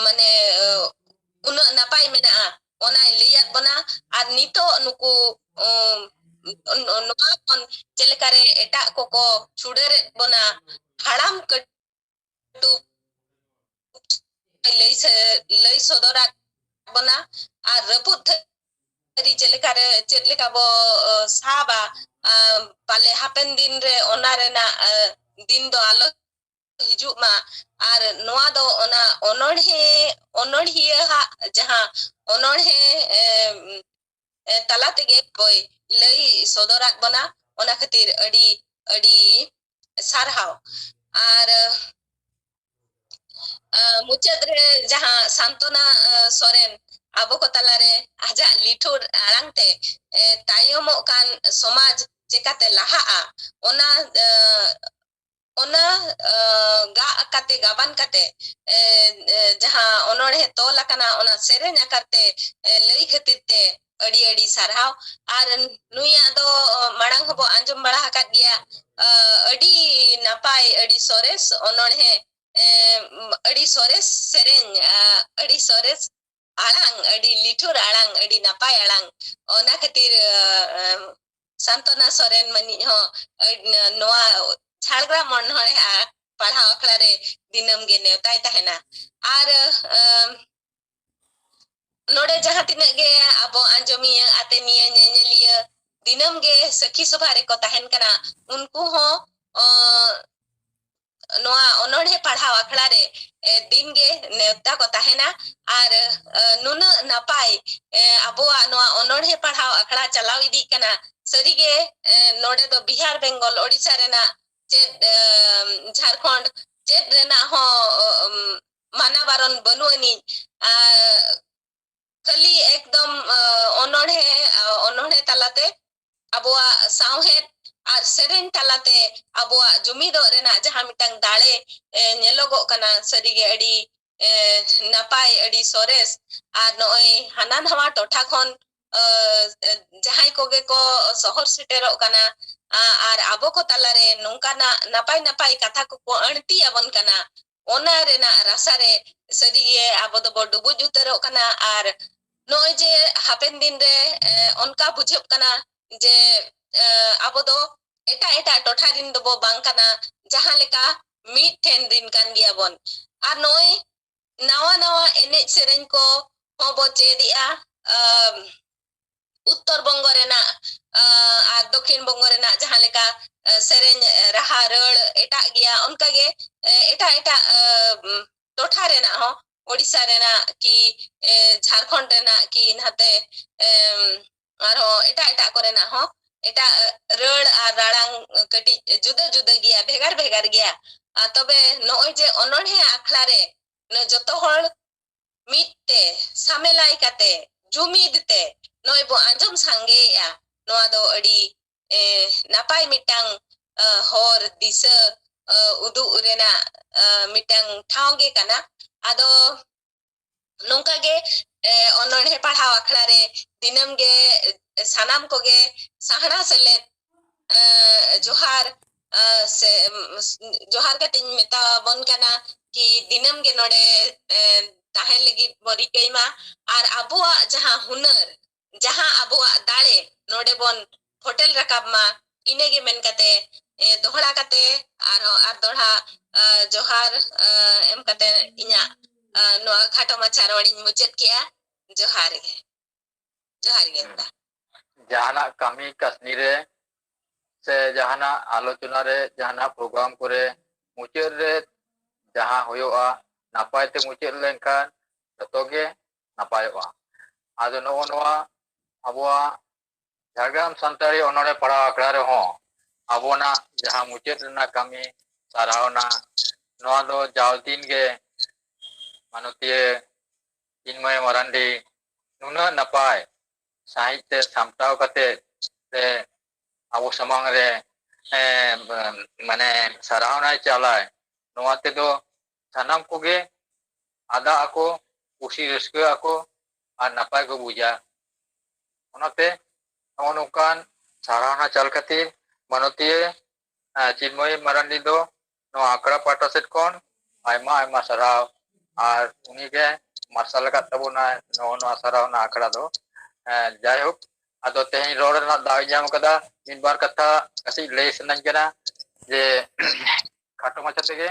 ᱢᱟᱱᱮ ᱩᱱᱟᱹᱜ ᱱᱟᱯᱟᱭ ᱢᱮᱱᱟᱜᱼᱟ, ᱚᱱᱟᱭ ᱞᱟᱹᱭᱟᱫ ᱵᱚᱱᱟ᱾ ᱟᱨ ᱱᱤᱛᱚᱜ ᱱᱩᱠᱩ ᱱᱚᱣᱟ ᱠᱷᱚᱱ ᱪᱮᱫ ᱞᱮᱠᱟᱨᱮ ᱮᱴᱟᱜ ᱠᱚᱠᱚ ᱪᱷᱩᱰᱟᱹᱨᱮᱫ ᱵᱚᱱᱟ, ᱦᱟᱲᱟᱢ ᱠᱟᱹᱴᱩᱵ ᱞᱟᱹᱭ ᱥᱮ ᱞᱟᱹᱭ ᱥᱚᱫᱚᱨᱟᱫ ᱵᱚᱱᱟ᱾ ᱟᱨ ᱨᱟᱹᱯᱩᱫ ᱛᱷᱟᱹᱨᱤ ᱪᱮᱫ ᱞᱮᱠᱟᱨᱮ ᱪᱮᱫ ᱞᱮᱠᱟ ᱵᱚ ᱥᱟᱵᱟ, ᱯᱟᱞᱮ ᱦᱟᱯᱮᱱ ᱫᱤᱱ ᱨᱮ ᱚᱱᱟ ᱨᱮᱱᱟᱜ ᱫᱤᱱ ᱫᱚ ᱟᱞᱚ ᱦᱤᱡᱩᱜ ᱢᱟ᱾ ᱟᱨ ᱱᱚᱣᱟ ᱫᱚ ᱚᱱᱟ ᱚᱱᱚᱬᱦᱮ, ᱚᱱᱚᱬᱦᱤᱭᱟᱹ ᱦᱟᱜ ᱡᱟᱦᱟᱸ ᱚᱱᱚᱬᱦᱮ ᱛᱟᱞᱟ ᱛᱮᱜᱮ ᱵᱚᱭ ᱞᱟᱹᱭ ᱥᱚᱫᱚᱨᱟᱫ ᱵᱚᱱᱟ᱾ ᱚᱱᱟ ᱠᱷᱟᱹᱛᱤᱨ ᱟᱹᱰᱤ ᱟᱹᱰᱤ ᱥᱟᱨᱦᱟᱣ᱾ ᱟᱨ ᱟᱸ, ᱢᱩᱪᱟᱹᱫ ᱨᱮ ᱡᱟᱦᱟᱸ ᱥᱟᱱᱛᱚᱱᱟ, ᱟᱸ, ᱥᱚᱨᱮᱱ ᱟᱵᱚ ᱠᱚ ᱛᱟᱞᱟᱨᱮ ᱟᱡᱟᱜ ᱞᱤᱴᱷᱩᱨ ᱟᱲᱟᱝ ᱛᱮ, ᱮ, ᱛᱟᱭᱚᱢᱚᱜ ᱠᱟᱱ ᱥᱚᱢᱟᱡᱽ ᱪᱮᱠᱟᱛᱮ ᱞᱟᱦᱟᱜᱼᱟ, ᱚᱱᱟ, ᱮ, ᱚᱱᱟ, ᱮ, ᱜᱟᱜ ᱠᱟᱛᱮ, ᱜᱟᱵᱟᱱ ᱠᱟᱛᱮ, ᱮ, ᱮ, ᱡᱟᱦᱟᱸ ᱚᱱᱚᱬᱦᱮ ᱛᱚᱞ ᱟᱠᱟᱱᱟ, ᱚᱱᱟ ᱥᱮᱨᱮᱧ ᱟᱠᱟᱨ ᱛᱮ, ᱮ, ᱞᱟᱹᱭ ᱠᱷᱟᱹᱛᱤᱨ ᱛᱮ ᱟᱹᱰᱤ ᱟᱹᱰᱤ ᱥᱟᱨᱦᱟᱣ᱾ ᱟᱨ ᱱᱩᱭᱟᱜ ᱫᱚ ᱢᱟᱲᱟᱝ ᱦᱚᱸᱵᱚ ᱟᱸᱡᱚᱢ ᱵᱟᱲᱟ ᱟᱠᱟᱫ ᱜᱮᱭᱟ, ᱮ, ᱟᱹᱰᱤ ᱱᱟᱯᱟᱭ, ᱟᱹᱰᱤ ᱥᱚᱨᱮᱥ ᱚᱱᱚᱬᱦᱮ, ᱮ, ᱟᱹᱰᱤ ᱥᱚᱨᱮᱥ ᱥᱮᱨᱮᱧ, ᱮ, ᱟᱹᱰᱤ ᱥᱚᱨᱮᱥ ᱟᱲᱟᱝ, ᱟᱹᱰᱤ ᱞᱤᱴᱷᱩᱨ ᱟᱲᱟᱝ, ᱟᱹᱰᱤ ᱱᱟᱯᱟᱭ ᱟᱲᱟᱝ᱾ ᱚᱱᱟ ᱠᱷᱟᱹᱛᱤᱨ, ᱮ, ᱮ, ᱥᱟᱱᱛᱚᱱᱟ ᱥᱚᱨᱮᱱ ᱢᱟᱹᱱᱤᱡ ᱦᱚᱸ, ᱮ, ᱱᱚᱣᱟ ᱡᱷᱟᱲᱜᱨᱟᱢ ᱚᱱᱚᱬᱦᱮ ᱟ-, ᱯᱟᱲᱦᱟᱣ ᱟᱠᱷᱲᱟ ᱨᱮ ᱫᱤᱱᱟᱹᱢ ᱜᱮ ᱱᱮᱣᱛᱟᱭ ᱛᱟᱦᱮᱱᱟ᱾ ᱟᱨ, ᱮ, ᱱᱚᱰᱮ ᱡᱟᱦᱟᱸ ᱛᱤᱱᱟᱹᱜ ᱜᱮ ᱟᱵᱚ ᱟᱸᱡᱚᱢᱤᱭᱟᱹ, ᱟᱛᱮᱱᱤᱭᱟᱹ, ᱧᱮᱧᱮᱞᱤᱭᱟᱹ ᱫᱤᱱᱟᱹᱢ ᱜᱮ ᱥᱟᱹᱠᱷᱤ ᱥᱚᱵᱷᱟ ᱨᱮᱠᱚ ᱛᱟᱦᱮᱱ ᱠᱟᱱᱟ, ᱩᱱᱠᱩ ᱦᱚᱸ, ᱚ, ᱱᱚᱣᱟ ᱚᱱᱚᱬᱦᱮ ᱯᱟᱲᱦᱟᱣ ᱟᱠᱷᱲᱟ ᱨᱮ, ᱮ, ᱫᱤᱱ ᱜᱮ ᱱᱮᱣᱛᱟ ᱠᱚ ᱛᱟᱦᱮᱱᱟ᱾ ᱟᱨ, ᱮ, ᱱᱩᱱᱟᱹᱜ ᱱᱟᱯᱟᱭ, ᱮ, ᱟᱵᱚᱣᱟᱜ ᱱᱚᱣᱟ ᱚᱱᱚᱬᱦᱮ ᱯᱟᱲᱦᱟᱣ ᱟᱠᱷᱲᱟ ᱪᱟᱞᱟᱣ ᱤᱫᱤᱜ ᱠᱟᱱᱟ᱾ ᱥᱟᱹᱨᱤᱜᱮ, ᱮ, ᱱᱚᱰᱮ ᱫᱚ ᱵᱤᱦᱟᱨ, ᱵᱮᱝᱜᱚᱞ, ᱳᱰᱤᱥᱟ ᱨᱮᱱᱟᱜ ᱪᱮᱫ, ᱮ, ᱡᱷᱟᱲᱠᱷᱚᱸᱰ ᱪᱮᱫ ᱨᱮᱱᱟᱜ ᱦᱚᱸ, ᱮ, ᱢᱟᱱᱟ ᱵᱟᱨᱚᱱ ᱵᱟᱹᱱᱩᱜ ᱟᱹᱱᱤᱡ᱾ ᱟᱨ ᱠᱷᱟᱹᱞᱤ ᱮᱠᱫᱚᱢ, ᱮ, ᱚᱱᱚᱬᱦᱮ, ᱮ, ᱚᱱᱚᱬᱦᱮ ᱛᱟᱞᱟᱛᱮ ᱟᱵᱚᱣᱟᱜ ᱥᱟᱶᱦᱮᱫ ᱟᱨ ᱥᱮᱨᱮᱧ ᱛᱟᱞᱟᱛᱮ ᱟᱵᱚᱣᱟᱜ ᱡᱩᱢᱤᱫᱚᱜ ᱨᱮᱱᱟᱜ ᱡᱟᱦᱟᱸ ᱢᱤᱫᱴᱟᱝ ᱫᱟᱲᱮ, ᱮ, ᱧᱮᱞᱚᱜᱚᱜ ᱠᱟᱱᱟ, ᱥᱟᱹᱨᱤᱜᱮ ᱟᱹᱰᱤ, ᱮ, ᱱᱟᱯᱟᱭ, ᱟᱹᱰᱤ ᱥᱚᱨᱮᱥ᱾ ᱟᱨ ᱱᱚᱜᱼᱚᱭ ᱦᱟᱱᱟ ᱱᱟᱣᱟ ᱴᱚᱴᱷᱟ ᱠᱷᱚᱱ, ᱮ, ᱡᱟᱦᱟᱸᱭ ᱠᱚᱜᱮ ᱠᱚ ᱥᱚᱦᱚᱨ ᱥᱮᱴᱮᱨᱚᱜ ᱠᱟᱱᱟ, ᱟ-, ᱟᱨ ᱟᱵᱚ ᱠᱚ ᱛᱟᱞᱟᱨᱮ ᱱᱚᱝᱠᱟᱱᱟᱜ ᱱᱟᱯᱟᱭ ᱱᱟᱯᱟᱭ ᱠᱟᱛᱷᱟ ᱠᱚᱠᱚ ᱟᱹᱬᱛᱤ ᱟᱵᱚᱱ ᱠᱟᱱᱟ, ᱚᱱᱟ ᱨᱮᱱᱟᱜ ᱨᱟᱥᱟ ᱨᱮ ᱥᱟᱹᱨᱤᱜᱮ ᱟᱵᱚ ᱫᱚᱵᱚ ᱰᱩᱵᱩᱡ ᱩᱛᱟᱹᱨᱚᱜ ᱠᱟᱱᱟ᱾ ᱟᱨ ᱱᱚᱜᱼᱚᱭ ᱡᱮ ᱦᱟᱯᱮᱱ ᱫᱤᱱ ᱨᱮ, ᱮ, ᱚᱱᱠᱟ ᱵᱩᱡᱷᱟᱹᱜ ᱠᱟᱱᱟ ᱡᱮ, ᱮ, ᱟᱵᱚ ᱫᱚ ᱮᱴᱟᱜ ᱮᱴᱟᱜ ᱴᱚᱴᱷᱟ ᱨᱤᱱ ᱫᱚᱵᱚ ᱵᱟᱝ ᱠᱟᱱᱟ, ᱡᱟᱦᱟᱸ ᱞᱮᱠᱟ ᱢᱤᱫ ᱴᱷᱮᱱ ᱨᱤᱱ ᱠᱟᱱ ᱜᱮᱭᱟᱵᱚᱱ᱾ ᱟᱨ ᱱᱚᱜᱼᱚᱭ ᱱᱟᱣᱟ ᱱᱟᱣᱟ ᱮᱱᱮᱡ ᱥᱮᱨᱮᱧ ᱠᱚ ᱦᱚᱸ ᱵᱚ ᱪᱮᱫ ᱮᱜᱼᱟ᱾ ᱟᱢ, ᱩᱛᱛᱚᱨ ᱵᱚᱝᱜᱚ ᱨᱮᱱᱟᱜ, ᱟ, ᱟᱨ ᱫᱚᱠᱷᱤᱱ ᱵᱚᱝᱜᱚ ᱨᱮᱱᱟᱜ ᱡᱟᱦᱟᱸ ᱞᱮᱠᱟ, ᱟ, ᱥᱮᱨᱮᱧ, ᱟ, ᱨᱟᱦᱟ ᱨᱟᱹᱲ ᱮᱴᱟᱜ ᱜᱮᱭᱟ, ᱚᱱᱠᱟᱜᱮ, ᱮ, ᱮᱴᱟᱜ ᱮᱴᱟᱜ, ᱟ, ᱩᱢ, ᱴᱚᱴᱷᱟ ᱨᱮᱱᱟᱜ ᱦᱚᱸ, ᱳᱰᱤᱥᱟ ᱨᱮᱱᱟᱜ ᱠᱤ, ᱮ, ᱡᱷᱟᱲᱠᱷᱚᱸᱰ ᱨᱮᱱᱟᱜ ᱠᱤ, ᱱᱟᱛᱮ, ᱮᱢ, ᱟᱨᱦᱚᱸ ᱮᱴᱟᱜ ᱮᱴᱟᱜ ᱠᱚᱨᱮᱱᱟᱜ ᱦᱚᱸ ᱮᱴᱟᱜ, ᱮ, ᱨᱟᱹᱲ ᱟᱨ ᱨᱟᱲᱟᱝ ᱠᱟᱹᱴᱤᱡ ᱡᱩᱫᱟᱹ ᱡᱩᱫᱟᱹ ᱜᱮᱭᱟ, ᱵᱷᱮᱜᱟᱨ ᱵᱷᱮᱜᱟᱨ ᱜᱮᱭᱟ᱾ ᱟ, ᱛᱚᱵᱮ ᱱᱚᱜᱼᱚᱭ ᱡᱮ ᱚᱱᱚᱬᱦᱮ ᱟᱠᱷᱲᱟ ᱨᱮ ᱡᱚᱛᱚ ᱦᱚᱲ ᱢᱤᱫ ᱛᱮ ᱥᱟᱢᱮᱞᱟᱭ ᱠᱟᱛᱮ ᱡᱩᱢᱤᱫ ᱛᱮ ᱱᱚᱜᱼᱚᱭ ᱵᱚ ᱟᱸᱡᱚᱢ ᱥᱟᱸᱜᱮᱭᱮᱜᱼᱟ᱾ ᱱᱚᱣᱟ ᱫᱚ ᱟᱹᱰᱤ ᱮ, ᱱᱟᱯᱟᱭ ᱢᱤᱫᱴᱟᱝ ᱮ, ᱦᱚᱨ ᱫᱤᱥᱟᱹ ᱮ, ᱩᱫᱩᱜ ᱨᱮᱱᱟᱜ ᱮ, ᱢᱤᱫᱴᱟᱝ ᱴᱷᱟᱶ ᱜᱮ ᱠᱟᱱᱟ᱾ ᱟᱫᱚ ᱱᱚᱝᱠᱟ ᱜᱮ ᱮ, ᱚᱱᱚᱬᱦᱮ ᱯᱟᱲᱦᱟᱣ ᱟᱠᱷᱲᱟ ᱨᱮ ᱫᱤᱱᱟᱹᱢ ᱜᱮ ᱮ, ᱥᱟᱱᱟᱢ ᱠᱚᱜᱮ ᱥᱟᱦᱱᱟ ᱥᱮᱞᱮᱫ ᱮ, ᱡᱚᱦᱟᱨ ᱮ, ᱥᱮ ᱮᱢ, ᱡᱚᱦᱟᱨ ᱠᱟᱛᱮᱧ ᱢᱮᱛᱟ ᱵᱚᱱ ᱠᱟᱱᱟ ᱠᱤ ᱫᱤᱱᱟᱹᱢ ᱜᱮ ᱱᱚᱰᱮ ᱮ, ᱛᱟᱦᱮᱸ ᱞᱟᱹᱜᱤᱫ ᱵᱚᱱ ᱨᱤᱠᱟᱹᱭ ᱢᱟ᱾ ᱟᱨ ᱟᱵᱚᱣᱟᱜ ᱡᱟᱦᱟᱸ ᱦᱩᱱᱟᱹᱨ, ᱡᱟᱦᱟᱸ ᱟᱵᱚᱣᱟᱜ ᱫᱟᱲᱮ ᱱᱚᱰᱮ ᱵᱚᱱ ᱯᱷᱚᱴᱮᱞ ᱨᱟᱠᱟᱵ ᱢᱟ᱾ ᱤᱱᱟᱹᱜᱮ ᱢᱮᱱ ᱠᱟᱛᱮ ᱮ, ᱫᱚᱦᱲᱟ ᱠᱟᱛᱮ ᱟᱨᱦᱚᱸ ᱟᱨ ᱫᱚᱦᱲᱟ ᱮ, ᱡᱚᱦᱟᱨ ᱮ, ᱮᱢ ᱠᱟᱛᱮ ᱤᱧᱟᱹᱜ ᱮ, ᱱᱚᱣᱟ ᱠᱷᱟᱴᱚ ᱢᱟᱪᱷᱟ ᱨᱚᱲᱤᱧ ᱢᱩᱪᱟᱹᱫ ᱠᱮᱜᱼᱟ᱾ ᱡᱚᱦᱟᱨ ᱜᱮ᱾ ᱡᱚᱦᱟᱨ ᱜᱮ ᱫᱟ᱾ ᱡᱟᱦᱟᱱᱟᱜ ᱠᱟᱹᱢᱤ ᱠᱟᱹᱥᱱᱤ ᱨᱮ ᱥᱮ ᱡᱟᱦᱟᱱᱟᱜ ᱟᱞᱳᱪᱚᱱᱟ ᱨᱮ, ᱡᱟᱦᱟᱱᱟᱜ ᱯᱨᱳᱜᱨᱟᱢ ᱠᱚᱨᱮ ᱢᱩᱪᱟᱹᱫ ᱨᱮ ᱡᱟᱦᱟᱸ ᱦᱩᱭᱩᱜᱼᱟ, ᱱᱟᱯᱟᱭ ᱛᱮ ᱢᱩᱪᱟᱹᱫ ᱞᱮᱱᱠᱷᱟᱱ ᱡᱚᱛᱚ ᱜᱮ ᱱᱟᱯᱟᱭᱚᱜᱼᱟ᱾ ᱟᱫᱚ ᱱᱚᱜᱼᱚ ᱱᱚᱣᱟ ᱟᱵᱚᱣᱟᱜ ᱡᱷᱟᱲᱜᱨᱟᱢ ᱥᱟᱱᱛᱟᱲᱤ ᱚᱱᱚᱬᱦᱮ ᱯᱟᱲᱦᱟᱣ ᱟᱠᱷᱲᱟ ᱨᱮᱦᱚᱸ ᱟᱵᱚᱱᱟᱜ ᱡᱟᱦᱟᱸ ᱢᱩᱪᱟᱹᱫ ᱨᱮᱱᱟᱜ ᱠᱟᱹᱢᱤ ᱥᱟᱨᱦᱟᱣᱱᱟ, ᱱᱚᱣᱟ ᱫᱚ ᱡᱟᱣ ᱫᱤᱱ ᱜᱮ ᱢᱟᱱᱚᱛᱤᱭᱟᱹ ᱪᱤᱱᱢᱚᱭ ᱢᱟᱨᱟᱱᱰᱤ ᱱᱩᱱᱟᱹᱜ ᱱᱟᱯᱟᱭ ᱥᱟᱺᱦᱤᱡ ᱛᱮ ᱥᱟᱢᱴᱟᱣ ᱠᱟᱛᱮ ᱥᱮ ᱟᱵᱚ ᱥᱟᱢᱟᱝ ᱨᱮ, ᱮ, ᱢᱟᱱᱮ ᱥᱟᱨᱦᱟᱣᱱᱟᱭ ᱪᱟᱞᱟᱭ, ᱱᱚᱣᱟ ᱛᱮᱫᱚ ᱥᱟᱱᱟᱢ ᱠᱚᱜᱮ ᱟᱫᱟᱜ ᱟᱠᱚ, ᱠᱩᱥᱤ ᱨᱟᱹᱥᱠᱟᱹ ᱟᱠᱚ ᱟᱨ ᱱᱟᱯᱟᱭ ᱠᱚ ᱵᱩᱡᱟ᱾ ᱚᱱᱟᱛᱮ ᱱᱚᱜᱼᱚ ᱱᱚᱝᱠᱟᱱ ᱥᱟᱨᱦᱟᱣᱱᱟ ᱪᱟᱞ ᱠᱷᱟᱹᱛᱤᱨ ᱢᱟᱱᱚᱛᱤᱭᱟᱹ ᱮ, ᱪᱤᱱᱢᱚᱭ ᱢᱟᱨᱟᱱᱰᱤ ᱫᱚ ᱱᱚᱣᱟ ᱟᱠᱷᱲᱟ ᱯᱟᱦᱴᱟ ᱥᱮᱫ ᱠᱷᱚᱱ ᱟᱭᱢᱟ ᱟᱭᱢᱟ ᱥᱟᱨᱦᱟᱣ᱾ ᱟᱨ ᱩᱱᱤᱜᱮ ᱢᱟᱨᱥᱟᱞ ᱟᱠᱟᱫ ᱛᱟᱵᱚᱱᱟᱭ ᱱᱚᱜᱼᱚ ᱱᱚᱣᱟ ᱥᱟᱨᱦᱟᱣᱱᱟ ᱟᱠᱷᱲᱟ ᱫᱚ᱾ ᱮ, ᱡᱟᱭᱦᱳᱠ, ᱟᱫᱚ ᱛᱮᱦᱮᱧ ᱨᱚᱲ ᱨᱮᱱᱟᱜ ᱫᱟᱣ ᱤᱧ ᱧᱟᱢ ᱠᱟᱫᱟ, ᱢᱤᱫ ᱵᱟᱨ ᱠᱟᱛᱷᱟ ᱠᱟᱹᱴᱤᱡ ᱞᱟᱹᱭ ᱥᱟᱱᱟᱧ ᱠᱟᱱᱟ ᱡᱮ ᱠᱷᱟᱴᱚ ᱢᱟᱪᱷᱟ ᱛᱮᱜᱮ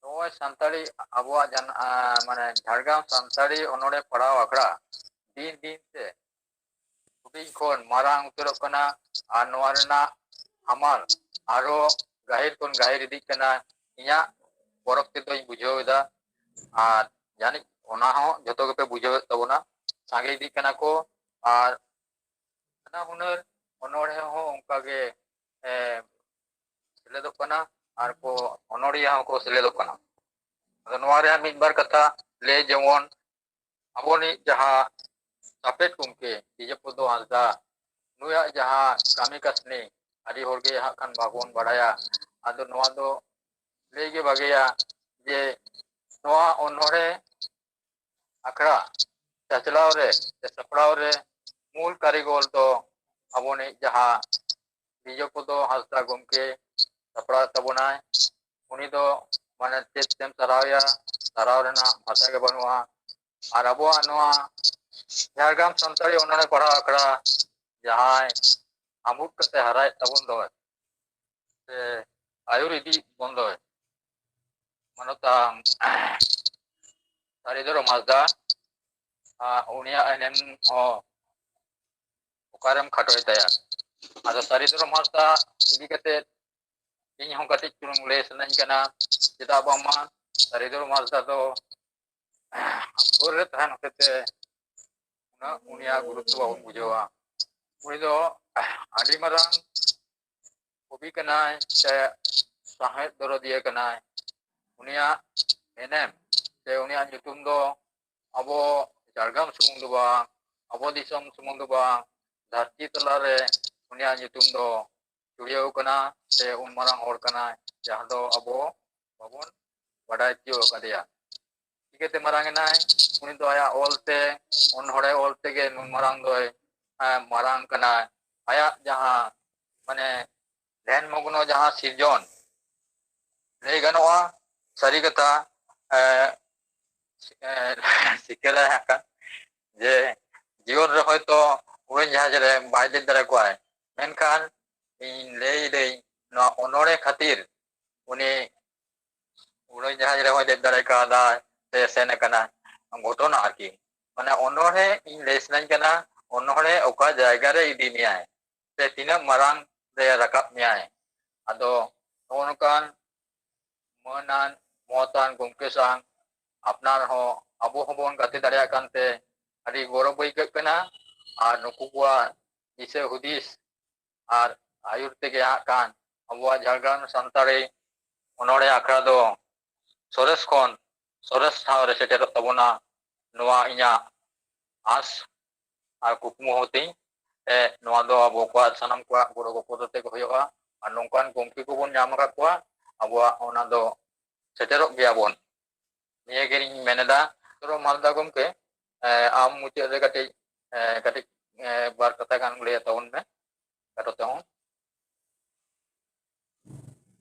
ᱱᱚᱜᱼᱚᱭ ᱥᱟᱱᱛᱟᱲᱤ ᱟᱵᱚᱣᱟᱜ ᱡᱟᱱ-, ᱟ, ᱢᱟᱱᱮ ᱡᱷᱟᱲᱜᱨᱟᱢ ᱥᱟᱱᱛᱟᱲᱤ ᱚᱱᱚᱬᱦᱮ ᱯᱟᱲᱦᱟᱣ ᱟᱠᱷᱲᱟ ᱫᱤᱱ ᱫᱤᱱ ᱛᱮ ᱦᱩᱰᱤᱧ ᱠᱷᱚᱱ ᱢᱟᱨᱟᱝ ᱩᱛᱟᱹᱨᱚᱜ ᱠᱟᱱᱟ᱾ ᱟᱨ ᱱᱚᱣᱟ ᱨᱮᱱᱟᱜ ᱦᱟᱢᱟᱞ ᱟᱨᱚ ᱜᱟᱹᱦᱤᱨ ᱠᱷᱚᱱ ᱜᱟᱹᱦᱤᱨ ᱤᱫᱤᱜ ᱠᱟᱱᱟ, ᱤᱧᱟᱹᱜ ᱯᱚᱨᱚᱵᱽ ᱛᱮᱫᱚᱧ ᱵᱩᱡᱷᱟᱹᱣ ᱮᱫᱟ᱾ ᱟᱨ ᱡᱟᱹᱱᱤᱡ ᱚᱱᱟ ᱦᱚᱸ ᱡᱷᱚᱛᱚ ᱜᱮᱯᱮ ᱵᱩᱡᱷᱟᱹᱣᱮᱫ ᱛᱟᱵᱚᱱᱟ, ᱥᱟᱸᱜᱮ ᱤᱫᱤᱜ ᱠᱟᱱᱟ ᱠᱚ᱾ ᱟᱨ ᱱᱟᱱᱟ ᱦᱩᱱᱟᱹᱨ ᱚᱱᱚᱬᱦᱮ ᱦᱚᱸ ᱚᱱᱠᱟ ᱜᱮ, ᱮ, ᱥᱮᱞᱮᱫᱚᱜ ᱠᱟᱱᱟ ᱟᱨ ᱠᱚ ᱚᱱᱚᱬᱦᱤᱭᱟᱹ ᱦᱚᱸᱠᱚ ᱥᱮᱞᱮᱫᱚᱜ ᱠᱟᱱᱟ᱾ ᱟᱫᱚ ᱱᱚᱣᱟ ᱨᱮᱭᱟᱜ ᱢᱤᱫ ᱵᱟᱨ ᱠᱟᱛᱷᱟ ᱞᱟᱹᱭ, ᱡᱮᱢᱚᱱ ᱟᱵᱚᱱᱤᱡ ᱡᱟᱦᱟᱸ ᱛᱟᱯᱮᱫ ᱜᱚᱢᱠᱮ ᱵᱤᱡᱚᱭ ᱯᱚᱫᱚ ᱦᱟᱸᱥᱫᱟ, ᱱᱩᱭᱟᱜ ᱡᱟᱦᱟᱸ ᱠᱟᱹᱢᱤ ᱠᱟᱹᱥᱱᱤ ᱟᱹᱰᱤ ᱦᱚᱲᱜᱮ ᱦᱟᱸᱜ ᱠᱷᱟᱱ ᱵᱟᱵᱚᱱ ᱵᱟᱲᱟᱭᱟ᱾ ᱟᱫᱚ ᱱᱚᱣᱟ ᱫᱚ ᱞᱟᱹᱭ ᱜᱮ ᱵᱷᱟᱜᱮᱭᱟ ᱡᱮ ᱱᱚᱣᱟ ᱚᱱᱚᱬᱦᱮ ᱟᱠᱷᱲᱟ ᱪᱟᱪᱞᱟᱣ ᱨᱮ ᱥᱮ ᱥᱟᱯᱲᱟᱣ ᱨᱮ ᱢᱩᱞ ᱠᱟᱹᱨᱤᱜᱚᱞ ᱫᱚ ᱟᱵᱚᱱᱤᱡ ᱡᱟᱦᱟᱸ ᱵᱤᱡᱚᱭ ᱯᱚᱫᱚ ᱦᱟᱸᱥᱫᱟ ᱜᱚᱢᱠᱮ ᱥᱟᱯᱲᱟᱣ ᱛᱟᱵᱚᱱᱟᱭ᱾ ᱩᱱᱤ ᱫᱚ ᱢᱟᱱᱮ ᱪᱮᱫ ᱛᱮᱢ ᱥᱟᱨᱦᱟᱣᱮᱭᱟ, ᱥᱟᱨᱦᱟᱣ ᱨᱮᱱᱟᱜ ᱵᱷᱟᱥᱟ ᱜᱮ ᱵᱟᱹᱱᱩᱜᱼᱟ᱾ ᱟᱨ ᱟᱵᱚᱣᱟᱜ ᱱᱚᱣᱟ ᱡᱷᱟᱲᱜᱨᱟᱢ ᱥᱟᱱᱛᱟᱲᱤ ᱚᱱᱚᱬᱦᱮ ᱯᱟᱲᱦᱟᱣ ᱟᱠᱷᱲᱟ ᱡᱟᱦᱟᱸᱭ ᱟᱸᱵᱩᱫ ᱠᱟᱛᱮ ᱦᱟᱨᱟᱭᱮᱫ ᱛᱟᱵᱚᱱ ᱫᱚᱭ ᱥᱮ ᱟᱹᱭᱩᱨ ᱤᱫᱤᱭᱮᱫ ᱵᱚᱱ ᱫᱚᱭ ᱢᱟᱱᱚᱛᱟᱱ ᱥᱟᱹᱨᱤ ᱫᱷᱚᱨᱚᱢ ᱦᱟᱸᱥᱫᱟ, ᱟᱨ ᱩᱱᱤᱭᱟᱜ ᱮᱱᱮᱢ ᱦᱚᱸ ᱚᱠᱟᱨᱮᱢ ᱠᱷᱟᱴᱚᱭ ᱛᱟᱭᱟ? ᱟᱫᱚ ᱥᱟᱹᱨᱤ ᱫᱷᱚᱨᱚᱢ ᱦᱟᱸᱥᱫᱟ ᱤᱫᱤ ᱠᱟᱛᱮ ᱤᱧ ᱦᱚᱸ ᱠᱟᱹᱴᱤᱡ ᱪᱩᱞᱩᱝ ᱞᱟᱹᱭ ᱥᱟᱱᱟᱧ ᱠᱟᱱᱟ᱾ ᱪᱮᱫᱟᱜ ᱵᱟᱝᱢᱟ ᱥᱟᱹᱨᱤ ᱫᱷᱚᱨᱚᱢ ᱦᱟᱸᱥᱫᱟ ᱫᱚ ᱥᱩᱨ ᱨᱮ ᱛᱟᱦᱮᱱ ᱦᱚᱛᱮᱛᱮ ᱩᱱᱟᱹᱜ ᱩᱱᱤᱭᱟᱜ ᱜᱩᱨᱩᱛᱛᱚ ᱵᱟᱵᱚᱱ ᱵᱩᱡᱷᱟᱹᱣᱟ᱾ ᱩᱱᱤ ᱫᱚ ᱟᱹᱰᱤ ᱢᱟᱨᱟᱝ ᱠᱚᱵᱤ ᱠᱟᱱᱟᱭ ᱥᱮ ᱥᱟᱶᱦᱮᱫ ᱫᱚᱨᱚᱫᱤᱭᱟᱹ ᱠᱟᱱᱟᱭ᱾ ᱩᱱᱤᱭᱟᱜ ᱮᱱᱮᱢ ᱥᱮ ᱩᱱᱤᱭᱟᱜ ᱧᱩᱛᱩᱢ ᱫᱚ ᱟᱵᱚ ᱡᱷᱟᱲᱜᱨᱟᱢ ᱥᱩᱢᱩᱝ ᱫᱚ ᱵᱟᱝ, ᱟᱵᱚ ᱫᱤᱥᱚᱢ ᱥᱩᱢᱩᱝ ᱫᱚ ᱵᱟᱝ, ᱫᱷᱟᱹᱨᱛᱤ ᱛᱟᱞᱟᱨᱮ ᱩᱱᱤᱭᱟᱜ ᱧᱩᱛᱩᱢ ᱫᱚ ᱪᱷᱩᱲᱭᱟᱹᱣ ᱠᱟᱱᱟ ᱥᱮ ᱩᱱ ᱢᱟᱨᱟᱝ ᱦᱚᱲ ᱠᱟᱱᱟᱭ, ᱡᱟᱦᱟᱸ ᱫᱚ ᱟᱵᱚ ᱵᱟᱵᱚᱱ ᱵᱟᱰᱟᱭ ᱛᱤᱭᱳᱜ ᱟᱠᱟᱫᱮᱭᱟ᱾ ᱪᱤᱠᱟᱹᱛᱮ ᱢᱟᱨᱟᱝ ᱮᱱᱟᱭ? ᱩᱱᱤ ᱫᱚ ᱟᱭᱟᱜ ᱚᱞ ᱛᱮ, ᱚᱱᱚᱬᱦᱮ ᱚᱞ ᱛᱮᱜᱮ ᱱᱩᱱ ᱢᱟᱨᱟᱝ ᱫᱚᱭ, ᱮᱸ, ᱢᱟᱨᱟᱝ ᱠᱟᱱᱟᱭ᱾ ᱟᱭᱟᱜ ᱡᱟᱦᱟᱸ, ᱢᱟᱱᱮ, ᱫᱷᱮᱱ ᱢᱚᱜᱽᱱᱚ ᱡᱟᱦᱟᱸ ᱥᱤᱨᱡᱚᱱ, ᱞᱟᱹᱭ ᱜᱟᱱᱚᱜᱼᱟ, ᱥᱟᱹᱨᱤ ᱠᱟᱛᱷᱟ, ᱮᱸ, ᱮᱸ, ᱥᱤᱠᱟᱹᱨᱟᱭ ᱦᱟᱸᱜ ᱠᱷᱟᱱ, ᱡᱮ ᱡᱤᱭᱚᱱ ᱨᱮ ᱦᱚᱭᱛᱚ ᱩᱰᱟᱹᱱ ᱡᱟᱦᱟᱡᱽ ᱨᱮ ᱵᱟᱭ ᱫᱮᱡ ᱫᱟᱲᱮ ᱠᱚᱣᱟᱭ, ᱢᱮᱱᱠᱷᱟᱱ ᱤᱧ ᱞᱟᱹᱭ ᱫᱟᱹᱧ, ᱱᱚᱣᱟ ᱚᱱᱚᱬᱦᱮ ᱠᱷᱟᱹᱛᱤᱨ ᱩᱱᱤ ᱩᱰᱟᱹᱱ ᱡᱟᱦᱟᱡᱽ ᱨᱮᱦᱚᱸᱭ ᱫᱮᱡ ᱫᱟᱲᱮ ᱠᱟᱣᱫᱟ ᱥᱮ ᱥᱮᱱ ᱟᱠᱟᱱᱟ᱾ ᱜᱷᱚᱴᱚᱱᱟ ᱟᱨᱠᱤ, ᱢᱟᱱᱮ ᱚᱱᱚᱬᱦᱮ ᱤᱧ ᱞᱟᱹᱭ ᱥᱟᱱᱟᱧ ᱠᱟᱱᱟ, ᱚᱱᱚᱬᱦᱮ ᱚᱠᱟ ᱡᱟᱭᱜᱟ ᱨᱮ ᱤᱫᱤ ᱢᱮᱭᱟᱭ ᱥᱮ ᱛᱤᱱᱟᱹᱜ ᱢᱟᱨᱟᱝ ᱨᱮ ᱨᱟᱠᱟᱵ ᱢᱮᱭᱟᱭ᱾ ᱟᱫᱚ ᱱᱚᱜᱼᱚ ᱱᱚᱝᱠᱟᱱ ᱢᱟᱹᱱᱟᱱ ᱢᱚᱦᱚᱛᱟᱱ ᱜᱚᱢᱠᱮ ᱥᱟᱶ ᱟᱯᱱᱟᱨ ᱦᱚᱸ, ᱟᱵᱚ ᱦᱚᱸᱵᱚᱱ ᱜᱟᱛᱮ ᱫᱟᱲᱮᱭᱟᱜ ᱠᱟᱱᱛᱮ ᱟᱹᱰᱤ ᱜᱚᱨᱚᱵᱽ ᱟᱹᱭᱠᱟᱹᱜ ᱠᱟᱱᱟ᱾ ᱟᱨ ᱱᱩᱠᱩ ᱠᱚᱣᱟᱜ ᱫᱤᱥᱟᱹ ᱦᱩᱫᱤᱥ ᱟᱨ ᱟᱹᱭᱩᱨ ᱛᱮᱜᱮ ᱦᱟᱸᱜ ᱠᱷᱟᱱ ᱟᱵᱚᱣᱟᱜ ᱡᱷᱟᱲᱜᱨᱟᱢ ᱥᱟᱱᱛᱟᱲᱤ ᱚᱱᱚᱬᱦᱮ ᱟᱠᱷᱲᱟ ᱫᱚ ᱥᱚᱨᱮᱥ ᱠᱷᱚᱱ ᱥᱚᱨᱮᱥ ᱴᱷᱟᱶ ᱨᱮ ᱥᱮᱴᱮᱨᱚᱜ ᱛᱟᱵᱚᱱᱟ, ᱱᱚᱣᱟ ᱤᱧᱟᱹᱜ ᱟᱸᱥ ᱟᱨ ᱠᱩᱠᱢᱩ ᱦᱚᱸ ᱛᱤᱧ᱾ ᱮ, ᱱᱚᱣᱟ ᱫᱚ ᱟᱵᱚ ᱠᱚᱣᱟᱜ, ᱥᱟᱱᱟᱢ ᱠᱚᱣᱟᱜ ᱜᱚᱲᱚ ᱜᱚᱯᱚᱲᱚ ᱛᱮᱜᱮ ᱦᱩᱭᱩᱜᱼᱟ᱾ ᱟᱨ ᱱᱚᱝᱠᱟᱱ ᱜᱚᱢᱠᱮ ᱠᱚᱵᱚᱱ ᱧᱟᱢ ᱟᱠᱟᱫ ᱠᱚᱣᱟ, ᱟᱵᱚᱣᱟᱜ ᱚᱱᱟ ᱫᱚ ᱥᱮᱴᱮᱨᱚᱜ ᱜᱮᱭᱟ ᱵᱚᱱ᱾ ᱱᱤᱭᱟᱹ ᱜᱮᱞᱤᱧ ᱢᱮᱱ ᱮᱫᱟ᱾ ᱛᱚ ᱢᱟᱞᱫᱟ ᱜᱚᱢᱠᱮ, ᱮ, ᱟᱢ ᱢᱩᱪᱟᱹᱫ ᱨᱮ ᱠᱟᱹᱴᱤᱡ, ᱮ, ᱠᱟᱹᱴᱤᱡ, ᱮ, ᱵᱟᱨ ᱠᱟᱛᱷᱟ ᱜᱟᱱ ᱞᱟᱹᱭ ᱛᱟᱵᱚᱱ ᱢᱮ, ᱠᱷᱟᱴᱚ ᱛᱮᱦᱚᱸ᱾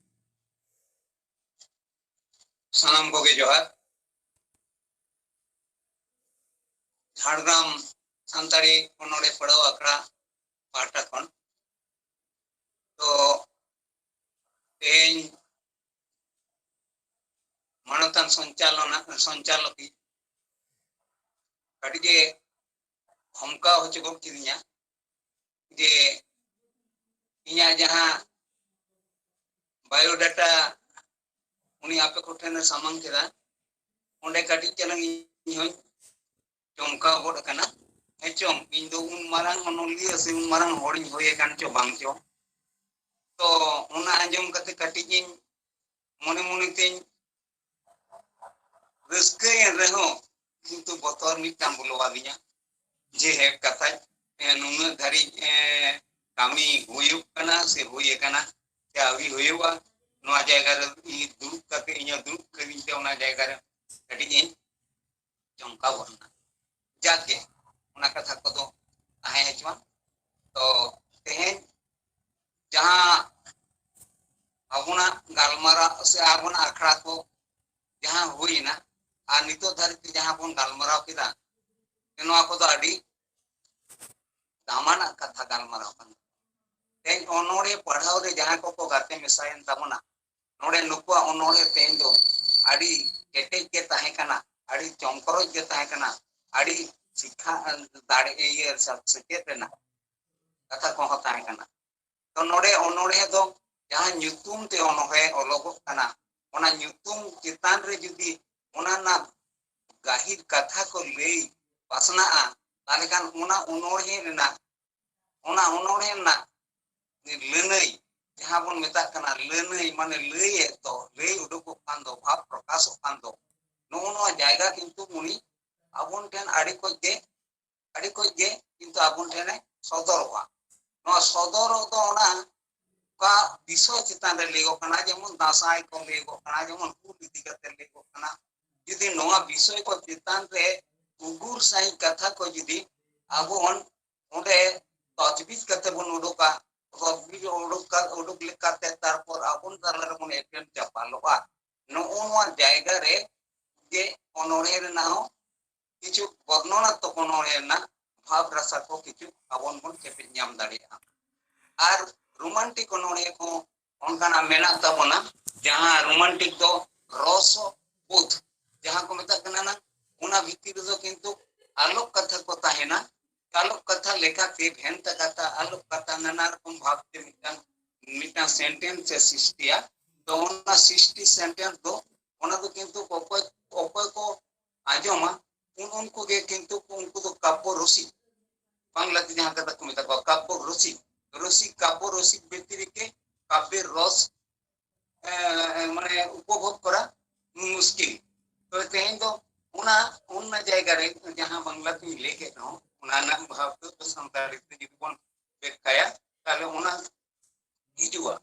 ᱥᱟᱱᱟᱢ ᱠᱚᱜᱮ ᱡᱚᱦᱟᱨ᱾ ᱡᱷᱟᱲᱜᱨᱟᱢ ᱥᱟᱱᱛᱟᱲᱤ ᱚᱱᱚᱲᱦᱮ ᱯᱟᱲᱦᱟᱣ ᱟᱠᱷᱲᱟ ᱯᱟᱦᱴᱟ ᱠᱷᱚᱱ᱾ ᱛᱚ ᱛᱮᱦᱮᱧ ᱢᱟᱱᱚᱛᱟᱱ ᱥᱚᱧᱪᱟᱞᱚᱱᱟ, ᱥᱚᱧᱪᱟᱞᱚᱠᱤᱡ ᱠᱟᱹᱴᱤᱡ ᱮ ᱫᱷᱚᱢᱠᱟᱣ ᱦᱚᱪᱚ ᱜᱚᱫ ᱠᱤᱫᱤᱧᱟ ᱡᱮ ᱤᱧᱟᱹᱜ ᱡᱟᱦᱟᱸ ᱵᱟᱭᱳᱰᱟᱴᱟ ᱩᱱᱤ ᱟᱯᱮ ᱠᱚᱴᱷᱮᱱᱮ ᱥᱟᱢᱟᱝ ᱠᱮᱫᱟ, ᱚᱸᱰᱮ ᱠᱟᱹᱴᱤᱡ ᱪᱟᱞᱟᱝ ᱤᱧ ᱦᱚᱸᱧ ᱪᱚᱢᱠᱟᱣ ᱜᱚᱫ ᱟᱠᱟᱱᱟ᱾ ᱦᱮᱸ ᱪᱚᱝ, ᱤᱧ ᱫᱚ ᱩᱱ ᱢᱟᱨᱟᱝ ᱚᱱᱚᱞᱤᱭᱟᱹ ᱥᱮ ᱩᱱ ᱢᱟᱨᱟᱝ ᱦᱚᱲᱤᱧ ᱦᱩᱭ ᱟᱠᱟᱱ ᱪᱚ ᱵᱟᱝ ᱪᱚ, ᱛᱚ ᱚᱱᱟ ᱟᱸᱡᱚᱢ ᱠᱟᱛᱮ ᱠᱟᱹᱴᱤᱡ ᱤᱧ ᱢᱚᱱᱮ ᱢᱚᱱᱮ ᱛᱤᱧ ᱨᱟᱹᱥᱠᱟᱹᱭᱮᱱ ᱨᱮᱦᱚᱸ ᱠᱤᱱᱛᱩ ᱵᱚᱛᱚᱨ ᱢᱤᱫᱴᱟᱝ ᱵᱚᱞᱚ ᱟᱹᱫᱤᱧᱟ᱾ ᱡᱮ ᱦᱮᱸ ᱠᱟᱛᱷᱟᱡ, ᱮ, ᱱᱩᱱᱟᱹᱜ ᱫᱷᱟᱹᱨᱤᱡ, ᱮ, ᱠᱟᱹᱢᱤ ᱦᱩᱭᱩᱜ ᱠᱟᱱᱟ ᱥᱮ ᱦᱩᱭ ᱟᱠᱟᱱᱟ ᱥᱮ ᱟᱹᱣᱨᱤ ᱦᱩᱭᱩᱜᱼᱟ, ᱱᱚᱣᱟ ᱡᱟᱭᱜᱟ ᱨᱮ ᱤᱧ ᱫᱩᱲᱩᱵ ᱠᱟᱛᱮ, ᱤᱧᱟᱹᱜ ᱫᱩᱲᱩᱵ ᱠᱟᱹᱫᱤᱧ ᱛᱮ ᱚᱱᱟ ᱡᱟᱭᱜᱟ ᱨᱮ ᱠᱟᱹᱴᱤᱡ ᱤᱧ ᱪᱚᱢᱠᱟᱣ ᱜᱚᱫ ᱮᱱᱟ᱾ ᱡᱟᱠ ᱜᱮ, ᱚᱱᱟ ᱠᱟᱛᱷᱟ ᱠᱚᱫᱚ ᱛᱟᱦᱮᱸ ᱦᱚᱪᱚᱣᱟᱱ᱾ ᱛᱚ ᱛᱮᱦᱮᱧ ᱡᱟᱦᱟᱸ ᱟᱵᱚᱱᱟᱜ ᱜᱟᱞᱢᱟᱨᱟᱣ ᱥᱮ ᱟᱵᱚᱱᱟᱜ ᱟᱠᱷᱲᱟ ᱠᱚ ᱡᱟᱦᱟᱸ ᱦᱩᱭᱮᱱᱟ ᱟᱨ ᱱᱤᱛᱚᱜ ᱫᱷᱟᱹᱨᱤᱡ ᱛᱮ ᱡᱟᱦᱟᱸ ᱵᱚᱱ ᱜᱟᱞᱢᱟᱨᱟᱣ ᱠᱮᱫᱟ, ᱱᱚᱣᱟ ᱠᱚᱫᱚ ᱟᱹᱰᱤ ᱫᱟᱢᱟᱱᱟᱜ ᱠᱟᱛᱷᱟ ᱜᱟᱞᱢᱟᱨᱟᱣ ᱠᱟᱱᱟ᱾ ᱛᱮᱦᱮᱧ ᱚᱱᱚᱲᱦᱮ ᱯᱟᱲᱦᱟᱣ ᱨᱮ ᱡᱟᱦᱟᱸᱭ ᱠᱚᱠᱚ ᱜᱟᱛᱮ ᱢᱮᱥᱟᱭᱮᱱ ᱛᱟᱵᱚᱱᱟ, ᱱᱚᱰᱮ ᱱᱩᱠᱩᱣᱟᱜ ᱚᱱᱚᱲᱦᱮ ᱛᱮᱦᱮᱧ ᱫᱚ ᱟᱹᱰᱤ ᱠᱮᱴᱮᱡ ᱜᱮ ᱛᱟᱦᱮᱸ ᱠᱟᱱᱟ, ᱟᱹᱰᱤ ᱪᱚᱢᱠᱚᱨᱚᱡ ᱜᱮ ᱛᱟᱦᱮᱸ ᱠᱟᱱᱟ, ᱟᱹᱰᱤ ᱥᱤᱠᱷᱟ ᱫᱟᱲᱮ, ᱤᱭᱟᱹ, ᱥᱮᱪᱮᱫ ᱨᱮᱱᱟᱜ ᱠᱟᱛᱷᱟ ᱠᱚᱦᱚᱸ ᱛᱟᱦᱮᱸ ᱠᱟᱱᱟ᱾ ᱛᱚ ᱱᱚᱰᱮ ᱚᱱᱚᱲᱦᱮ ᱫᱚ ᱡᱟᱦᱟᱸ ᱧᱩᱛᱩᱢ ᱛᱮ ᱚᱱᱚᱲᱦᱮ ᱚᱞᱚᱜᱚᱜ ᱠᱟᱱᱟ, ᱚᱱᱟ ᱧᱩᱛᱩᱢ ᱪᱮᱛᱟᱱ ᱨᱮ ᱡᱩᱫᱤ ᱚᱱᱟ ᱨᱮᱱᱟᱜ ᱜᱟᱹᱦᱤᱨ ᱠᱟᱛᱷᱟ ᱠᱚ ᱞᱟᱹᱭ ᱯᱟᱥᱱᱟᱜᱼᱟ, ᱛᱟᱦᱚᱞᱮ ᱠᱷᱟᱱ ᱚᱱᱟ ᱚᱱᱚᱲᱦᱮ ᱨᱮᱱᱟᱜ, ᱚᱱᱟ ᱚᱱᱚᱲᱦᱮ ᱨᱮᱱᱟᱜ ᱞᱟᱹᱱᱟᱹᱭ ᱡᱟᱦᱟᱸ ᱵᱚᱱ ᱢᱮᱛᱟᱜ ᱠᱟᱱᱟ ᱞᱟᱹᱱᱟᱹᱭ, ᱢᱟᱱᱮ ᱞᱟᱹᱭᱮᱫ ᱫᱚ, ᱞᱟᱹᱭ ᱩᱰᱩᱠᱚᱜ ᱠᱟᱱ ᱫᱚ, ᱵᱷᱟᱵᱽ ᱯᱨᱚᱠᱟᱥᱚᱜ ᱠᱟᱱ ᱫᱚ, ᱱᱚᱜᱼᱚ ᱱᱚᱣᱟ ᱡᱟᱭᱜᱟ ᱠᱤᱱᱛᱩ ᱩᱱᱤ ᱟᱵᱚᱱ ᱴᱷᱮᱱ ᱟᱹᱰᱤ ᱠᱚᱡ ᱜᱮ, ᱟᱹᱰᱤ ᱠᱚᱡ ᱜᱮ ᱠᱤᱱᱛᱩ ᱟᱵᱚᱱ ᱴᱷᱮᱱᱮ ᱥᱚᱫᱚᱨᱚᱜᱼᱟ᱾ ᱱᱚᱣᱟ ᱥᱚᱫᱚᱨᱚᱜ ᱫᱚ ᱚᱱᱟ ᱚᱠᱟ ᱵᱤᱥᱚᱭ ᱪᱮᱛᱟᱱ ᱨᱮ ᱞᱟᱹᱭᱚᱜ ᱠᱟᱱᱟ, ᱡᱮᱢᱚᱱ ᱫᱟᱸᱥᱟᱭ ᱠᱚ ᱞᱟᱹᱭᱚᱜ ᱠᱟᱱᱟ, ᱡᱮᱢᱚᱱ ᱦᱩᱞ ᱤᱫᱤ ᱠᱟᱛᱮ ᱞᱟᱹᱭᱚᱜ ᱠᱟᱱᱟ᱾ ᱡᱩᱫᱤ ᱱᱚᱣᱟ ᱵᱤᱥᱚᱭ ᱠᱚ ᱪᱮᱛᱟᱱ ᱨᱮ ᱩᱜᱩᱨ ᱥᱟᱺᱦᱤᱡ ᱠᱟᱛᱷᱟ ᱠᱚ ᱡᱩᱫᱤ ᱟᱵᱚ ᱵᱚᱱ ᱚᱸᱰᱮ ᱛᱚᱡᱽᱵᱤᱡ ᱠᱟᱛᱮ ᱵᱚᱱ ᱩᱰᱩᱠᱟ, ᱛᱚᱡᱽᱵᱤᱡ ᱩᱰᱩᱠ ᱠᱟ-, ᱩᱰᱩᱠ ᱞᱮᱠᱟᱛᱮ ᱛᱟᱨᱯᱚᱨ ᱟᱵᱚᱱ ᱛᱟᱞᱟ ᱨᱮᱵᱚᱱ ᱮᱯᱮᱢ ᱪᱟᱯᱟᱞᱚᱜᱼᱟ᱾ ᱱᱚᱜᱼᱚ ᱱᱚᱣᱟ ᱡᱟᱭᱜᱟ ᱨᱮ ᱡᱮ ᱚᱱᱚᱬᱦᱮ ᱨᱮᱱᱟᱜ ᱦᱚᱸ ᱠᱤᱪᱷᱩ ᱵᱚᱨᱱᱚᱱᱟᱛᱢᱚᱠ ᱚᱱᱚᱬᱦᱮ ᱨᱮᱱᱟᱜ ᱵᱷᱟᱵᱽ ᱨᱟᱥᱟ ᱠᱚ ᱠᱤᱪᱷᱩ ᱟᱵᱚᱱ ᱵᱚᱱ ᱪᱮᱯᱮᱡ ᱧᱟᱢ ᱫᱟᱲᱮᱭᱟᱜᱼᱟ᱾ ᱟᱨ ᱨᱳᱢᱟᱱᱴᱤᱠ ᱚᱱᱚᱬᱦᱮ ᱠᱚ ᱚᱱᱠᱟᱱᱟᱜ ᱢᱮᱱᱟᱜ ᱛᱟᱵᱚᱱᱟ, ᱡᱟᱦᱟᱸ ᱨᱳᱢᱟᱱᱴᱤᱠ ᱫᱚ ᱨᱚᱥ ᱵᱳᱫᱷ ᱡᱟᱦᱟᱸ ᱠᱚ ᱢᱮᱛᱟᱜ ᱠᱟᱱᱟ ᱱᱟᱝ, ᱚᱱᱟ ᱵᱷᱤᱛᱤᱨ ᱨᱮᱫᱚ ᱠᱤᱱᱛᱩ ᱟᱞᱚᱠ ᱠᱟᱛᱷᱟ ᱠᱚ ᱛᱟᱦᱮᱱᱟ᱾ ᱟᱞᱚᱠ ᱠᱟᱛᱷᱟ ᱞᱮᱠᱟᱛᱮ ᱵᱷᱮᱱᱛᱟ ᱠᱟᱛᱷᱟ, ᱟᱞᱚᱠ ᱠᱟᱛᱷᱟ ᱱᱟᱱᱟ ᱨᱚᱠᱚᱢ ᱵᱷᱟᱵᱽ ᱛᱮ ᱢᱤᱫᱴᱟᱝ, ᱢᱤᱫᱴᱟᱝ ᱥᱮᱱᱴᱮᱱᱥ ᱮ ᱥᱨᱤᱥᱴᱤᱭᱟ᱾ ᱛᱚ ᱚᱱᱟ ᱥᱨᱤᱥᱴᱤ ᱥᱮᱱᱴᱮᱱᱥ ᱫᱚ, ᱚᱱᱟ ᱫᱚ ᱠᱤᱱᱛᱩ ᱚᱠᱚᱭ, ᱚᱠᱚᱭ ᱠᱚ ᱟᱸᱡᱚᱢᱟ, ᱩᱱ ᱩᱱᱠᱩ ᱜᱮ ᱠᱤᱱᱛᱩ ᱩᱱᱠᱩ ᱫᱚ ᱠᱟᱵᱽᱵᱚ ᱨᱚᱥᱤᱠ, ᱵᱟᱝᱞᱟᱛᱮ ᱡᱟᱦᱟᱸ ᱠᱟᱛᱷᱟ ᱠᱚ ᱢᱮᱛᱟ ᱠᱚᱣᱟ ᱠᱟᱵᱽᱵᱚ ᱨᱚᱥᱤᱠ, ᱨᱚᱥᱤᱠ, ᱠᱟᱵᱽᱵᱚ ᱨᱚᱥᱤᱠ ᱵᱷᱤᱛᱨᱤ ᱨᱮᱜᱮ ᱠᱟᱵᱽᱵᱮᱨ ᱨᱚᱥ, ᱮ, ᱢᱟᱱᱮ ᱩᱯᱚᱵᱷᱳᱜ ᱠᱚᱨᱟ ᱢᱩᱥᱠᱤᱞ᱾ ᱛᱚ ᱛᱮᱦᱮᱧ ᱫᱚ ᱚᱱᱟ, ᱚᱱᱟ ᱡᱟᱭᱜᱟ ᱨᱮ ᱡᱟᱦᱟᱸ ᱵᱟᱝᱞᱟ ᱛᱤᱧ ᱞᱟᱹᱭ ᱠᱮᱫ ᱨᱮᱦᱚᱸ, ᱚᱱᱟ ᱨᱮᱱᱟᱜ ᱵᱷᱟᱵᱽ ᱫᱚ ᱥᱟᱱᱛᱟᱲᱤ ᱛᱮ ᱡᱩᱫᱤ ᱵᱚᱱ ᱵᱮᱠᱠᱷᱟᱭᱟ, ᱛᱟᱦᱞᱮ ᱚᱱᱟ ᱦᱤᱡᱩᱜᱼᱟ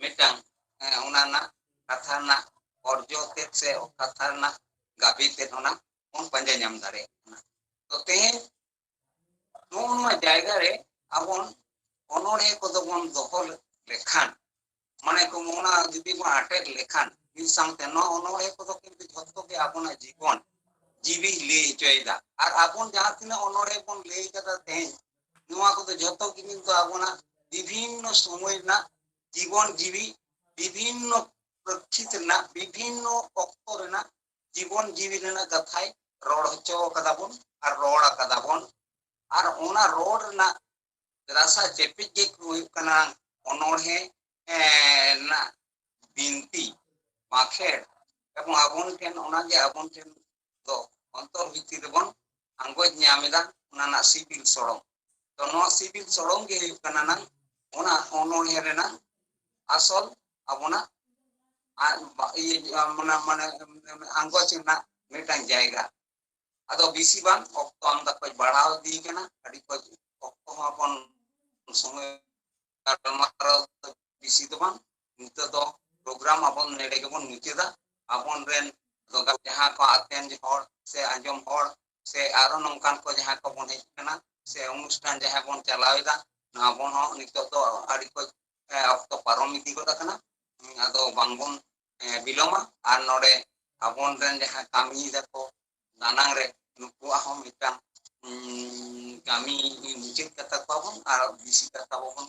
ᱢᱤᱫᱴᱟᱝ, ᱮ, ᱚᱱᱟ ᱨᱮᱱᱟᱜ ᱠᱟᱛᱷᱟ ᱨᱮᱱᱟᱜ ᱚᱨᱡᱚ ᱛᱮᱫ ᱥᱮ ᱠᱟᱛᱷᱟ ᱨᱮᱱᱟᱜ ᱜᱟᱵᱮ ᱛᱮᱫ ᱚᱱᱟ ᱵᱚᱱ ᱯᱟᱸᱡᱟ ᱧᱟᱢ ᱫᱟᱲᱮᱭᱟᱜ ᱠᱟᱱᱟ᱾ ᱛᱚ ᱛᱮᱦᱮᱧ ᱱᱚᱜᱼᱚ ᱱᱚᱣᱟ ᱡᱟᱭᱜᱟ ᱨᱮ ᱟᱵᱚᱱ ᱚᱱᱚᱬᱦᱮ ᱠᱚᱫᱚ ᱵᱚᱱ ᱫᱚᱦᱚ ᱞᱮᱠᱷᱟᱱ, ᱢᱟᱱᱮ ᱠᱚ ᱚᱱᱟ ᱡᱩᱫᱤ ᱵᱚᱱ ᱟᱴᱮᱫ ᱞᱮᱠᱷᱟᱱ ᱢᱤᱫ ᱥᱟᱶᱛᱮ, ᱱᱚᱣᱟ ᱚᱱᱚᱬᱦᱮ ᱠᱚᱫᱚ ᱠᱤᱱᱛᱩ ᱡᱷᱚᱛᱚ ᱜᱮ ᱟᱵᱚᱱᱟᱜ ᱡᱤᱵᱚᱱ ᱡᱤᱣᱤ ᱞᱟᱹᱭ ᱦᱚᱪᱚᱭᱮᱫᱟ᱾ ᱟᱨ ᱟᱵᱚᱱ ᱡᱟᱦᱟᱸ ᱛᱤᱱᱟᱹᱜ ᱚᱱᱚᱬᱦᱮ ᱵᱚᱱ ᱞᱟᱹᱭ ᱠᱟᱫᱟ ᱛᱮᱦᱮᱧ, ᱱᱚᱣᱟ ᱠᱚᱫᱚ ᱡᱷᱚᱛᱚ ᱜᱮ ᱠᱤᱱᱛᱩ ᱟᱵᱚᱱᱟᱜ ᱵᱤᱵᱷᱤᱱᱱᱚ ᱥᱚᱢᱚᱭ ᱨᱮᱱᱟᱜ, ᱡᱤᱵᱚᱱ ᱡᱤᱣᱤ ᱵᱤᱵᱷᱤᱱᱱᱚ ᱯᱨᱮᱠᱠᱷᱤᱛ ᱨᱮᱱᱟᱜ, ᱵᱤᱵᱷᱤᱱᱱᱚ ᱚᱠᱛᱚ ᱨᱮᱱᱟᱜ ᱡᱤᱵᱚᱱ ᱡᱤᱣᱤ ᱨᱮᱱᱟᱜ ᱠᱟᱛᱷᱟᱭ ᱨᱚᱲ ᱦᱚᱪᱚ ᱠᱟᱫᱟ ᱵᱚᱱ ᱟᱨ ᱨᱚᱲ ᱟᱠᱟᱫᱟ ᱵᱚᱱ᱾ ᱟᱨ ᱚᱱᱟ ᱨᱚᱲ ᱨᱮᱱᱟᱜ ᱨᱟᱥᱟ ᱪᱮᱯᱮᱡ ᱜᱮ ᱦᱩᱭᱩᱜ ᱠᱟᱱᱟ ᱚᱱᱚᱬᱦᱮ, ᱮ, ᱨᱮᱱᱟᱜ ᱵᱤᱱᱛᱤ, ᱵᱟᱸᱠᱷᱮᱲ᱾ ᱮᱵᱚᱝ ᱟᱵᱚᱱ ᱴᱷᱮᱱ, ᱚᱱᱟᱜᱮ ᱟᱵᱚᱱ ᱴᱷᱮᱱ ᱫᱚ ᱚᱱᱛᱚᱨ ᱵᱷᱤᱛᱤᱨ ᱨᱮᱵᱚᱱ ᱟᱸᱜᱚᱪ ᱧᱟᱢ ᱮᱫᱟ, ᱚᱱᱟ ᱨᱮᱱᱟᱜ ᱥᱤᱵᱤᱞ ᱥᱚᱲᱚᱢ᱾ ᱛᱚ ᱱᱚᱣᱟ ᱥᱤᱵᱤᱞ ᱥᱚᱲᱚᱢ ᱜᱮ ᱦᱩᱭᱩᱜ ᱠᱟᱱᱟ ᱱᱟᱝ ᱚᱱᱟ ᱚᱱᱚᱬᱦᱮ ᱨᱮᱱᱟᱜ ᱟᱥᱚᱞ ᱟᱵᱚᱱᱟᱜ ᱟ-, ᱵᱟ-, ᱤᱭᱟᱹ, ᱢᱟᱱᱮ, ᱢᱟᱱᱮ, ᱟᱸᱜᱚᱪ ᱨᱮᱱᱟᱜ ᱢᱤᱫᱴᱟᱝ ᱡᱟᱭᱜᱟ᱾ ᱟᱫᱚ ᱵᱮᱥᱤ ᱵᱟᱝ, ᱚᱠᱛᱚ ᱟᱢᱫᱟ ᱠᱷᱚᱡ ᱵᱟᱲᱦᱟᱣ ᱤᱫᱤ ᱠᱟᱱᱟ, ᱟᱹᱰᱤ ᱠᱷᱚᱡ ᱚᱠᱛᱚ ᱦᱚᱸ ᱵᱚᱱ ᱥᱚᱢᱚᱭ ᱜᱟᱞᱢᱟᱨᱟᱣ ᱫᱚ ᱵᱮᱥᱤ ᱫᱚ ᱵᱟᱝ, ᱱᱤᱛᱚᱜ ᱫᱚ ᱯᱨᱳᱜᱨᱟᱢ ᱟᱵᱚᱱ ᱱᱮᱰᱮ ᱜᱮᱵᱚᱱ ᱢᱩᱪᱟᱹᱫᱟ᱾ ᱟᱵᱚᱱ ᱨᱮᱱ ᱡᱟᱦᱟᱸ ᱠᱚ ᱟᱛᱮᱱ ᱦᱚᱲ ᱥᱮ ᱟᱸᱡᱚᱢ ᱦᱚᱲ ᱥᱮ ᱟᱨᱚ ᱱᱚᱝᱠᱟᱱ ᱠᱚ ᱡᱟᱦᱟᱸᱭ ᱠᱚᱵᱚᱱ ᱦᱮᱡ ᱟᱠᱟᱱᱟ ᱥᱮ ᱚᱱᱩᱥᱴᱷᱟᱱ ᱡᱟᱦᱟᱸᱭ ᱵᱚᱱ ᱪᱟᱞᱟᱣ ᱮᱫᱟ, ᱱᱚᱣᱟ ᱵᱚᱱ ᱦᱚᱸ ᱱᱤᱛᱚᱜ ᱫᱚ ᱟᱹᱰᱤ ᱠᱚ, ᱮ, ᱚᱠᱛᱚ ᱯᱟᱨᱚᱢ ᱤᱫᱤ ᱜᱚᱫ ᱟᱠᱟᱱᱟ᱾ ᱟᱫᱚ ᱵᱟᱝᱵᱚᱱ, ᱮ, ᱵᱤᱞᱚᱢᱟ᱾ ᱟᱨ ᱱᱚᱰᱮ ᱟᱵᱚᱱ ᱨᱮᱱ ᱡᱟᱦᱟᱸᱭ ᱠᱟᱹᱢᱤᱭᱮᱫᱟ ᱠᱚ ᱫᱟᱱᱟᱝ ᱨᱮ, ᱱᱩᱠᱩᱣᱟᱜ ᱦᱚᱸ ᱢᱤᱫᱴᱟᱝ, ᱩᱸ, ᱠᱟᱹᱢᱤ ᱢᱩᱪᱟᱹᱫ ᱠᱟᱛᱟ ᱠᱚᱣᱟ ᱵᱚᱱ ᱟᱨ ᱵᱮᱥᱤ ᱠᱟᱛᱷᱟ ᱵᱟᱵᱚᱱ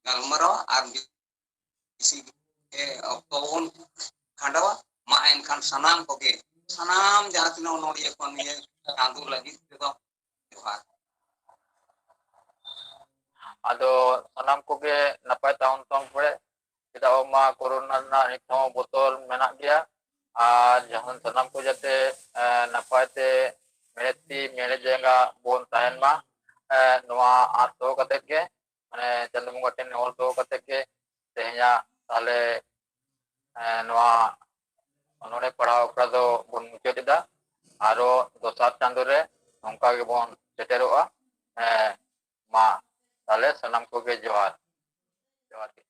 ᱜᱟᱞᱢᱟᱨᱟᱣᱟ ᱟᱨ ᱵᱮᱥᱤ, ᱮ, ᱚᱠᱛᱚ ᱵᱚᱱ ᱠᱷᱟᱸᱰᱟᱣᱟ᱾ ᱢᱟ ᱮᱱᱠᱷᱟᱱ ᱥᱟᱱᱟᱢ ᱠᱚᱜᱮ, ᱥᱟᱱᱟᱢ ᱡᱟᱦᱟᱸ ᱛᱤᱱᱟᱹᱜ ᱚᱱᱚᱞᱤᱭᱟᱹ ᱠᱚ ᱱᱤᱭᱟᱹ ᱪᱟᱸᱫᱳ ᱞᱟᱹᱜᱤᱫ ᱛᱮᱫᱚ ᱡᱚᱦᱟᱨ᱾ ᱟᱫᱚ ᱥᱟᱱᱟᱢ ᱠᱚᱜᱮ ᱱᱟᱯᱟᱭ ᱛᱟᱦᱮᱱ ᱛᱟᱵᱚᱱ ᱯᱮ, ᱪᱮᱫᱟᱜ ᱵᱟᱝᱢᱟ ᱠᱳᱨᱳᱱᱟ ᱨᱮᱱᱟᱜ ᱱᱤᱛ ᱦᱚᱸ ᱵᱚᱛᱚᱨ ᱢᱮᱱᱟᱜ ᱜᱮᱭᱟ᱾ ᱟᱨ ᱡᱟᱦᱟᱸ ᱥᱟᱱᱟᱢ ᱠᱚ ᱡᱟᱛᱮ, ᱮ, ᱱᱟᱯᱟᱭ ᱛᱮ ᱢᱮᱬᱦᱮᱫ ᱛᱤ ᱢᱮᱬᱦᱮᱫ ᱡᱟᱸᱜᱟ ᱵᱚᱱ ᱛᱟᱦᱮᱱ ᱢᱟ, ᱮ, ᱱᱚᱣᱟ ᱟᱸᱥ ᱫᱚᱦᱚ ᱠᱟᱛᱮᱫ ᱜᱮ, ᱢᱟᱱᱮ ᱪᱟᱸᱫᱳ ᱵᱚᱸᱜᱟ ᱴᱷᱮᱱ ᱱᱮᱦᱚᱨ ᱫᱚᱦᱚ ᱠᱟᱛᱮᱫ ᱜᱮ ᱛᱮᱦᱮᱧᱟᱜ ᱛᱟᱦᱞᱮ, ᱮ, ᱱᱚᱣᱟ ᱚᱱᱚᱬᱦᱮ ᱯᱟᱲᱦᱟᱣ ᱟᱠᱷᱲᱟ ᱫᱚ ᱵᱚᱱ ᱢᱩᱪᱟᱹᱫ ᱮᱫᱟ᱾ ᱟᱨᱚ ᱫᱚᱥᱟᱨ ᱪᱟᱸᱫᱳ ᱨᱮ ᱱᱚᱝᱠᱟ ᱜᱮᱵᱚᱱ ᱥᱮᱴᱮᱨᱚᱜᱼᱟ᱾ ᱮ, ᱢᱟ ᱛᱟᱦᱞᱮ ᱥᱟᱱᱟᱢ ᱠᱚᱜᱮ ᱡᱚᱦᱟᱨ᱾ ᱡᱚᱦᱟᱨ ᱜᱮ᱾